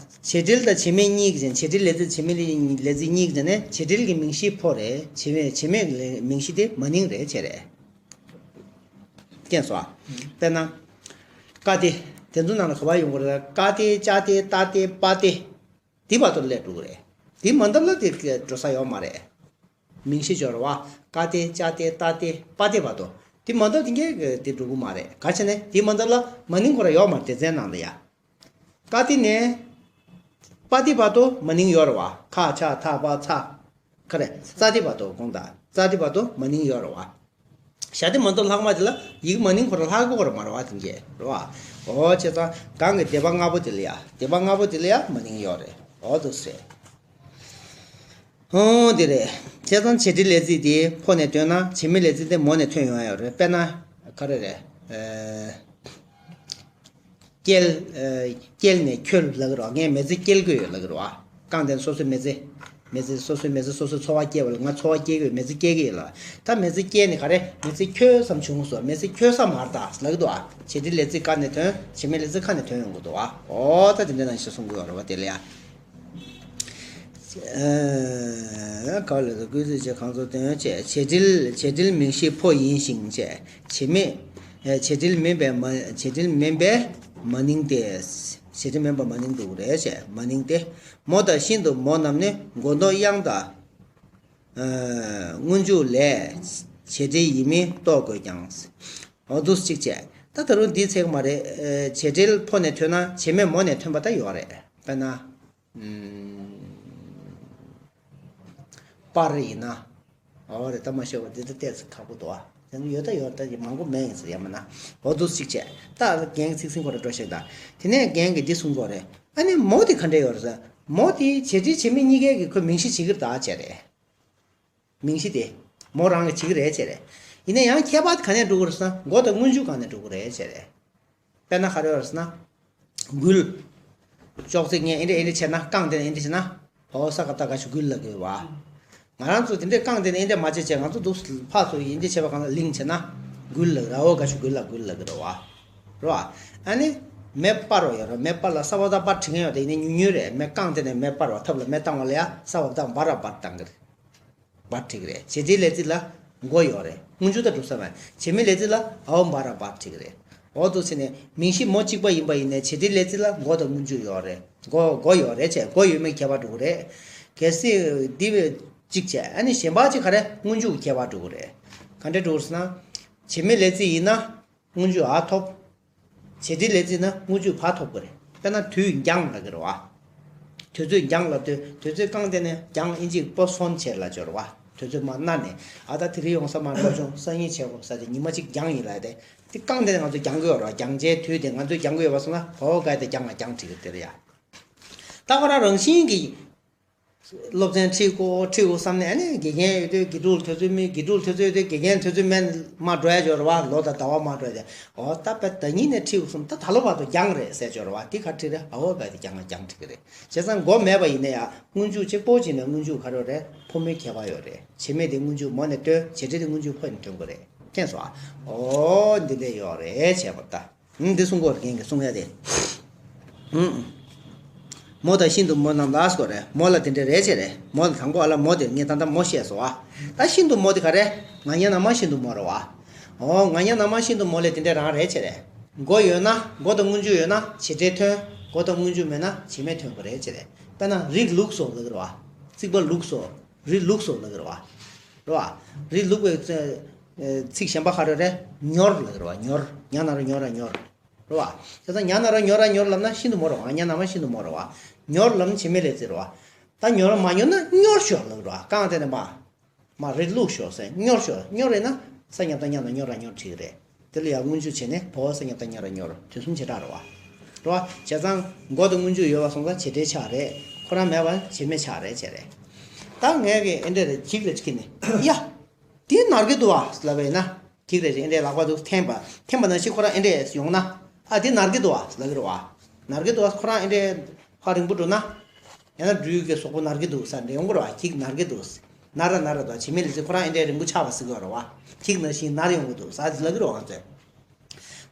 བྱེད་འབྲེལ་དང་བྱེད་མེད་གཉིས་ཀྱི་བྱེད་འབྲེལ་ལས་ཚིག་བྱེད་མེད་ལས་ཚིག་གཉིས་ཀྱི་ནས་བྱེད་འབྲེལ་གྱི་མིང་གཞི་ཕོ་རེད། བྱེད་མེད་བྱེད་མེད་མིང་གཞི་དེ་མ་ནིང་རེད་བྱས་རེད། མཁྱེན་སོང་ཨ། དཔེར་ན། ཀ་སྟེ། དེ་ཚོ་ནང་ལ་ག་པར་ཡོང་གི་རེད། ཀ་སྟེ་ཅ་སྟེ་ཏ་སྟེ་པ་སྟེ། དེ་བར་དུ་སླེབས་འགྲོ་གི་རེད། དེ་མ་འདབ་ལ་དེ་འགྲོ་ས་ཡོད་མ་རེད། མིང་གཞི་སྦྱོར་བ། ཀ་སྟེ་ཅ་སྟེ་ཏ་སྟེ་པ་སྟེ་བར་དུ། དེ་མ་གཏོགས་དེ་གས་དེ་འགྲུབ་གི་མ་རེད། ག་རེ་བྱས་ནས་དེ་མ་གཏོགས་ལ་མ་ནིང་ཁོ་ར་ཡོད་མ་རེད། སྡེ་ཚན་ནང་ལ་ཡ། ཀ་ཏི་ནས་པ་ཏི་བར་དུ་མ་ནིང་ཡོད་རེད་བ། ཁ་ཆ་ཐ་པ་ཚ། ག་རེ། ཙ་ཏི་བར་དུ་དགོངས་དག་ཙ་ཏི་བར་དུ་མ་ནིང་ཡོད་རེད་བ། ཞ་ཏི་མ་གཏོགས་ལྷག་མ་དེ་ལ་ཡིག་མ་ནིང་ཁོ་ར་ལྷག་གི་ཡོད་རེད་མ་རེད་བ། དེ་གས་རེད་བ། འོ་བྱས་ཙང་གང་གི་སྡེ་པ་ལྔ་པོ་དེ་ལ་ཡ། སྡེ་པ་ལྔ་པོ་དེ་ལ་ཡ་མ་ནིང་ཡོད་རེད། འོ་འདུག་སེ། ཧོ་དེ་རེད། བྱས་ཙང་བྱེད་འབྲེལ་ལས་ཚིག་དེ་ཕོ་ནས་ཐོན་ན་བྱེད་མེད་ལས་ཚིག་དེ་མོ་ནས་ཐོན་ཡོང་ཡ་ཡོད་རེད། དཔེར་ན། ག་རེ་རེད། ཨེ། སྐྱེལ། ཨེ། སྐྱེལ་ནས་ཁྱོལ་ལབ་ཀྱི་རེད་བ། ངས་མེ་ལྩེ་སྐྱེལ་གྱི་ཡོད་ལབ་ཀྱི་རེད་བ། རྐང་དེ་སོ་སོའི་མེ་ལྩེ། མེ་ལྩེ་སོ་སོའི་མེ་ལྩེ་སོ་སོའི་འཚོ་བ་སྐྱེལ་བ་ལ་ང་འཚོ་བ་སྐྱེལ་གྱི་ཡོད། མེ་ལྩེ་སྐྱེལ་གྱི་ཡོད་ལབ། ད་མེ་ལྩེ་སྐྱེལ་ནས་ག་རེ། མེ་ལྩེ་ཁྱོལ་བསམ་བྱུང་སོང་། མེ་ལྩེ་ཁྱོལ་ས་མ་རེད་ད་ལབ་ཀྱི་འདུག་བ། བྱེད་འབྲེལ་ལས་ཚིག་ཀ་ནས་ཐོན། བྱེད་མེད་ལས་ཚིག་ཁ་ནས་ཐོན་ཡོང་གི་འདུག་བ། འོ་ད་དེ་འདྲ་ནང་བཞིན་གསུང་གི་ཡོད་རེད་བ། དེ་ལ་ཡ། ཨ། ག་ལ་དུ་བསྐུལ་ཚིག་བྱས་གང་ཚོ་དོན་བྱས། བྱེད་འབྲེལ་བྱེད་འབྲེལ་མིང་གཞི་ཕོ་ཡིན་ཞིང་བྱས། བྱེད་མེད། ཨ། བྱེད་འབྲེལ་མིན་པའི་མ། བྱེད་འབྲེལ་མིན་པའི་མ་ནིང་སྟེ། བྱེད་འབྲེལ་མིན་པ་མ་ནིང་འདུག་རེད་བྱས། མ་ནིང་སྟེ། མོ་དང་ཤིན་ཏུ་མོ་རྣམས་ནི་མགོ་འདོགས་དབྱངས་དང་། ཨ། སྔོན་འཇུག་ལས་བྱེད་འབྲེལ་ཡིན་མིན་རྟོགས་དགོས་ཀྱང་། འོ་འདུག་གཅིག་བྱས། ད་ད་རུང་འདིའི་ཚིག་མ་རེད། ཨ། བྱེད་འབྲེལ་ཕོ་ནས་ཐོན་ན་བྱེད་མེད་མོ་ནས་ཐོན་པ་ད་ཡོད་རེད། དཔེར་ན། ཨུམ། པར་ཡིན་ན། འོ་རེད། ད་མ་ཤེས་པ་འདི་ད་ཏོག་ཙམ་ཁག་པོ་འདུག་ཨ། དེ་ནི་ཡོད་ད་ཡོད་ད་ཀྱི་མང་པོ་མེད་ཡིན་ཟེར་ཡ་མིན་ན། འོ་འདུག་གཅིག་བྱས། ད་རྒན་གྱི་ཚིག་ཟིན་ཁོ་ར་འགྲོ་ཤེས་ད། དེ་ནས་རྒན་གྱིས་འདི་གསུང་གི་ཡོད་རེད། ཨ་ནི་མོ་དེ་ག་འདྲ་ཡོད་རེད་ཟེར། མོ་དེ་བྱེད་འབྲེལ་བྱེད་མེད་གཉིས་ཀའི་གི་ཁོ་མིང་གཞི་བྱེད་ཀྱི་རེད་ད་བྱས་རེད། མིང་གཞི་དེ། མོ་རང་གིས་བྱེད་ཀྱི་རེད་བྱས་རེད། ཡིན་ན་ཡང་ཁྱད་པར་ག་ནས་འགྲོ་གི་རེད་ཟེར་ན་མགོ་དང་སྔོན་འཇུག་སྒང་ནས་འགྲོ་གི་རེད་བྱས་རེད། དཔེར་ན་ག་རེ་ཡོད་རེད་ཟེར་ན། འགུལ། ཅོག་ཙེ་ངས་ཨེ་འདྲ་ཨེ་འདྲ་བྱས་ན་རྐང་དེ་ནས་ཨེ་འདྲ་བྱས་ན། འོ་ས་ཀ་བཏགས་ག་ཞུ་འགུལ་ལབ་ཀྱི་ཡོད་བ། ང་རང་ཚོ་དེ་འདྲའི་རྐང་དེ་ནས་ཨེ་འདྲ་མ་བྱས་བྱས་ང་ཚོ་འདུག་ཕར་ཚུར་ཨེ་འདྲ་བྱས་པ་གང་ལ་ལིང་བྱས་ན། འགུལ་ལབ་ར་འོ་ག་ཞུ་འགུལ་ལ་འགུལ་ལབ་ཀྱི་རེད་བ། རེད་བ། ཨ་ནི། མེ་སྤར་བ་ཡོད་རེད། མེ་སྤར་ལ་ས་བ་བཏགས་སྤར་བྲིས་མཁན་ཡོད་དེ་ཡིན་ནའི་ཉུང་ཉུང་རེད། མེ་རྐང་དེ་ནས་མེ་སྤར་བ་ཐབ་ལ་མེ་བཏང་བ་ལ་ཡ་ས་བ་བཏགས་འབར་ར་འབར་བཏང་གི་རེད། བར་བྲིས་ཀྱི་རེད། བྱེད་འབྲེལ་ལས་ཚིག་ལ་མགོ་ཡོད་རེད། སྔོན་འཇུག་ད་འགྲོ་ས་མེད། བྱེད་མེད་ལས་ཚིག་ལ་འོ་འབར་ར་བར་བྲིས་ཀྱི་རེད། འོ་འདུག་ཟེར་ནས་མིང་གཞི་མོ་གཅིག་པ་ཡིན་པ་ཡིན་ནའི་བྱེད་འབྲེལ་ལས་ཚིག་ལ་མགོ་དང་སྔོན་འཇུག་ཡོད་རེད། མགོ་མགོ་ཡོད་རེད་བྱས་མགོ་ཡོད་མེད་ཁྱད་པར་འགྲོ་གི་རེད། གལ་སྲིད་འདི་བས་གཅིག་བྱས་ཨ་ནི་གཞན་པ་གཅིག་ག་རེ་སྔོན་འཇུག་ཁྱད་པར་འགྲོ་གི་རེད། ག་འདྲ་འགྲོ་གི་རེད་ཟེར་ན། བྱེད་མེད་ལས་ཚིག་ཡིན་ན། སྔོན་འཇུག་འ་ཐོབ། བྱེད་འབྲེལ་ལས་ཚིག་ན་སྔོན་འཇུག་བ་ཐོབ་དགོས་རེད། དཔེར་ན་དུས་འགྱངས་ལབ་ཀྱི་རེད་བ། དུས་ཚོད་འགྱངས་ལབ་དུས་དུས་ཚོད་རྐང་དེ་ནས་འགྱངས་ཨིན་ཇིའི་པོ་སོན་ཆེར་ལབ་ཀྱི་རེད་བ། དུས་ཚོད་མར་སྔ་ནས་ཨ་ད་དེ་རིང་ཡོང་ས་མར་འགྲོ་བྱུང་སང་ཉིན་བྱེད་དགོས་ས་དེ་ཉི་མ་གཅིག་འགྱངས་ཡིན་ལབ་དེ། དེ་རྐང་དེ་ནས་ང་ཚོས་འགྱངས་ཀྱི་ཡོད་རེད་བ། འགྱངས་བྱའི་དུས་དེ་ང་ཚོས་འགྱངས་ཀྱི་ཡོད་པ་སོང་ན་ཧོ་ག་དེ་འགྱངས་ལ་འགྱངས་བྲིས་ཀྱི་དེ་རེད་ཡ། ད་ཁོ་རང་རང་བཞིན་གྱིས། སློབ་ཚན་ཁྲིད་དགོས་ཁྲིད་དགོས་བསམ་ནས་ཨ་ནི་དགེ་རྒན་ཡོད་དུས་དགེ་ཕྲུག་དེ་ཚོའི་མི་དགེ་ཕྲུག་དེ་ཚོ་ཡོད་དུས་དགེ་རྒན་དེ་ཚོའི་མན་མ་འགྲོ་ཡ་འབྱོར་བ་ལོ་དང་ཟླ་བ་མ་འགྲོ་ཡ་དེ་འོ་ད་པད་ད་ཉིན་ནས་ཁྲིད་དགོས་བསམ་ད་ད་ལོ་བར་དུ་རྒྱང་རེད་ཟེར་འབྱོར་བ་དེ་ག་ཁྲིད་རེད་ཨ་འོ་བས་དེ་རྒྱང་ལ་རྒྱང་ཁྲིད་ཀྱི་རེད། བྱས་ཙང་མགོ་མེད་པ་ཡིན་ན་ཡང་སྔོན་འཇུག་གཅིག་པོ་གཅིག་ནས་སྔོན་འཇུག་ག་རེ་རེད་ཕོ་མོའི་ཁྱད་པར་ཡོད་རེད། བྱེད་མེད་དེ་སྔོན་འཇུག་མོ་ནས་སྟོན་བྱེད་འབྲེལ་དེ་སྔོན་འཇུག་ཕོ་ནས་སྟོན་དགོས་རེད་མཁྱེན་སོང་ཨ། འོ་འདི་འདྲ་ཡོད་རེད་བྱས་པ་ད། ཨུམ། འདི་གསུང་གོ་རྒན་གྱིས་གསུང་ཡ་དེ། ཨུམ། མོ་དང་ཤིན་ཏུ་མོ་རྣམས་ལ་སྐོར་རེད། མོ་ལ་དེ་འདྲ་རེད་བྱས་རེད། མོ་ལ་དང་པོ་ཨ་ལ་མོ་དེ་ངས་ད་ལྟ་མོ་བཤད་སོང་ཨ། ད་ཤིན་ཏུ་མོ་དེ་ག་རེ། ང་ཉ་ན་མ་ཤིན་ཏུ་མོ་རེད་བ། ཨོ་ང་ཉ་ན་མ་ཤིན་ཏུ་མོ་ལས་དེ་འདྲ་རང་རེད་བྱས་རེད། མགོ་ཡོད་ན་མགོ་དང་སྔོན་འཇུག་ཡོད་ན་བྱེད་འབྲེལ་ཐོན། མགོ་དང་སྔོན་འཇུག་མེད་ན་བྱེད་མེད་ཐོན་དགོས་རེད་བྱས་རེད། དཔེར་ན་རིགས་ལུགས་སོ་ལབ་ཀྱི་རེད་བ། རྩིག་པ་ལུགས་སོ། རིགས་ལུགས་སོ་ལབ་ཀྱི་རེད་བ། རེད་བ། རིགས་ལུགས་པའི་ཚེ། ཨེ། ཚིག་གཞན་པ་ག་རེ་རེད། ཉོར་ལབ་ཀྱི་རེད་བ། ཉོར། ཉ་ན་རོ་ཉོ་ར་ཉོར། རེད་བ། བྱས་ཙང་ཉ་ན་རོ་ཉོ་ར་ཉོར་ལབ་ན་ཤིན་ཏུ་མོ་རེད་བ། ཉ་ན་མ་ཤིན་ཏུ་མོ་རེད་བ། ཉོར་ལབ་ན་བྱེད་མེད་ལས་ཚིག་རེད་བ། ད་ཉོ་ར་མ་ཉོ་ན་ཉོར་ཤོག་ལབ་ཀྱི་རེད་བ། རྐང་དེ་ནས་མ། མ་རེད་ལུགས་ཤོག་ཟེར་ཉོར་ཤོག་ཉོར་རེད་ན་ས་ཉ་བཏགས་ཉ་ན་ཉོ་ར་ཉོར་བྲིས་ཀྱི་རེད། དེ་ལ་ཡང་སྔོན་འཇུག་བྱས་ནས་བོ་ས་ཉ་བཏགས་ཉ་ར་ཉོར་དུས་གསུམ་བྱེ་བྲག་རེད་བ། རེད་བ། བྱས་ཙང་མགོ་དང་སྔོན་འཇུག་ཡོད་པ་སོང་ཙང་བྱེད་འབྲེལ་ཆགས་རེད། ཁོ་རང་མེད་པ་བྱེད་མེད་ཆགས་རེད་བྱས་རེད། ད་ངས་ཀྱི་ཨེ་འདྲ་རེད་འཇིགས་རེ་ཅིག་ནས་ཡ། དེ་ནར་གི་འདུག་བ་ལབ་པ་ཡིན་ན། འཇིགས་རེ་ཅིག་ཨེ་འདྲའི་ལག་པ་འདུག་འཐེན་པ་འཐེན་པ་ནང་བཞིན་ཁོ་རང་ཨེ་འདྲས་ཡོང་ན། ཨ་དེ་ནར་གི་འདུག་བ་ལབ་ཀྱི་རེད་བ། ནར་གི་འདུག་བ་ཁོ་རང་ཨེ་འདྲས་ཧ་རིང་པོ་འགྲོ་ན། ཡང་ན་སྦྲུལ་གྱི་གཟུགས་པོ་ནར་གྱི་འདུག་ཟེར་འདྲ་ཡོང་གི་རེད་བ། འཇིགས་ནར་གྱི་འདུག་ནར་ར་ནར་ར་དང་བྱེད་མེད་ལས་ཚིག་ཁོ་རང་ཨེ་འདྲའི་རིང་པོ་ཆགས་པ་ཟེར་གྱི་རེད་བ། འཇིགས་ནང་བཞིན་ནར་ཡོང་གི་འདུག་ཟེར་ལབ་ཀྱི་རེད་བ་ང་ཚོས།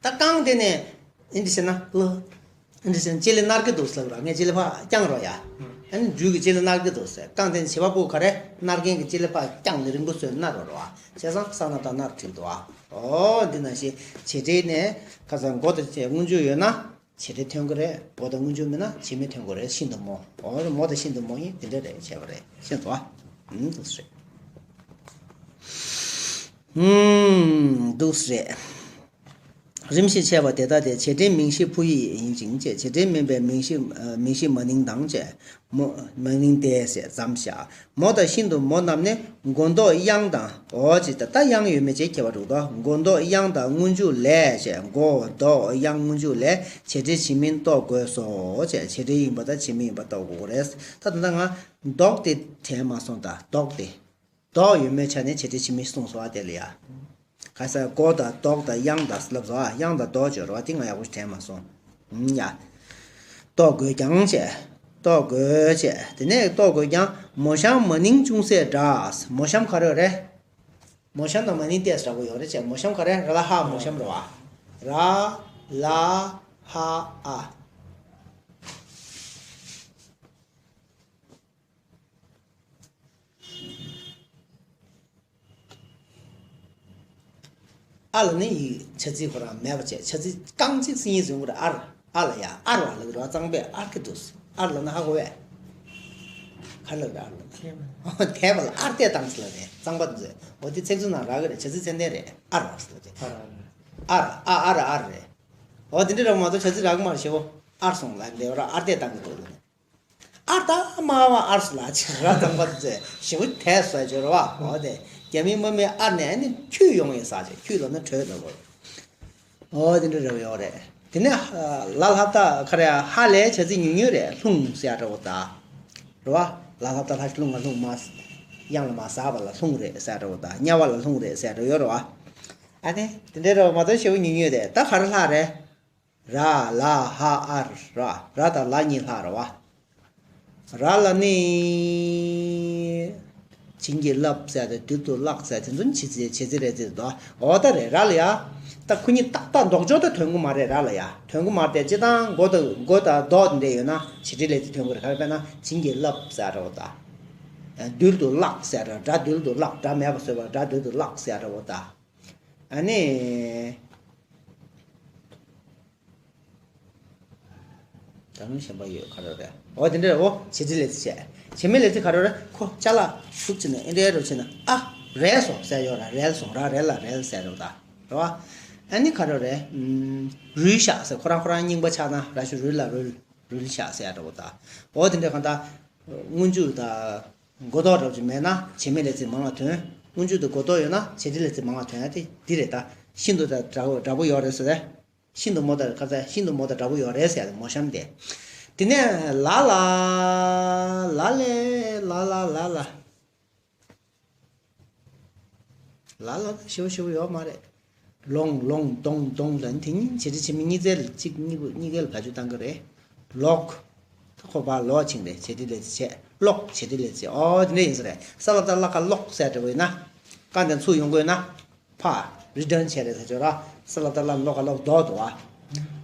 ད་རྐང་དེ་ནས་ཨེ་འདྲ་བྱས་ན་ལ། ཨེ་འདྲ་བྱས་ན་ལྕེ་ལེ་ནར་གྱི་འདུག་ཟེར་ལབ་ཀྱི་རེད་བ། ངས་ལྕེ་ལེ་ཕར་བརྐྱངས་རོགས་ཡ། ཨ་ནི་སྦྲུལ་གྱི་ལྕེ་ལེ་ནར་གྱི་འདུག་ཟེར་རྐང་དེ་ནས་བྱེད་པ་པོ་ག་རེ་ནར་མཁན་གྱི་ལྕེ་ལེ་ཕར་བརྐྱངས་ནས་རིང་པོ་བཟོས་ནར་རོགས་རེད་བ། བྱས་ཙང་ས་ན་ད་ནར་བྲིས་འདུག་བ། ཨོ་འདི་ནང་བཞིན་བྱེད་འབྲེལ་ནས་ཁ་སང་མགོ་དང་བཅས་སྔོན་འཇུག་ཡོད་ན། བྱེད་འབྲེལ་ཐོན་གྱི་རེད། བོ་དང་སྔོན་འཇུག་མིན་ན་བྱེད་མེད་ཐོན་གྱི་རེད། ཤིན་ཏུ་མོ། འོ་རེད། མོ་དང་ཤིན་ཏུ་མོ་ཡིན་དེ་འདྲ་རེད་བྱས་པ་རེད། ཤེས་སོང་ཨ། ཨུམ་དེ་རེད། ཨུམ། འདུག་སེ་རེད། རིམ་བཞིན་འཆད་པ་དེ་ལྟ་སྟེ། བྱེད་འབྲེལ་མིང་གཞི་ཕོ་ཡིག་ཡིན་ཅིང་བྱས། བྱེད་འབྲེལ་མིན་པའི་མིང་གཞི་མིང་གཞི་མ་ནིང་དང་བཅས། མོ་མ་ནིང་སྟེ་ཟེར་ཙམ་བཞག་མོ་དང་ཤིན་ཏུ་མོ་རྣམས་ནི། མགོ་འདོགས་དབྱངས་དང་། འོ་ཅི་ད་ལྟ་དབྱངས་ཡོད་མེད་ཅེས་ཁྱད་པར་འདུག་དོ། མགོ་འདོགས་དབྱངས་དང་སྔོན་འཇུག་ལས་ཅེས། མགོ་འདོགས་དབྱངས་སྔོན་འཇུག་ལས་བྱེད་འབྲེལ་བྱེད་མིན་རྟོགས་དགོས་སོ་ཅེས། བྱེད་འབྲེལ་ཡིན་པ་དང་བྱེད་མིན་ཡིན་པ་རྟོགས་དགོས་རེད། ད་ད་ལྟ་ང་འདོགས་དེ་དྲན་མ་སོང་། ད་འདོགས་དེ། འདོགས་ཡོད་མེད་ཆ་ནས་བྱེད་འབྲེལ་བྱེད་མིན་གསུངས་སོང་ཨ་དེ་ལ་ཡ། ག་ས་མགོ་དང་འདོགས་དང་དབྱངས་དང་ལབ་སོང་ཨ། དབྱངས་དང་འདོགས་བརྗོད་རོ་ཨ། དེ་ང་ཡག་པོ་ཞིག་དྲན་མ་སོང་། ཨུམ་ཡ། རྟོགས་དགོས་ཀྱང་བྱས། རྟོགས་དགོས་བྱས། དེ་ནས་རྟོགས་དགོས་ཀྱང་མོ་གཤམ་མ་ནིང་ཅུང་ཟད་འདྲ། མོ་གཤམ་ག་རེ་རེད། མོ་གཤམ་དང་མ་ནིང་ཏོག་ཙམ་འདྲ་པོ་ཡོད་རེད་བྱས། མོ་གཤམ་ག་རེ། ར་ལ་ཧ་མོ་གཤམ་རེད་བ། ར་ལ་ཧ་ཨ། ཨ་ལ་ནི་ཡིག་ཆ་ཚིག་ཁོ་རང་མེད་པ་བྱས། ཆ་ཚིག་རྐང་གཅིག་སྲིད་ཡིན་ཟེར་གྱི་རེད། ཨར། ཨ་ལ་ཡ་ཨར་བ་ལ་གི་རེད་བ། གཙང་པས་ཨར་གི་འདུག་ཨར་ལ་ན་ཧ་གོ་བས། ག་ལ་གི་ཨར་ལ་ན། དེ་བ་ལ་ཨར་གཏད་བཏང་ཟེར་ལ་རེད། གཙང་པ་འདི་ཚོས། འོ་དེ་ཚིག་མཛོད་ནང་རག་གི་རེད། ཆ་ཚིག་ཚད་ལྡན་རེད། ཨར་བ་ཟེར་ལ་རེད། ཨར། ཨ་ཨར་ཨར་རེད། འོ་དེ་འདྲ་རེད་མ་གཏོགས་ཆ་ཚིག་རག་གི་མ་རེད། ཞེ་པོ་ཨར་སོང་ལ་འདེབས་ར་ཨར་གཏད་བཏང་གི་འདུག་ལ་ནི། ཨར་ད་མ་བ་ཨར་སུ་ལ་ཆེ་ར་གཙང་པ་ཚོས་ཞེ་པོ་དད་ས་སྦྱོར་བ། འོ་དེ་རྒྱ་མི་དམག་མི་ཨར་ནས་ནི་ཁྱུད་ཡོང་ཡོད་ས་ཆེ། ཁྱུད་ལ་ནི་བྲོས་འགྲོ་གོ། འོ་དེ་འདྲ་རེ་བ་ཡོད་རེད། དེ་ནས་ལ་ལྷ་ད་ག་རེ་ཧ་ལས་བྱ་ཚིག་ཉུང་ཉུང་རེད། ལྷུང་ཟེར་འདྲ་བོ་ད། རེད་བ། ལ་ལྷ་ད་ལྷ་ལྷུང་ང་ལྷུང་མ། གཡང་ལ་མ་ཟ་བ་ལ་ལྷུང་རེད་ཟེར་འདྲ་བོ་ད། དམྱལ་བ་ལ་ལྷུང་རེད་ཟེར་འདྲ་ཡོད་རེད་བ། ཨ་ནི་དེ་འདྲ་རེ་བ་མ་གཏོགས་ཞེ་པོ་ཉུང་ཉུང་རེད། ད་ག་རེ་ལྷག་རེད། ར་ལ་ཧ་ཨ་ར། ར་དང་ལ་གཉིས་ལྷག་རེད་བ། ར་ལ་ནི། བྱིན་གྱིས་བརླབས་ཟེར་ཏེ་རྡུལ་དུ་བརླག་ཟེར་དེ་ཚོ་ནི་བྱེད་ཚིག་བྱེད་ཚིག་རེད་ཟེར་དོ། འོ་ད་རེད། ར་ལ་ཡ། ད་ཁོ་གཉིས་ཏག་ཏག་འདོགས་ཕྱོགས་ད་ཐོན་གི་མ་རེད། ར་ལ་ཡ་ཐོན་གི་མ་རེད། སྤྱིར་བཏང་མགོ་དང་མགོ་དང་འདོགས་དེ་འདྲ་ཡོད་ན་བྱེད་འབྲེལ་ལས་ཚིག་ཐོན་གི་རེད། ག་རེ་དཔེར་ན་བྱིན་གྱིས་བརླབས་ཟེར་འདྲ་བོ་ད། རྡུལ་དུ་བརླག་ཟེར་འདྲ། སྒྲ་རྡུལ་དུ་བརླག་སྒྲ་མེད་པ་བཟོས་པ། སྒྲ་རྡུལ་དུ་བརླག་ཟེར་འདྲ་བོ་ད། ཨ་ནི། ད་རུང་གཞན་པ་ཡོད་ག་རེ་རེད། འོ་དེ་འདྲ་རེད། འོ་བྱེད་ཚིག་ལས་ཚིག་བྱས། བྱེད་མེད་ལས་ཚིག་ག་རེ་རེད། ཁོ་ཅ་ལག་ཤུགས་ཆེ་ན་ཨེ་འདྲའི་རོ་ཆེ་ན་ཨ། རལ་སོང་ཟེར་ཡོད་ར། རལ་སོང་ར། རལ་ལ་རལ་ཟེར་རོ་ད། རེད་བ། ཨ་ནི་ག་རེ་རེད། ཨུམ། རུལ་བཞག་ཟེར། ཁོ་རང་ཁོ་རང་རྙིང་པ་ཆགས་ན་ར་ཞུ་རུལ་ལ་རུལ། རུལ་བཞག་ཟེར་ཡ་འདྲ་བོ་ད། འོ་དེ་འདྲ་གང་ལྟར། སྔོན་འཇུག་དང་། མགོ་འདོགས་འདྲ་བོ་ཅིག་མེད་ན་བྱེད་མེད་ལས་ཚིག་མང་བ་ཐོན། སྔོན་འཇུག་དང་མགོ་འདོགས་ཡོད་ན་བྱེད་འབྲེལ་ལས་ཚིག་མང་བ་ཐོན་ཡ་དེ་འདི་རེད་ད། ཤིན་ཏུ་དང་འདྲ་བོ་འདྲ་བོ་ཡོད་རེད་ཟེར་ཏེ། ཤིན་ཏུ་མོ་དང་ག་ཚད་ཤིན་ཏུ་མོ་དང་འདྲ་བོ་ཡོད་རེད་ཟེར་ཡ་དེ་མོ་གཤམ་དེ། དེ་ནས་ལ་ལ། ལ་ལས་ལ་ལ་ལ་ལ། ལ་ལ་ཞེ་པོ་ཞེ་པོ་ཡོད་མ་རེད། ལོང་ལོང་ལྡོང་ལྡོང་ལ་ནི་དེ་གཉིས་བྱེད་འབྲེལ་བྱེད་མིན་གཉིས་ཚན་ལ་གཅིག་གཉིས་པོ་གཉིས་ཀ་ལ་བེད་སྤྱོད་བཏང་གི་རེད། ལོག་ད་ཁོ་བ་ལོག་ཕྱིན་རེད། བྱེད་འབྲེལ་ལས་བྱེད། ལོག་བྱེད་འབྲེལ་ལས་བྱེད། ཨོ་དེ་འདྲ་ཡིན་ས་རེད། ས་ལ་ད་ལ་ཁ་ལོག་ཟེར་འདྲ་བོ་ཡིན་ན། ཀ་འདི་ཚུར་ཡོང་དགོས་ན། ཕ། རི་ཊརན་བྱས་རེད་ཟེར་ཆོག་ར། ས་ལ་ད་ལ་ལོ་ག་ལོག་རྡོ་འདུག་བ།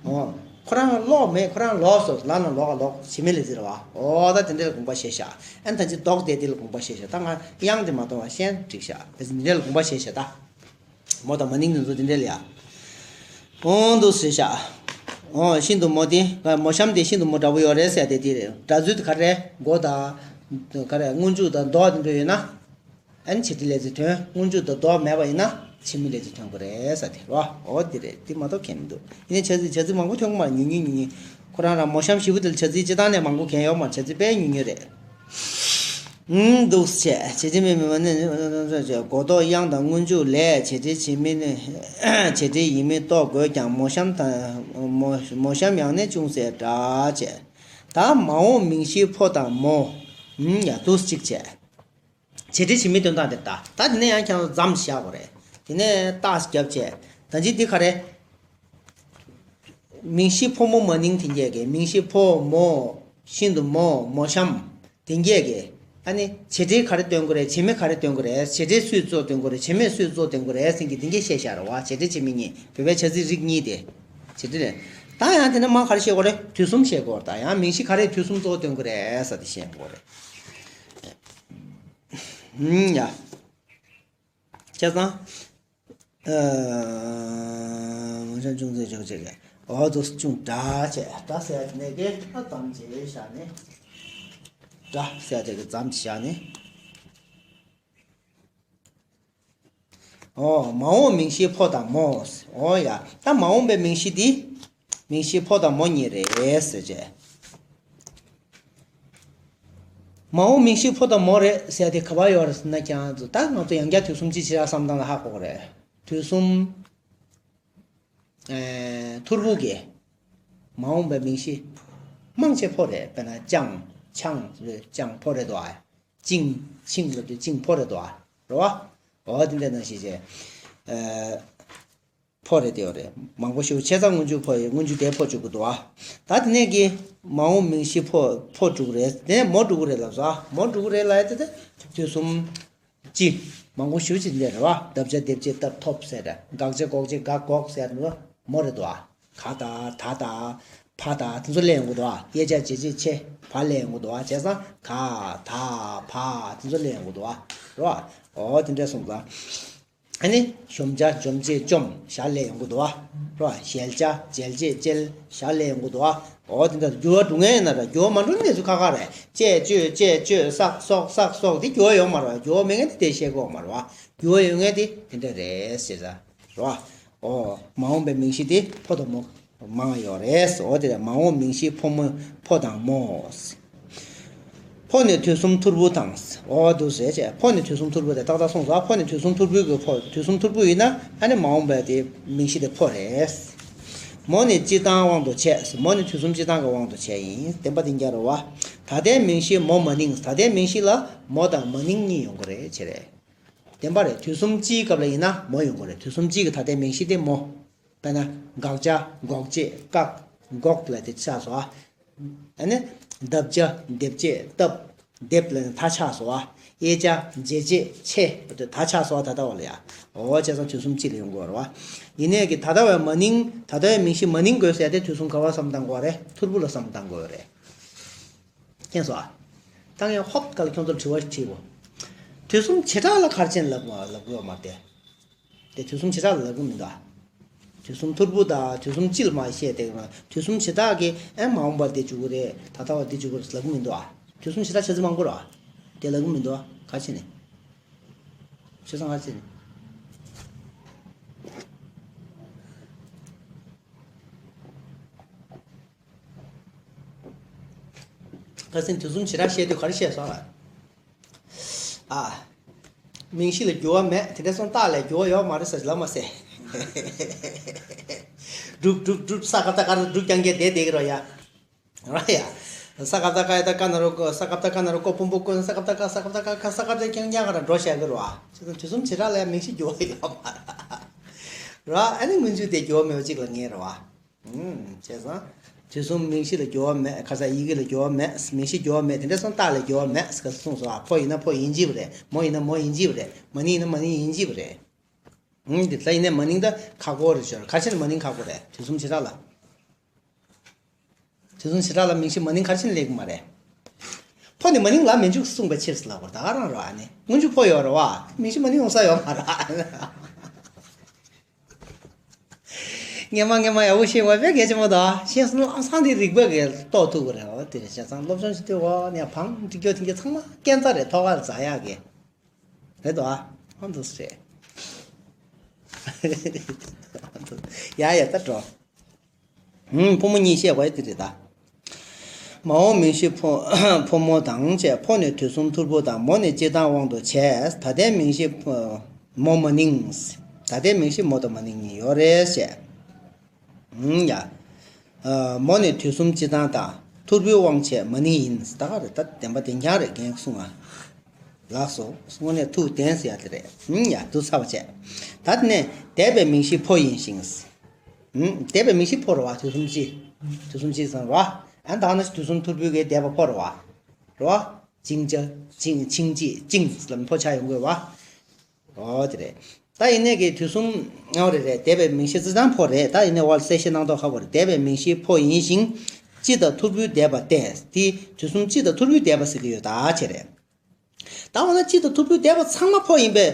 འོ། ཁོ་རང་ལོག་མེད། ཁོ་རང་ལོག་སོ་ལ་ན་ལོ་ག་ལོག་བྱེད་མེད་ལས་ཚིག་རེད་བ། འོ་ད་དེ་འདྲ་ལ་དགོངས་པ་བཞེས་ཤག་ཨན་ད་ཅི་ལྡོག་དེ་དེ་ལ་དགོངས་པ་བཞེས་ཤག་ད་ང་དབྱངས་དེ་མ་གཏོང་བ་གཞན་འགྲིག་ཤག་དེ་འདྲ་ལ་དགོངས་པ་བཞེས་ཤག་ད། མོ་དང་མ་ནིང་དེ་ཚོ་དེ་འདྲ་ལ་ཡ། འོང་འདུག་ཟེར་ཤག་འོ་ཤིན་ཏུ་མོ་དེ། མོ་གཤམ་དེ་ཤིན་ཏུ་མོ་འདྲ་པོ་ཡོད་རེད་ཟེར་དེ་དེ་རེད། སྒྲ་ཚུལ་དེ་ག་རེ། མགོ་དང་། ག་རེ་སྔོན་འཇུག་དང་འདོགས་དེ་འདྲ་ཡོད་ན། ཨ་ནི་བྱེད་འབྲེལ་ལས་ཚིག་ཐོན། སྔོན་འཇུག་དང་འདོགས་མེད་པ་ཡིན་ན་བྱེད་མེད་ལས་ཚིག་ཐོན་གི་རེད་ཟེར་དེ་རོ། འོ་དེ་རེད། དེ་མ་གཏོགས་གང་མི་འདུག་ཡིན་ནའི་བྱ་ཚིག་བྱ་ཚིག་མང་པོ་ཐོན་གི་མ་རེད། ཉུང་ཉུང་ཉུང་ཉུང་། ཁོ་རང་རང་མོ་གཤམ་བཞི་པོ་དེ་ལ་བྱ་ཚིག་སྤྱིར་བཏང་ནས་མང་པོ་གང་ཡོད་མ་རེད། བྱ་ཚིག་དཔེ་ཉུང་ཉུང་རེད། ཨུམ་འདུག་བྱས། བྱེད་འབྲེལ་མིན་པ་ནི། མགོ་འདོགས་དབྱངས་དང་སྔོན་འཇུག་ལས་བྱེད་འབྲེལ་བྱེད་མིན། བྱེད་འབྲེལ་ཡིན་མིན་རྟོགས་དགོས་ཀྱང་མོ་གཤམ་དང་། མོ་མོ་གཤམ་ཡང་ནི་ཅུང་ཟད་འདྲ་བྱས། ད་མ་འོངས་མིང་གཞི་ཕོ་དང་མོ། ཨུམ་ཡ་འདུག་གཅིག་བྱས། བྱེད་འབྲེལ་བྱེད་མིན་སྟོན་སྟངས་དེ་ལྟ། ད་དེ་ནས་ཡང་ཁྱེད་རང་ཚོ་མཚམས་བཞག་དགོས་རེད། དེ་ནས་རྟགས་བརྒྱབ་བྱས། ད་ཅི་འདི་ག་རེ། མིང་གཞི་ཕོ་མོ་མ་ནིང་དེ་འགས་ཀྱི། མིང་གཞི་ཕོ་མོ། ཤིན་ཏུ་མོ། མོ་གཤམ། དེ་འགས་ཀྱི། ཨ་ནི་བྱེད་འབྲེལ་ག་རེ་སྟོན་དགོས་རེད། བྱེད་མེད་ག་རེ་སྟོན་དགོས་རེད། བྱེད་འབྲེལ་སུས་གཙོ་སྟོན་དགོས་རེད། བྱེད་མེད་སུས་གཙོ་སྟོན་དགོས་རེད་ཟེར་གྱི་དེ་འགས་བཤད་བཞག་རེད་བ། བྱེད་འབྲེལ་བྱེད་མིན་གཉིས། བོད་པའི་བྱ་ཚིག་རིགས་གཉིས་དེ། བྱེད་འབྲེལ་རེད། ད་ཡང་དེ་ནས་མར་ག་རེ་བཤད་དགོས་རེད། དུས་གསུམ་བཤད་དགོས་རེད། ད་ཡང་མིང་གཞི་ག་རེ་དུས་གསུམ་གཙོ་སྟོན་དགོས་རེད་ཟེར་དེ་བཤད་དགོས་རེད། ཨུམ་ཡ། བྱས་ཙང་། ཨ། མོ་གཤམ་ཅུང་ཟད་འདྲ་བྱས་ཀྱི། འོ་དོ་ཅུང་འདྲ་བྱས། འདྲ་ཟེར་ཡ་དེ་ནས་ཀྱི་ཨ་ཙམ་ཅིག་བཞག་ནས། འདྲ་ཟེར་ཡ་དེ་གི་ཙམ་ཅིག་བཞག་ནས། ཨོ། མ་འོངས་མིང་གཞི་ཕོ་དང་མོ། ཨོ་ཡ། ད་མ་འོངས་པའི་མིང་གཞི་འདི། མིང་གཞི་ཕོ་དང་མོ་གཉིས་རེད་ཟེར་བྱས། མ་འོངས་མིང་གཞི་ཕོ་དང་མོ་རེད་ཟེར་དེ་ག་པར་ཡོད་རེད་ཟེར་ན། ཀྱང་ད་ང་ཚོ་ཡང་བསྐྱར་དུས་གསུམ་སྤྱི་བྱེ་བྲག་བསམ་སྟངས་ལ་ཧ་གོ་གི་རེད། དུས་གསུམ། ཨེ། ཐོར་བུ་གི། མ་འོངས་པའི་མིང་གཞི། མང་ཆེ་ཕོ་རེད། དཔེར་ན་ཅང་། ཆང་ལབ་དུས་ཅང་ཕོ་རེད་དོ། ཨ། ཅིང་། ཆིང་ལབ་དུས་ཅིང་ཕོ་རེད་དོ། ཨ། རེད་བ། འོ་དེ་འདྲ་ནང་བཞིན་བྱས། ཨེ། ཕོ་རེད་དེ་ཡོད་རེད། མང་པོ་ཞིག་བྱས་ཙང་སྔོན་འཇུག་ཕོ་ཡི། སྔོན་འཇུག་དེ་ཕོ་འཇུག་གི་འདུག་བ། ད་དེ་ནས་ཀྱི་མ་འོངས་མིང་གཞི་ཕོ། ཕོ་འགྲོ་གི་རེད། དེ་ནས་མོ་འགྲོ་གི་རེད་ལབ་སོང་། ཨ། མོ་འགྲོ་གི་རེད་ལབ་ཡ་དེ་དེ་དུས་གསུམ་སྤྱི། མང་པོ་ཞེ་པོ་ཅིག་འདི་རེད་བ། འདབ་བྱ་འདེབས་བྱེད་འདབ་ཐོབ་ཟེར། དགག་བྱ་འགོག་བྱེད་དགག་འགོག་ཟེར་ནི་མོ་རེད་དོ། ཨ། ག་དང་ད་དང་ཕ་དང་དེ་ཚོ་སླེབས་ཡོང་གི་འདུག་ཨ། གཡས་བྱ་འཇལ་བྱེད་ཆེ་བ་སླེབས་ཡོང་གི་འདུག་ཨ། བྱས་ཙང་ག་ད་ཕ་དེ་ཚོ་སླེབས་ཡོང་གི་འདུག་ཨ། རེད་བ། འོ་དེ་འདྲ་སོང་ཙང་། ཨ་ནི་གཞོམ་བྱ་འཇོམས་བྱེད་འཇོམས་བྱ་སླེབས་ཡོང་གི་འདུག་ཨ། རེད་བ། གཞལ་བྱ་འཇལ་བྱེད་འཇལ་བྱ་སླེབས་ཡོང་གི་འདུག་ཨ། འོ་དེ་འདྲ་འགྱུར་བ་འགྲོ་མཁན་ཡིན་ན་ར། འགྱུར་བ་མ་འགྲོ་ནི་གནས་ཚུལ་ཁག་ཁག་རེད། བཅད་གཅོད་བཅད་གཅོད་བསགས་གསོག་བསགས་གསོག་དེ་འགྱུར་བ་ཡོད་མ་རེད་བ། འགྱུར་བ་མེད་མཁན་དེ་དེ་བཤད་དགོས་མ་རེད་བ། འགྱུར་བ་ཡོད་མཁན་དེ་དེ་འདྲ་རེད་ཟེར་ས་རེད་བ། ཨོ། མ་འོངས་པའི་མིང་གཞི་དེ་ཕོ་དང་མོ་མང་ཡོད་རེད། ཨོ་དེ་རེད། མ་འོངས་མིང་གཞི་ཕོ་མོ། ཕོ་དང་མོ། ཕོ་ནི་དུས་གསུམ་ཐོར་བུ་དང་། ཨོ་འདུག་ཟེར་བྱས། ཕོ་ནི་དུས་གསུམ་ཐོར་བུ་དེ་ཏག་ཏག་སོང་ཙང་། ཕོ་ནི་དུས་གསུམ་ཐོར་བུའི་གི་ཕོ། དུས་གསུམ་ཐོར་བུ་ཡིན་ན་ཨ་ནི་མ་འོངས་པའི་དེ་མིང་གཞི་དེ་ཕོ་རེད། མོ་ནི་སྤྱི་དང་དབང་དུ་བྱས། མོ་ནི་དུས་གསུམ་སྤྱི་དང་གི་དབང་དུ་བྱས་ཡིན། བདེན་པ་དེ་འདྲ་རེད་བ། ད་ལྟའི་མིང་གཞི་མོ་མ་ནིང་། ད་ལྟའི་མིང་གཞི་ལ་མོ་དང་མ་ནིང་གཉིས་ཡོང་གི་རེད་བྱས་རེད། བདེན་པ་རེད། དུས་གསུམ་སྤྱིའི་སྐབས་ལ་ཡིན་ན་མོ་ཡོང་གི་རེད། དུས་གསུམ་སྤྱི་གི་ད་ལྟའི་མིང་གཞི་དེ་མོ། དཔེར་ན་དགག་བྱ་འགོག་བྱེད་བཀག་འགོག་ལ་དེ་ཆགས་སོང་ཨ། ཨ་ནི་འདབ་བྱ་འདེབས་བྱེད་བཏབ་འདེབས་ལ་ད་ཆགས་སོང་ཨ། དབྱེ་བྱ་འབྱེད་བྱེད་ཆེ་ད་ཆགས་སོང་ཨ། ད་ལྟ་བ་ལ་ཡ། འོ་བྱས་ཙང་དུས་གསུམ་སྤྱི་ལ་ཡོང་དགོས་རེད་བ། ཡིན་ནའི་གི་ད་ལྟ་བའི་མ་ནིང་། ད་ལྟ་བའི་མིང་གཞི་མ་ནིང་དགོས་ཟེར་ཏེ་དུས་གསུམ་ག་བར་བསམ་བཏང་དགོས་རེད། ཐོར་བུ་ལ་བསམ་བཏང་དགོས་རེད། མཁྱེན་སོང་ཨ། ད་ངས་ཧོབ་ག་ལ་ཁྱོད་ཚོར་དྲི་བ་ཞིག་དྲིས་པ། དུས་གསུམ་བྱེ་བྲག་ལ་ག་རེ་བྱས་ནས་ལབ་ལབ་དགོས་མ་རེད་དེ། དེ་དུས་གསུམ་བྱེ་བྲག་ལ་ལབ་གི་མི་འདུག་ཨ། དུས་གསུམ་ཐོར་བུ་དང་དུས་གསུམ་སྤྱི་ལ་མ་བཤད་དེ། དུས་གསུམ་བྱེ་བྲག་གི་ཨེ་མ་འོངས་པ་དེ་འཇུག་གི་རེད། ད་ལྟ་བ་དེ་འཇུག་གི་རེད་ལབ་གི་མི་འདུག་ཨ། དུས་གསུམ་བྱེ་བྲག་བྱེད་ཚུལ་མང་པོ་རེད་བ། དེ་ལབ་གི་མི་འདུག་ཨ། ག་རེ་བྱས་ནས། བྱས་ཙང་ག་རེ་བྱས་ནས། ཁ་སང་དུས་གསུམ་བྱེ་བྲག་བཤད་དུས་ག་རེ་བཤད་སོང་ལ། ཨ། མིང་གཞི་ལ་འགྱུར་བ་མེད། དེ་འདྲ་སོང་རྟགས་ལ་འགྱུར་བ་ཡོད་མ་རེད་ཟེར་ལབ་མ་ཟེར། སྒྲུབ་སྒྲུབ་སྒྲུབ། ས་ཀ་བཏགས་སྐ་རེད། སྒྲུབ་རྐྱང་རྐྱང་བསྡད་བསྡད་ཀྱི་རོ་ཡ། ར་ཡ། ས་ཀ་བཏགས་སྐ་ཡ་བཏགས་སྐ་ན་རོ་སྐོ། ས་ཀ་བཏགས་སྐ་ན་རོ་སྐོ་ཕུང་པོ་ཀུན། ས་ཀ་བཏགས་སྐ། ས་ཀ་བཏགས་སྐ་ས་ཀ་བཏགས་རྐྱང་རྐྱང་ག་ར་འགྲོ་བཞག་གི་རོ། ཨ། དེ་ཚོ་དུས་གསུམ་བྱེ་བྲག་ལ་ཡ་མིང་གཞི་འགྱུར་བ་ཡོད་མ་རེད། ར། ཨ་ནི་སྔོན་འཇུག་དེ་འགྱུར་བ་མེད་པ་གཅིག་ལ་ངེས་རེད་བ། ཨུམ། བྱས་ཙང་། དུས་གསུམ་མིང་གཞི་ལ་འགྱུར་བ་མེད། ཁ་སང་ཡི་གེ་ལ་འགྱུར་བ་མེད། མིང་གཞི་འགྱུར་བ་མེད། དེ་འདྲ་སོང་རྟགས་ལ་འགྱུར་བ་མེད་ཟེར་གསུངས་སོང་ཨ། ཕོ་ཡིན་ན་ཕོ་ཡིན་གཅིག་པ་རེད། མོ་ཡིན་ན་མོ་ཡིན་གཅིག་པ་རེད། མ་ནིང་ཡིན་ན་མ་ནིང་ཡིན་གཅིག་པ་རེད། ཨུམ། དེ་ལྟ་ཡིན་ནའི་མ་ནིང་ད་ཁག་པོ་རེད་ཤག། ག་རེ་བྱས་ནས་མ་ནིང་ཁག་པོ་རེད། དུས་གསུམ་བྱེ་བྲག་ལ། དུས་གསུམ་བྱེ་བྲག་ལ་མིང་གཞི་མ་ནིང་ག་རེ་བྱས་ནས་སླེབས་ཀྱི་མ་རེད། ཕོ་ནི་མ་ནིང་ལ་མི་འཇུག་གསུངས་པའི་ཕྱིར་ཟེར་ལབ་པ་རེད། ད་ག་རང་རེད་བ། ཨ་ནི་སྔོན་འཇུག་ཕོ་ཡོད་རེད་བ། མིང་གཞི་མ་ནིང་ཡོང་ས་ཡོད་མ་རེད། སྔོན་མ་སྔོན་མ་ཡག་པོ་ཤེས་དགོས་དཔེ་གལ་ཆེན་པོ་དང་། ཤེས་སོང་ན་ལམ་སང་དེ་རིག་པ་གིས་རྟོགས་ཐུབ་ཀྱི་རེད། འོ་དེ་རེད། བྱས་ཙང་སློབ་སྦྱོང་བྱེད་དུས་འོ་ནས་བང་སྒྲིག་རྒྱུ་དེ་གའི་ཚང་མ་རྐྱེན་རྩ་རེད། ཐོག་ཁར་འཛེག་ཡག་གི་རེད་དོ། ཨ། ཨ་འདུག་སེ་རེད། ཡ་ཡ་ད་འགྲོ། ཨུམ། ཕོ་མོ་གཉིས་བཤད་དགོས་དེ་རེད་ད། མ་འོངས་མིང་གཞི་ཕོ་ཕོ་མོ་དང་བཅས། ཕོ་ནི་དུས་གསུམ་ཐོར་བུ་དང་། མོ་ནི་སྤྱི་དང་དབང་དུ་བྱས། ད་ལྟའི་མིང་གཞི་ཕོ་མོ་མ་ནིང་། ད་ལྟའི་མིང་གཞི་མོ་དང་མ་ནིང་གཉིས་ཡོད་རེད་ཟེར། ཨུམ། ཡ། ཨ། མོ་ནི་དུས་གསུམ་སྤྱི་དང་དང་། ཐོར་བུའི་དབང་བྱས་མ་ནིང་ཡིན། ད་ག་རེད། ད་བདེན་པ་བདེན་རྐྱང་རེད། རྒན་གསུང་ང་། ལགས་སོ། དངོས་གནས་ཐུགས་བདེན་ཟེར་ཡ་དེ་རེད། ཨུམ། ཡ། འདུག་ཚར་བ་བྱས། ད་དེ་ནས་འདས་པའི་མིང་གཞི་ཕོ་ཡིན་ཞིང་། ཨུམ། འདས་པའི་མིང་གཞི་ཕོ་རེད་བ། དུས་གསུམ་སྤྱི། དུས་གསུམ་སྤྱི་ཟེར་བ། ཨ། ད་ནི་དུས་གསུམ་ཐོར་བུའི་གི་འདས་པ་ཕོ་རེད་བ། རེད་བ། ཅིང་ཅ། ཅིང་། ཆིང་ཅི། ཅིང་ལ་ཕོ་ཆགས་ཡོང་དགོས་བ། ཨོ་དེ་རེད། ད་ཡིན་ནའི་གི་དུས་གསུམ། ཨོ་རེད་རེད། འདས་པའི་མིང་གཞི་སྤྱི་དང་ཕོ་རེད། ད་ཡིན་ནའི་འོ་གསལ་བཤད་གནང་མདོག་ཁ་པོ་རེད། འདས་པའི་མིང་གཞི་ཕོ་ཡིན་ཞིང་། སྤྱི་དང་ཐོར་བུའི་འདས་པ་སྟེ། དེ་དུས་གསུམ་སྤྱི་དང་ཐོར་བུའི་འདས་པ་ཟེར་གི་ཡོད་ད་ཆེ་རེད། ད་འོ་ན་སྤྱི་དང་ཐོར་བུའི་འདས་པ་ཚང་མ་ཕོ་ཡིན་པའི་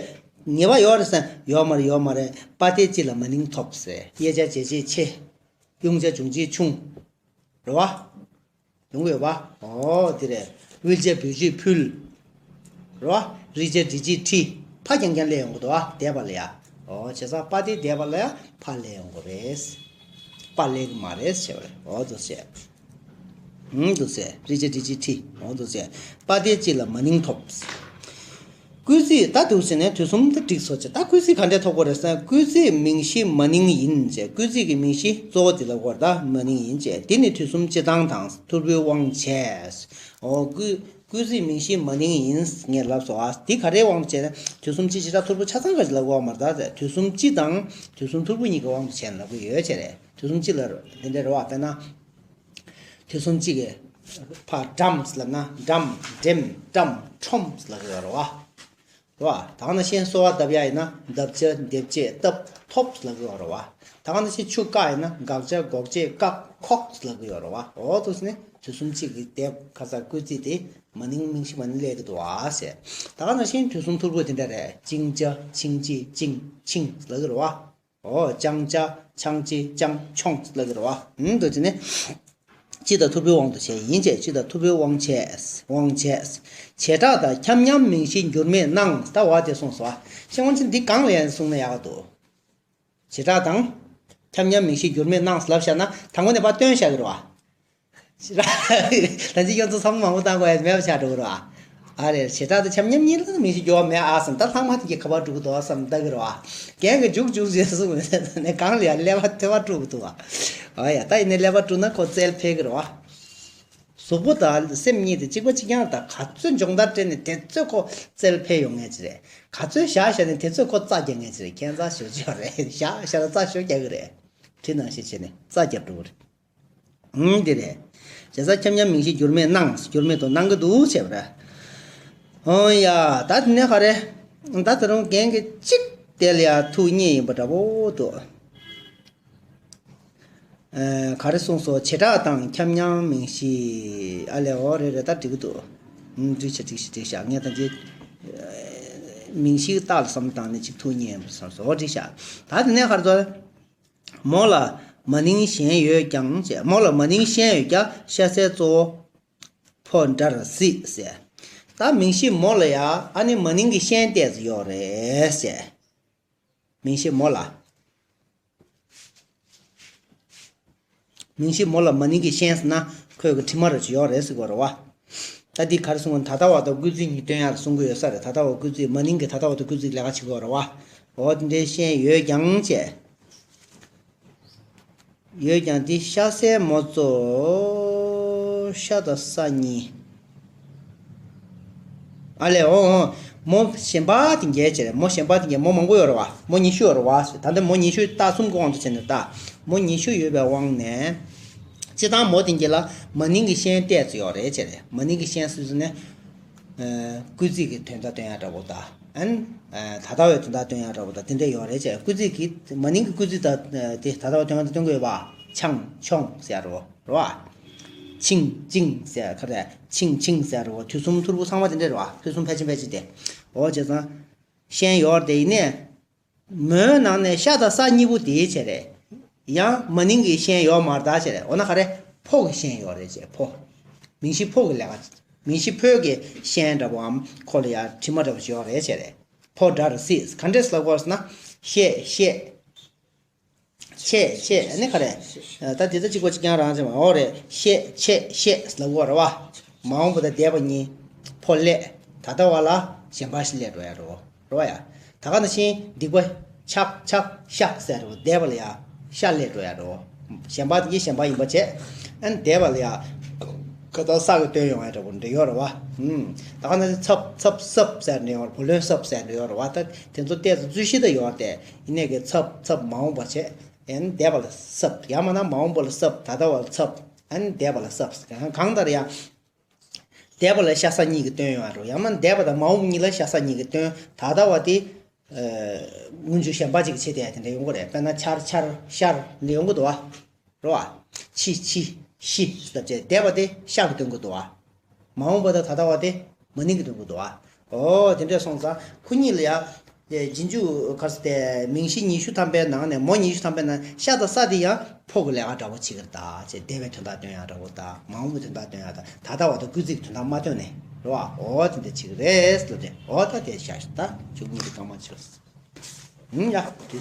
ངེས་པ་ཡོད་རེད་ཟེར་ན། ཡོད་མ་རེད། ཡོད་མ་རེད། པ་སྟེ་སྤྱི་ལ་མ་ནིང་ཐོབ་ཟེར། དབྱེ་བྱ་འབྱེད་བྱེད་ཆེ། དབྱུང་བྱ་འབྱུང་བྱེད་ཆུང་། རེད་བ། ཡོང་གི་ཡོད་པ། ཨོ་དེ་རེད། དབུལ་བྱ་འབུལ་བྱེད་ཕུལ། རེད་བ། རིག་བྱ་འབྲི་བྱེད་ཁྲི། ཕ་རྐྱང་རྐྱང་སླེབས་ཡོང་གི་འདུག་བ། འདས་པ་ལ་ཡ། འོ་བྱས་ཙང་པ་དེ་འདས་པ་ལ་ཡང་ཕར་སླེབས་ཡོང་གི་རེད། པ་སླེབས་གི་མ་རེད་ཟེར་བ་རེད། འོ་འདུག་སེ། ཨུམ་འདུག་སེ། རི་ཅ་ཏི་ཅི་ཁྲི། འོ་འདུག་སེ། པ་དེ་ཅི་ལ་མ་ནིང་ཐོབ། སྐུལ་ཚིག་ད་འདུག་སེ་ནས་དུས་གསུམ་དུ་འགྲིག་སོ་ཅེ། ད་སྐུལ་ཚིག་ག་འདྲས་ཐོབ་དགོས་རེད་ཟེར་ན། སྐུལ་ཚིག་མིང་གཞི་མ་ནིང་ཡིན་ཅེ། སྐུལ་ཚིག་གི་མིང་གཞི་གཙོ་བོ་དེ་ལ་གོ་ད་མ་ནིང་ཡིན་ཅེ། དེ་ནི་དུས་གསུམ་སྤྱི་དང་དང་ཐོར་བུའི་དབང་བྱས། འོ་སྐུལ། སྐུལ་ཚིག་མིང་གཞི་མ་ནིང་ཡིན་ངས་ལབ་སོང་ཨ། འདི་ག་རེའི་དབང་དུ་བྱས་ན། དུས་གསུམ་སྤྱི་བྱེ་བྲག་ཐོར་བུ་ཆ་ཚང་ག་ཞིག་ལ་གོ་བ་མ་རེད་ད། དུས་གསུམ་སྤྱི་དང་དུས་གསུམ་ཐོར་བུ་གཉིས་ཀྱི་དབང་དུ་བྱས་ན་ལབ་ཀྱི་ཡོད་ཅེ་རེད། དུས་གསུམ་སྤྱི་ལ་འདི་འདྲ་རེད་བ། དཔེར་ན། དུས་གསུམ་སྤྱི་གི་ཕ་འགྲམ་ལབ་ན་འགྲམ། འགྲེམ་འགྲམ་ཁྲོམ་ལབ་ཀྱི་ཡོད་རེད་བ། རེད་བ། ད་ག་ནང་བཞིན་གསོལ་བ་བཏབ་ཡ་ཡིན་ན་འདབ་ཆགས་འདེབས་བྱེད་བཏབ་ཐོབ་ལབ་ཀྱི་ཡོད་རེད་བ། ད་ག་ནང་བཞིན་ཆུ་བཀག་ཡིན་ན་དགག་བྱ་འགོག་བྱེད་བཀག་ཁོག་ལབ་ཀྱི་ཡོད་རེད་བ། འོ་འདུག་སེ་ནི་དུས་གསུམ་སྤྱི་གི་དེབ་ཁ་ས་སྐུལ་ཚིག་དེ་མ་ནིང་མིང་གཞི་མ་ནིང་སླེབས་ཀྱི་འདུག་ཨ་ཟེར། ད་ག་ནང་བཞིན་དུས་གསུམ་ཐོར་བུ་དེ་འདྲ་རེད། ཅིང་ཅ་ཆིང་ཅི་ཅིང་ཆིང་ལབ་ཀྱི་རེད་བ། འོ་ཅང་ཅ་ཆང་ཅི་ཅང་ཆོང་ལབ་ཀྱི་རེད་བ། ཨུམ་འདུག་སེ་ནི། སྤྱི་དང་ཐོར་བུའི་དབང་དུ་བྱས་ཡིན་ཅེས། སྤྱི་དང་ཐོར་བུའི་དབང་བྱས། དབང་བྱས། བྱེ་བྲག་དང་ཁྱབ་མཉམ་མིང་གཞི་འགྱུར་མེད་སྣང་ད་བ་དེ་གསུངས་སོ། ཤེས་དབང་ཆེན་འདི་གང་ལ་ཡང་གསུངས་ན་ཡག་ག་འདུག་བྱེ་བྲག་དང་། ཁྱབ་མཉམ་མིང་གཞི་འགྱུར་མེད་སྣང་ལབ་བཞག་ན་དང་པོ་ནས་ཕར་སྟོན་བཞག་གི་རེད་བ། ད་ཅི་ཁྱོད་ཚོ་བསམ་བློ་མང་པོ་བཏང་དགོས་ཡ་མེད་པ་ཆགས་འགྲོ་གི་རེད་བ། ཨ་རེ་བྱེ་བྲག་དང་ཁྱབ་མཉམ་གཉིས་ལ་མིང་གཞི་འགྱུར་བ་མེད་ཨ་བསམ། ད་ལྷག་མ་དེ་གི་ཁ་པར་འགྲོ་གི་འདུག་བསམ་ལྟ་གི་རེད་བ། རྒན་གི་མཇུག་མཇུག་ཟེར་གསུངས་ནས་གང་ལ་ཡ་ཀླད་པ་ཐལ་བ་དཀྲུག་གི་འདུག་བ། ཨ་ཡ་ད་ཡིན་ནའི་ཀླད་པ་དཀྲུག་ན་ཁོ་རྩལ་འཕེལ་གི་རེད་བ། གཟུགས་པོ་དང་སེམས་གཉིས་དེ་གཅིག་པ་གཅིག་རྐྱང་དང་ག་ཚོད་སྦྱོང་བརྡར་སྤྲད་ནས་དེ་ཚོད་ཁོ་རྩལ་འཕེལ་ཡོང་ངེས་ཅི་རེད། ག་ཚོད་བཞག་བཞག་ནས་དེ་ཚོད་ཁོ་རྩ་རྒྱག་ངེས་ཅི་རེད། ཁྱད་མཚར་ཞེ་པོ་ཅིག་ཡོད་རེད། བཞག་བཞག་ན་རྩ་ཞེ་པོ་རྒྱག་གི་རེད། དེ་ནང་བཞིན་བྱས་ནས་རྩ་རྒྱབ་འགྲོ་གི་རེད། ཨང་འདི་རེད། བྱས་ཙང་ཁྱབ་མཉམ་མིང་གཞི་འགྱུར་མེད་སྣང་། འགྱུར་མེད་དུ་སྣང་གི་འདུག་བྱས་པ་རེད། ཨོ་ཡ་ད་དེ་ནས་ག་རེ། ད་ད་རུང་རྒན་གྱི་གཅིག་དེ་ལ་ཡ་ཐུགས་མཉེས་ཡིན་པ་འདྲ་པོ་འདུག་ཨ། ག་རེ་གསུངས་སོ། བྱེ་བྲག་དང་ཁྱབ་མཉམ་མིང་གཞི། ཨ་ལས་འོ་རེད་རེད། ད་འགྲིག་གི་འདུག་ཨུམ། འགྲིག་ཤག་འགྲིག་ཤག་འགྲིག་ཤག་ངས་ད་ཅི། མིང་གཞིའི་རྟགས་ལ་བསམ་བློ་བཏང་ནས་ཅིག་ཐུགས་མཉེས་པ་བསམ་སོ། འོ་འགྲིག་ཤག་ད་དེ་ནས་ག་རེ་ཚོ། མོ་ལ་མ་ནིང་གཞན་ཡོད་ཀྱང་ཅེས། མོ་ལ་མ་ནིང་གཞན་ཡོད་ཀྱང་ཤ་ཟའི་གཙོ་བོ་ཕོ་འདྲར་སྲིད་ཟེར། ད་མིང་གཞི་མོ་ལ་ཡ་ཨ་ནི་མ་ནིང་གི་ཤན་ཏོག་ཙམ་ཡོད་རེད་ཟེར། མིང་གཞི་མོ་ལ། མིང་གཞི་མོ་ལ་མ་ནིང་གི་ཤན་ཟེར་ན་ཁོའི་གི་དྲི་མ་རེ་ཅིག་ཡོད་རེད་ཟེར་གོ་རེད་བ། ད་འདི་ག་རེ་གསུངས་པ། ད་ལྟ་བ་དང་སྐུལ་ཚིག་གཉིས་སྟོན་ཡག་གསུང་གི་ཡོད་ས་རེད། ད་ལྟ་བ་སྐུལ་ཚིག་མ་ནིང་གི་ད་ལྟ་བ་དང་སྐུལ་ཚིག་ལས་ཀ་བྱེད་གོ་རེད་བ། འོ་དེ་འདྲའི་ཤན་ཡོད་ཀྱང་བྱས། ཡོད་ཀྱང་དེ་ཤ་ཟའི་མོ་གཙོ། ཤ་དང་ས་གཉིས། ཨ་ལས་འོ་འོ། མོ་གཞན་པ་དེ་འགས་བྱས་རེད། མོ་གཞན་པ་དེ་འགས་མོ་མང་པོ་ཡོད་རེད་བ། མོ་ཉི་ཤུ་ཡོད་རེད་བ། ད་ལྟ་མོ་ཉི་ཤུ་རྟགས་གསུམ་གྱི་དབང་དུ་བྱས་ནས་ད། མོ་ཉི་ཤུ་ཡོད་པའི་དབང་ནས། སྤྱི་བཏང་མོ་དེ་འགས་ལ་མ་ནིང་གི་ཤན་ཏོག་ཙམ་ཡོད་རེད་བྱས་རེད། མ་ནིང་གི་ཤན་སུ་སུ་ནས། སྐུལ་ཚིག་གི་དོན་དག་སྟོན་ཡག་འདྲ་པོ་དང་། ཨན། ད་ལྟ་བའི་དོན་དག་སྟོན་ཡག་འདྲ་པོ་དང་དེ་འདྲ་ཡོད་རེད་བྱས། སྐུལ་ཚིག་གི་མ་ནིང་གི་སྐུལ་ཚིག་དང་དེ་ད་ལྟ་བའི་དོན་དག་སྟོན་གྱི་ཡོད་པ། ཆང་ཆོང་ཟེར་རོ། རོ། ཆིང་ཆིང་ཟེར་ག་རེ། ཆིང་ཆིང་ཟེར་རོ། དུས་གསུམ་ཐོར་བུ་ཚང་མ་དེ་འདྲ་རོ། ཕུན་སུམ་ཕལ་ཆེར་ཕལ་ཆེར་དེ། འོ་བྱས་ཙང་། ཤན་ཡོད་རེད་དེ་ཡིན་ནའི། མོའི་ནང་ནས་ཤ་དང་ས་གཉིས་པོ་དེའི་བྱས་རེད། ཡང་མ་ནིང་གི་ཤན་ཡོད་མ་རེད་ད་བྱས་རེད། འོ་ན་ག་རེ། ཕོ་གི་ཤན་ཡོད་རེད་བྱས་ཕོ། མིང་གཞི་ཕོ་གི་ལས་ཀ། མིང་གཞི་ཕོ་གི་ཤན་འདྲ་པོའམ་ཁོ་ལ་ཡ་དྲི་མ་འདྲ་པོ་ཞིག་ཡོད་རེད་བྱས་རེད། ཕོ་འདྲར་སྲིད། ག་འདྲས་ལབ་དགོས་ཟེར་ན། ཤད་ཤད། ཆད་ཆད་ཨ་ནི་ག་རེ། ད་དེ་ཚོ་གཅིག་པ་གཅིག་རྐྱང་རང་ཅེས་མ། འོ་རེད། ཤད་ཆད་ཤད་ལབ་དགོས་རེད་བ། མ་འོངས་པ་དང་འདས་པ་གཉིས། ཕོ་ལས། ད་ལྟ་བ་ལ་གཞན་པ་ཞིག་སླེབས་འགྲོ་ཡ་རེད་བ། རེད་བ་ཡ། ད་ག་ནང་བཞིན་སྡིག་པ། ཆག་ཆག་ཤ་ཟེར་རེད་བ། འདས་པ་ལ་ཡ། ཤ་སླེབས་འགྲོ་ཡ་རེད་བ། གཞན་པ་དེ་གཞན་པ་ཡིན་པ་བྱས། ཨ་ནི་འདས་པ་ལ་ཡ། ཁ་ད་ས་གི་སྟོན་ཡོང་ཡ་འདྲ་པོ་འདྲ་ཡོད་རེད་བ། ཨུམ། ད་ག་ནང་བཞིན་ཚབ་ཚབ་སབ་ཟེར་འདྲ་ཡོད་རེད། བུ་ལོན་སབ་ཟེར་འདྲ་ཡོད་རེད་བ། ད་དེ་ཚོ་ཏོག་ཙམ་རྩོད་གཞི་ད་ཡོད་རེད་དེ། ཡིན་ནའི་གི་ཚབ་ཚབ་མ་འོངས་པ་བྱས། ཨ་ནི་འདས་པ་ལ་སབ། ཡང་མིན་ན་མ་འོངས་པ་ལ་སབ། ད་ལྟ་བ་ལ་སབ། ཨ་ནི་འདས་པ་ལ་སབ། གང་ལྟར་ཡང་། འདས་པ་ལ་ཤ་ས་གཉིས་ཀྱི་སྟོན་ཡོང་བ་རེད། ཡང་མིན་འདས་པ་དང་མ་འོངས་གཉིས་ལ་ཤ་ས་གཉིས་ཀྱི་སྟོན། ད་ལྟ་བ་དེ། ཨ། སྔོན་འཇུག་གཞན་པ་ཅིག་གི་ཆེད་དུ་ཡང་དེ་འདྲ་ཡོང་གི་རེད། དཔེར་ན་ཆར་ཆར་ཤར་འདི་ཡོང་གི་འདུག་བ། རེད་བ། ཕྱི་ཕྱི་ཤི་ལབ་བྱས་འདས་པ་དེ་ཤ་གི་སྟོན་གྱི་འདུག་བ། མ་འོངས་པ་དང་ད་ལྟ་བ་དེ་མ་ནིང་གི་སྟོན་གྱི་འདུག་བ། འོ་དེ་འདྲ་སོང་ཙང་ཁོ་གཉིས་ལ་ཡང་། རྗེས་འཇུག་ག་རེ་ཟེར་དེ་མིང་གཞི་ཉི་ཤུ་ཐམ་པའི་ནང་ནས་མོ་ཉི་ཤུ་ཐམ་པའི་ནང་ཤ་དང་ས་དེ་ཡང་ཕོ་གི་ལས་ཀ་འདྲ་པོ་བྱེད་ཀྱི་རེད་ད་ཅེས། འདས་པའི་དོན་དག་སྟོན་ཡག་འདྲ་པོ་དང་མ་འོངས་པའི་དོན་དག་སྟོན་ཡག་དང་ད་ལྟ་བ་དང་སྐུལ་ཚིག་གི་དོན་དག་མ་སྟོན་ནས་རེད་བ། འོ་དེ་འདྲ་བྱེད་ཀྱི་རེད་ལབ་དེ། འོ་ད་དེ་བཞག་ཤོག་ད་བཅུ་གཉིས་དེ་སྐར་མ་བྱེད་རོགས། ཡིན་ཡ། དེ།